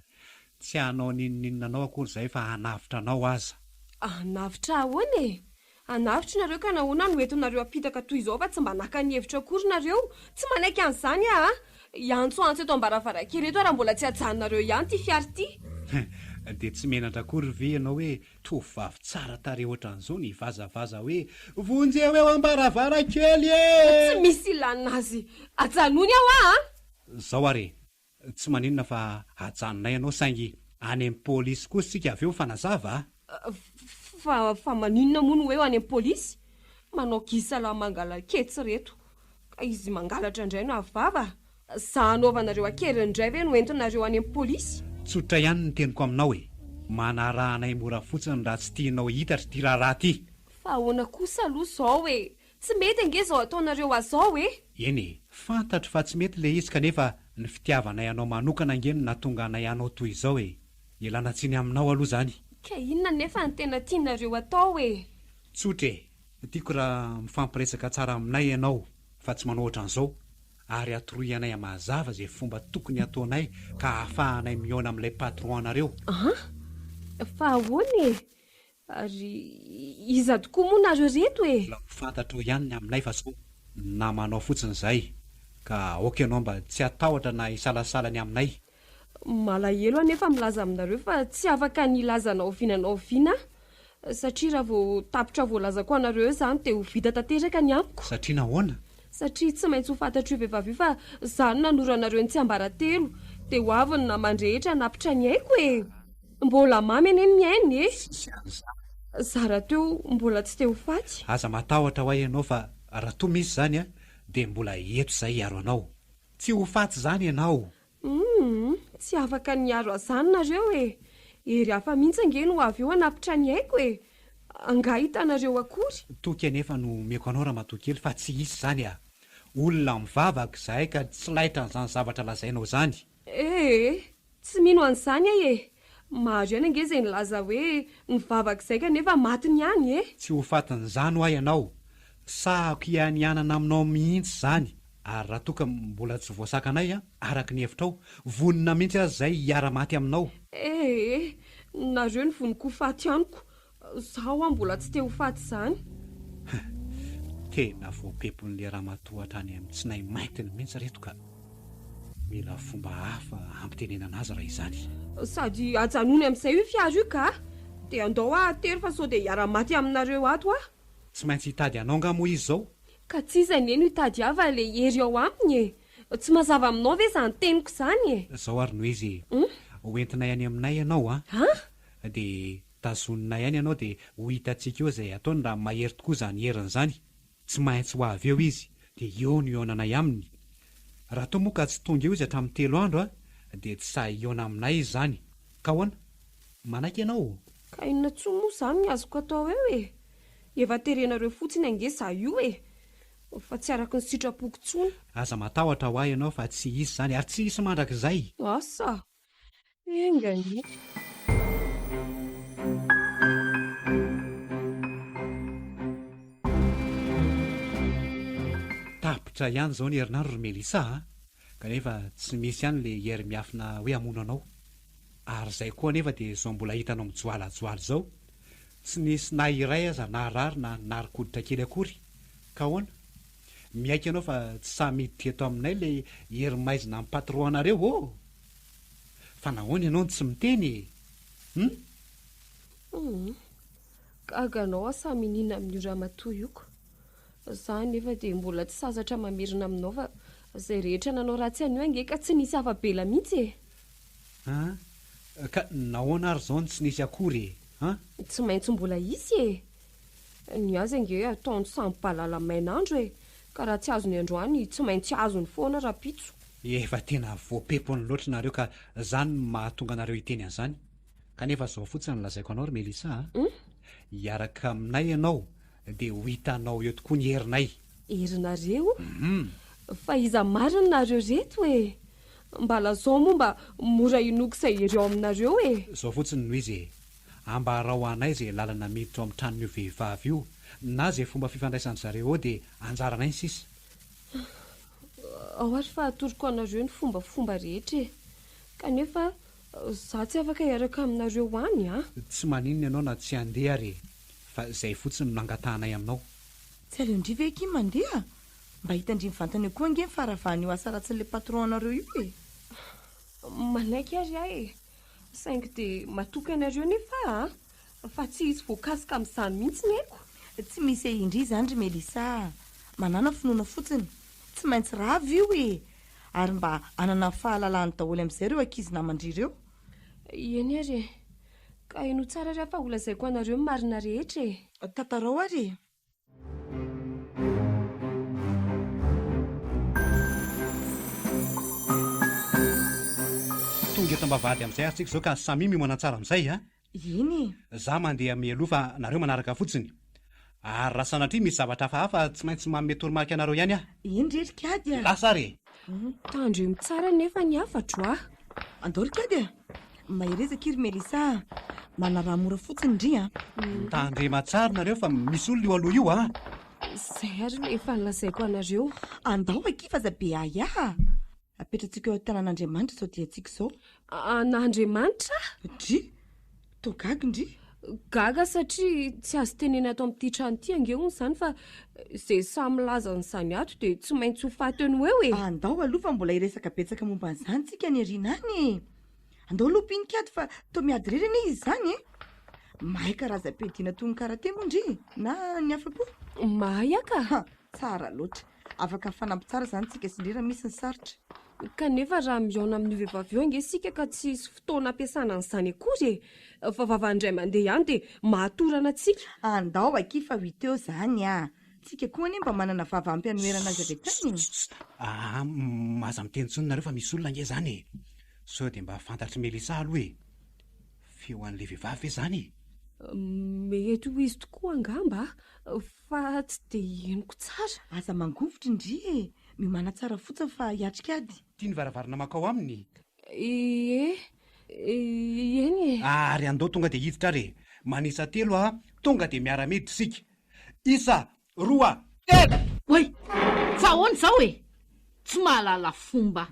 Tsy hanao n'inon'inona anao akory izahay fa hanavotra anao aza. Hanavotra ahoana e? Hanavotra nareo ka nahoana no entinareo apitaka toy izao fa tsy mba naka ny hevitra akory nareo? Tsy manaiky an'izany aho a! Hiantsoantso eto am-baravarankely eto aho raha mbola tsy ajanonareo ihany ity fiara ity. Dia tsy menatra akory ve ianao hoe tovovavy tsara tarehy ohatran'izao no hivazavaza hoe vonjeo eo am-baravarankely e! Tsy misy ilana azy. Ajanony aho a! Zao ary e! Tsy maninona fa ajanonay ianao saingy any amin'ny polisy kosa isika avy eo mifanazava a! Fa fa maninona moa no hoe any amin'ny polisy? Manao gisala mangala-ketsy reto. Ka izy mangalatra indray no avo vava? Za hanaovanareo an-keriny indray ve no entinareo any amin'ny polisy? Tsotra ihany ny teniko aminao e! Manaraha anay mora fotsiny raha tsy tianao hitatra ity raharaha ity! Fa ahoana kosa aloha izao e! Tsy mety ange izao ataonareo azy izao e! Eny e, fantatro fa tsy mety ilay izy kanefa ny fitiavanay anao manokana ange no nahatonga anay hanao toy izao e! Ialana tsiny aminao aloha izany. Ka inona anefa no tena tianareo atao e? Tsotra e, tiako raha mifampiresaka tsara aminay ianao fa tsy manao ohatran'izao ary atoroy anay mazava izay fomba tokony hataonay ka ahafahanay mihaona amin'ilay patron anareo. An! Fa ahoana e? Ary iza tokoa moa nareo reto e? Mbola ho fantatrao ihany ny aminay fa sao namanao fotsiny izahay ka aoka ianao mba tsy hatahotra na hisalasala ny aminay. Malahelo aho nefa milaza aminareo fa tsy afaka ny hilaza na oviana na oviana aho. Satria raha vao tapitra voalazako anareo eo izany dia ho vita tanteraka ny amiko. Satria nahoana? Satria tsy maintsy ho fantatr'io vehivavy io fa izaho no nanoro anareo ny tsiambaratelo. Dia ho avy ny naman-drehetra hanapitra ny aiko e! Mbola mamy anie ny miaina e! Izaho rahateo mbola tsy te ho faty. Aza matahotra ho'a ianao fa raha toa misy izany an, dia mbola eto izahay hiaro anao. Tsy ho faty izany ianao. Humm, tsy afaka ny hiaro ahy izany nareo e! Hery hafa mihitsy ange no ho avy eo hanapitra ny aiko e! Angaha hitanareo akory? Toky anefa no omeko anao ramatoa kely fa tsy hisy izany a! Olona mivavaka izahay ka tsy laitran'izany zavatra lazainao izany. Ee, tsy mino an'izany aho e! Maro ihany ange izay nilaza hoe nivavaka izay kanefa matiny ihany e! Tsy ho fatin'izany hoa ianao. Sahako hianianana aminao mihitsy izany ary raha toa ka mbola tsy voasakanay araka ny hevitrao, vonona mihitsy aza izay hiara-maty aminao. Ee, nareo no vonon-ko faty amiko, Za hoa mbola tsy te ho faty izany. Huh! Tena voapepon'le ramatoa hatrany amin'ny tsinay maintiny mihitsy reto ka! Mila fomba hafa hampitenenana azy raha izany. Sady ajanony amin'izay io fiara io ka! Dia andao aho atero fa sao dia hiara-maty aminareo ato aho. Tsy maintsy hitady anao nga moa izy izao? Ka tsy iza anie no hitady ahy fa ilay hery ao aminy e! Tsy mazava aminao ve izany teniko izany e? Izao ary no izy e! Ho entinay any aminay ianao an! Dia Tazoninay any ianao dia ho hitantsika eo izay ataony raha mahery tokoa izany heriny izany. Tsy maintsy ho avy eo izy dia eo no hihaonanay aminy. Raha toa moa ka tsy tonga eo izy hatramin'ny telo andro dia tsy sahy hihaona aminay izy izany. Ka ahoana? Manaiky ianao? Ka inona intsony moa izany ny azoko atao eo e? Efa terenareo fotsiny ange izaho io e! Fa tsy araka ny sitrapoko intsony. Aza matahotra ho ahy ianao fa tsy hisy izany ary tsy hisy mandrakizay. Asa! Enga anie. Tapitra ihany izao ny herinandro ry Melissa a! Kanefa tsy misy ihany le hery miafina hoe hamono anao. Ary izay koa anefa dia izao mbola hitanao mijoalajoala izao. Tsy nisy na iray aza naharary na narikoditra kely akory. Ka ahoana? Miaiky ianao fa tsy sahy miditra eto aminay le hery maizina amin'ny patron anareo ô! Fa nahoana ianao no tsy miteny e? Hum? Hum. Gaga anao aho sahy miniana amin'io ramatoa io ko. Za anefa dia mbola tsy sasatra mamerina aminao fa izay rehetra nanao ratsy an'io ange ka tsy nisy afa-bela mihitsy e. An? Ka nahoana ary izao no tsy nisy akory e? An? Tsy maintsy mbola hisy e. Ny azy ange ataony samy balala main'andro e! Ka raha tsy azony androany tsy maintsy azony foana rahampitso. Efa tena voapepony loatra nareo ka zany no mahatonga anareo hiteny an'izany. Kanefa zao fotsiny no lazaiko anao ry Melissa a! Hiaraka aminay ianao dia ho hitanao eo tokoa ny herinay. Herinareo? Fa iza marina nareo reto e? Mba lazao moa mba mora inoako izay hery ao aminareo e! Zao fotsiny no izy e! Ambarao anay izay lalana miditra ao amin'ny tranon'io vehivavy io na izay fomba fifandraisan-dry zareo ao dia anjaranay ny sisa. Ao ary fa atoroko anareo ny fombafomba rehetra e! Kanefa za tsy afaka hiaraka aminareo any a! Tsy maninona ianao na tsy handeha ary e! Fa izay fotsiny no angatahanay aminao. Tsy aleon-dry ve akia mandeha? Mba hitan-dry mivantana eo koa ange ny faharavan'io asa ratsin'ilay patron anareo io e! Manaiky ary aho e! Saingy dia matoky anareo nefa aho a! Fa tsy hisy voakasika amin'izany mihitsy ny aiko. Tsy misy ahian-dry izany ry Melissa a! Manàna finoana fotsiny. Tsy maintsy rava io e! Ary mba hanana ny fahalalahany daholo amin'izay ireo ankizy naman-dry ireo. Eny ary e! Ka henoy tsara ary aho fa holazaiko anareo ny marina rehetra e! Tantarao ary e! Tonga eto ambavahady amin'izay ary tsika izao ka samia miomana tsara amin'izay a! Eny e! Za mandeha mialoha fa nareo manaraka fotsiny. Ary raha sanatria misy zavatra hafahafa tsy maintsy manome toromarika anareo ihany aho. Eny re ry kiady a! Lasa ary e! Tandremo tsara anefa ny hafatro a! Andao ry kiady a! Mahereza akia ry Melissa a! Manaraha mora fotsiny ndry a! Tandrema tsara nareo fa misy olona io aloha io a! Izay ary no efa nolazaiko anareo. Andao akia fa aza be ahiahy a! Apetratsika eo an-tanan'Andriamanitra izao diantsika izao. An'Andriamanitra? Dry! Toa gaga ndry. Gaga satria tsy azo tenena ato amin'ity trano ity ange hono izany fa izay sahy milaza an'izany ato dia tsy maintsy ho faty eo no eo e! Andao aloha fa mbola hiresaka betsaka momba an'izany tsika any aoriana any e! Andao aloha mpinikady fa toa miady irery anie izy izany e! Mahay karazam-piadiana toy ny karate moa ndry na ny hafa koa? Mahay aho ka! Ha! Tsara loatra. Afaka mifanampy tsara izany tsika sy ndry raha misy ny sarotra. Kanefa raha mihaona amin'io vehivavy io ange isika ka tsy hisy fotoana hampiasana an'izany akory e! Fa vava indray mandeha ihany dia mahatorana antsika. Andao akia fa ho hita eo izany a! Tsika koa anie mba manana vava ampy hanoherana azy avy hatrany e! Aa, aza miteny intsony nareo fa misy olona ange izany e! Sao dia mba fantatr'i Melissa aloha e! Feo an'ilay vehivavy ve izany e? Mety ho izy tokoa angamba fa tsy dia henoko tsara. Aza mangovitra ndry e! Miomàna tsara fotsiny fa hiatrika ady. Ity ny varavarana mankao aminy. Ie, eny e. Ary andao tonga dia hiditra ary e! Manisa telo a, tonga dia miara-miditra isika. Isa, roa, telo! Oay! Fa ahoana izao e? Tsy mahalala fomba.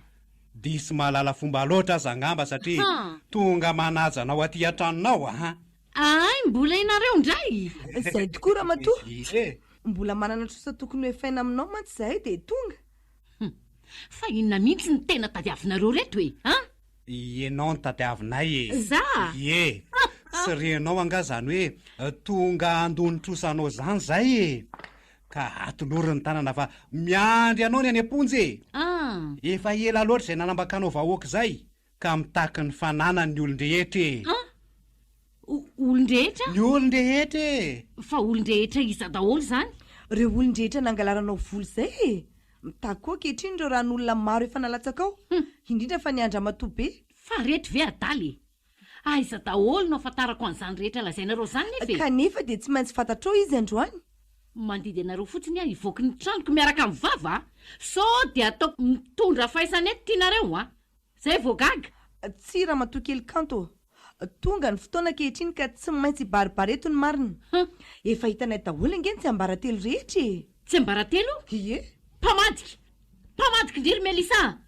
Diso mahalala fomba loatra aza angamba satria tonga manaja anao aty an-tranonao a! Ay, mbola ianareo indray? Izay tokoa ramatoa. Ie. Mbola manana trosa tokony ho efaina aminao mantsy izahay dia tonga. Hum. Fa inona mihitsy no tena tadiavinareo reto e? An? Ianao no tadiavinay e! Za? Ie! Tsy renao angaha izany hoe tonga handoa ny trosanao izany izay e! Ka atolory ny tanana fa miandry anao ny any am-ponja e! An! Efa ela loatra izay nanambakanao vahoaka izay ka mitaky ny fananany ny olon-drehetra e! An! Olon-drehetra? Ny olon-drehetra e! Fa olon-drehetra iza daholo izany? Ireo olon-drehetra nangalaranao vola izay e! Mitaky koa ankehitriny ireo ran'olona maro efa nalatsakao, indrindra fa ny an-dRamatoa be. Fa reto ve adala e! Aiza daholo no ahafantarako an'izany rehetra lazainareo izany nefa e! Kanefa dia tsy maintsy fantatrao izy androany. Mandidy anareo fotsiny aho hivoaky ny tranoko miaraka amin'ny vava a! Sao dia ataoko mitondra faisana eto ty nareo a! Zay vao gaga! Tsia ramatoa kely kanto ô! Tonga ny fotoana ankehitriny ka tsy maintsy hibaribary eto ny marina. Hum! Efa hitanay daholo ange ny tsiambaratelo rehetra e! Tsiambaratelo? Ie! Mpamadika! Mpamadika indry ry Melissa a!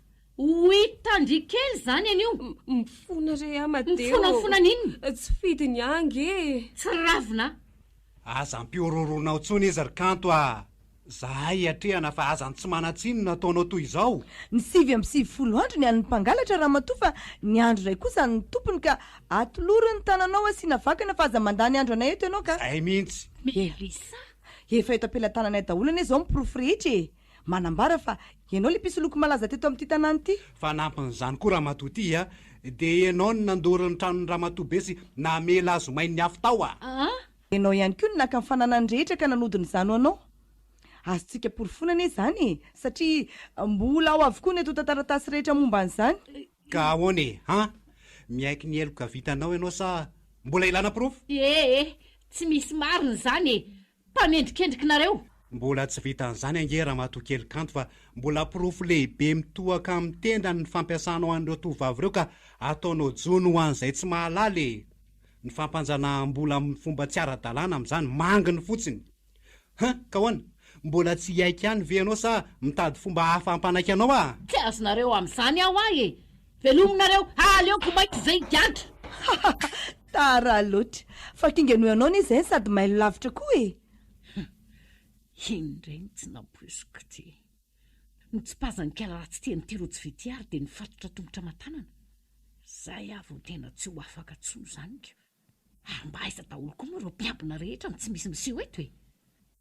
Ho hitan-dry kely izany anio! Mifona re Amadeo! Mifonafona an'inona? Tsy fidiny ahy ange e! Tsy ravina a! Aza ampihorohoroanao intsony izy ry Kanto a! Zahay hiatrehana fa aza ny tsy manan-tsiny no ataonao toy izao. Ny 99 andro ny an'ny mpangalatra ramatoa fa ny andro iray kosa an'ny tompony ka atolory ny tananao asiana vakana fa aza mandany andro anay eto ianao ka. Zay mihitsy. Melissa. Efa eto am-pelatananay daholo anie izao ny porofo rehetra e! Manambara fa ianao ilay mpisoloky malaza teto amin'ity tanàna ity. Fanampin'izany koa ramatoa ity a, dia ianao no nandoro ny tranon'i ramatoa be sy namela azy ho main'ny afo tao a! Aa! Ianao ihany koa no naka ny fananany rehetra ka nanodina izany ho anao. Azontsika porofoina anie izany e! Satria mbola ao avokoa ny antontan-taratasy rehetra momba an'izany. Ka ahoana e? Han? Miaiky ny heloka vitanao ianao sa mbola ilana porofo? Ee, tsy misy marina izany e! Mpamendrikendriky nareo! Mbola tsy vitan'izany ange ramatoa kely kanto fa mbola porofo lehibe mitohaka amin'ny tendany ny fampiasanao an'ireo tovovavy ireo ka ataonao jono ho an'izay tsy mahalala e! Ny fampanjanaham-bola amin'ny fomba tsy ara-dalàna amin'izany manginy fotsiny. Huh! Ka ahoana? Mbola tsy hiaiky ihany ve ianao sa mitady fomba hafa hampanaiky anao aho? Tsy azonareo amin'izany aho ahy e! Velominareo, aleoko maika izay higadra! Tara loatra! Fa kinga noho ianao anie izay no sady mailo lavitra koa e! Huh! Iny indray no tsy nampoiziko ity. Notsipazan'i Kala ratsy ity an'ity rojo vy ity ary dia nifatotra tongotra aman-tanana. Zay aho vao tena tsy ho afaka tsony zany ko! Ary mba aiza daholo koa moa ireo mpiambina rehetra no tsy misy miseho eto e!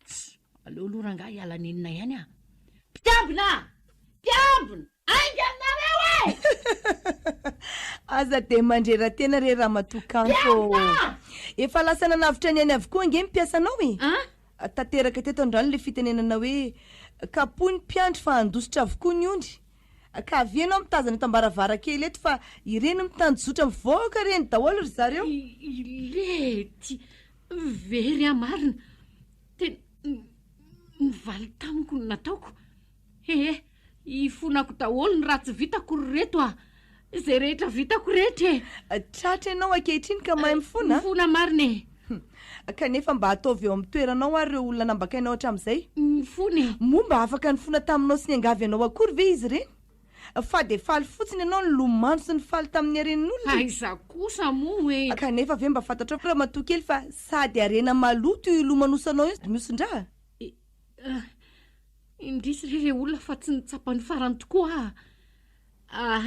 Tss! Aleo aloha rangahy hiala nenina ihany ah! Mpiambina! Mpiambina! Aingana nareo e! Aza dia mandrera-tena re ramatoa Kanto ô! Mpiambina! Efa lasa nanavotra ny ainy avokoa ange ny mpiasanao e! An? Tanteraka teto androany ilay fitenenana hoe kapohy ny mpiandry fa handositra avokoa ny ondry. Ka avia ianao mitazana eto ambaravarakely eto fa ireny mitanjozotra mivoaka ireny daholo ry zareo. I lety, very aho marina. Tena nivaly tamiko ny nataoko. Ee, ifonako daholo ny ratsy vitako ry reto a! Izay rehetra vitako rehetra e! Tratra ianao ankehitriny ka mahay mifona a! Mifona marina e! Kanefa mba ataovy eo amin'ny toeranao ary ireo olona nambakainao hatramin'izay. Mifona e! Moa mba afaka nifona taminao sy niangavy anao akory ve izy ireny? Fa dia faly fotsiny ianao nilomano sy nifaly tamin'ny haren'olona e! Aiza kosa moa e! Kanefa ve mba fantatrao ramatoa kely fa sady harena maloto io ilomanosanao io no mihosin-draha? Indrisy re re olona fa tsy nitsapa ny farany tokoa aho.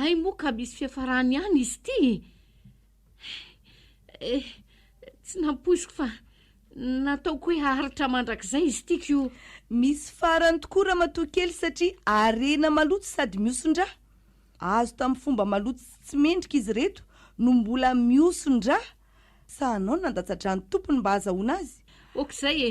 Hay moa ka misy fiafarany ihany izy ity. Eh, eh. Tsy nampoiziko fa nataoko hoe haharitra mandrakizay izy ity ko. Misy farany tokoa ramatoa kely satria harena maloto sady mihoson-drà. Azo tamin'ny fomba maloto sy tsy mendrika izy ireto no mbola mihoson-drà. Sa anao no nandatsa-drà ny tompony mba hahazahoana azy? Ok'izay e!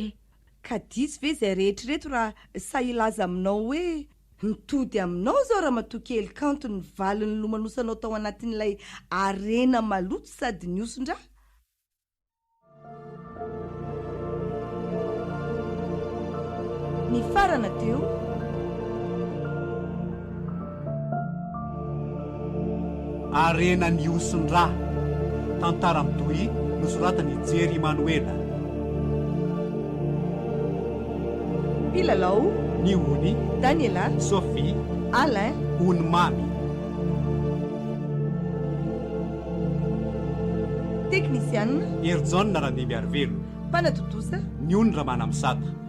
Ka diso ve izay rehetra ireto raha sahy hilaza aminao hoe mitody aminao izao ramatoa kely kanto ny valin'ny lomanosanao tao anatin'ilay harena maloto sady nihoson-drà? Nifarana teo. Harena nihoson-drà. Tantara mitohy nosoratan'i Jerry Manoela. Mpilalao. Ny Ony. Daniela. Sophie. Alain. Ony Mamy. Teknisiana. Herijaona Randimbiarivelo. Mpanatontosa. Ny Ony Ramanamisata.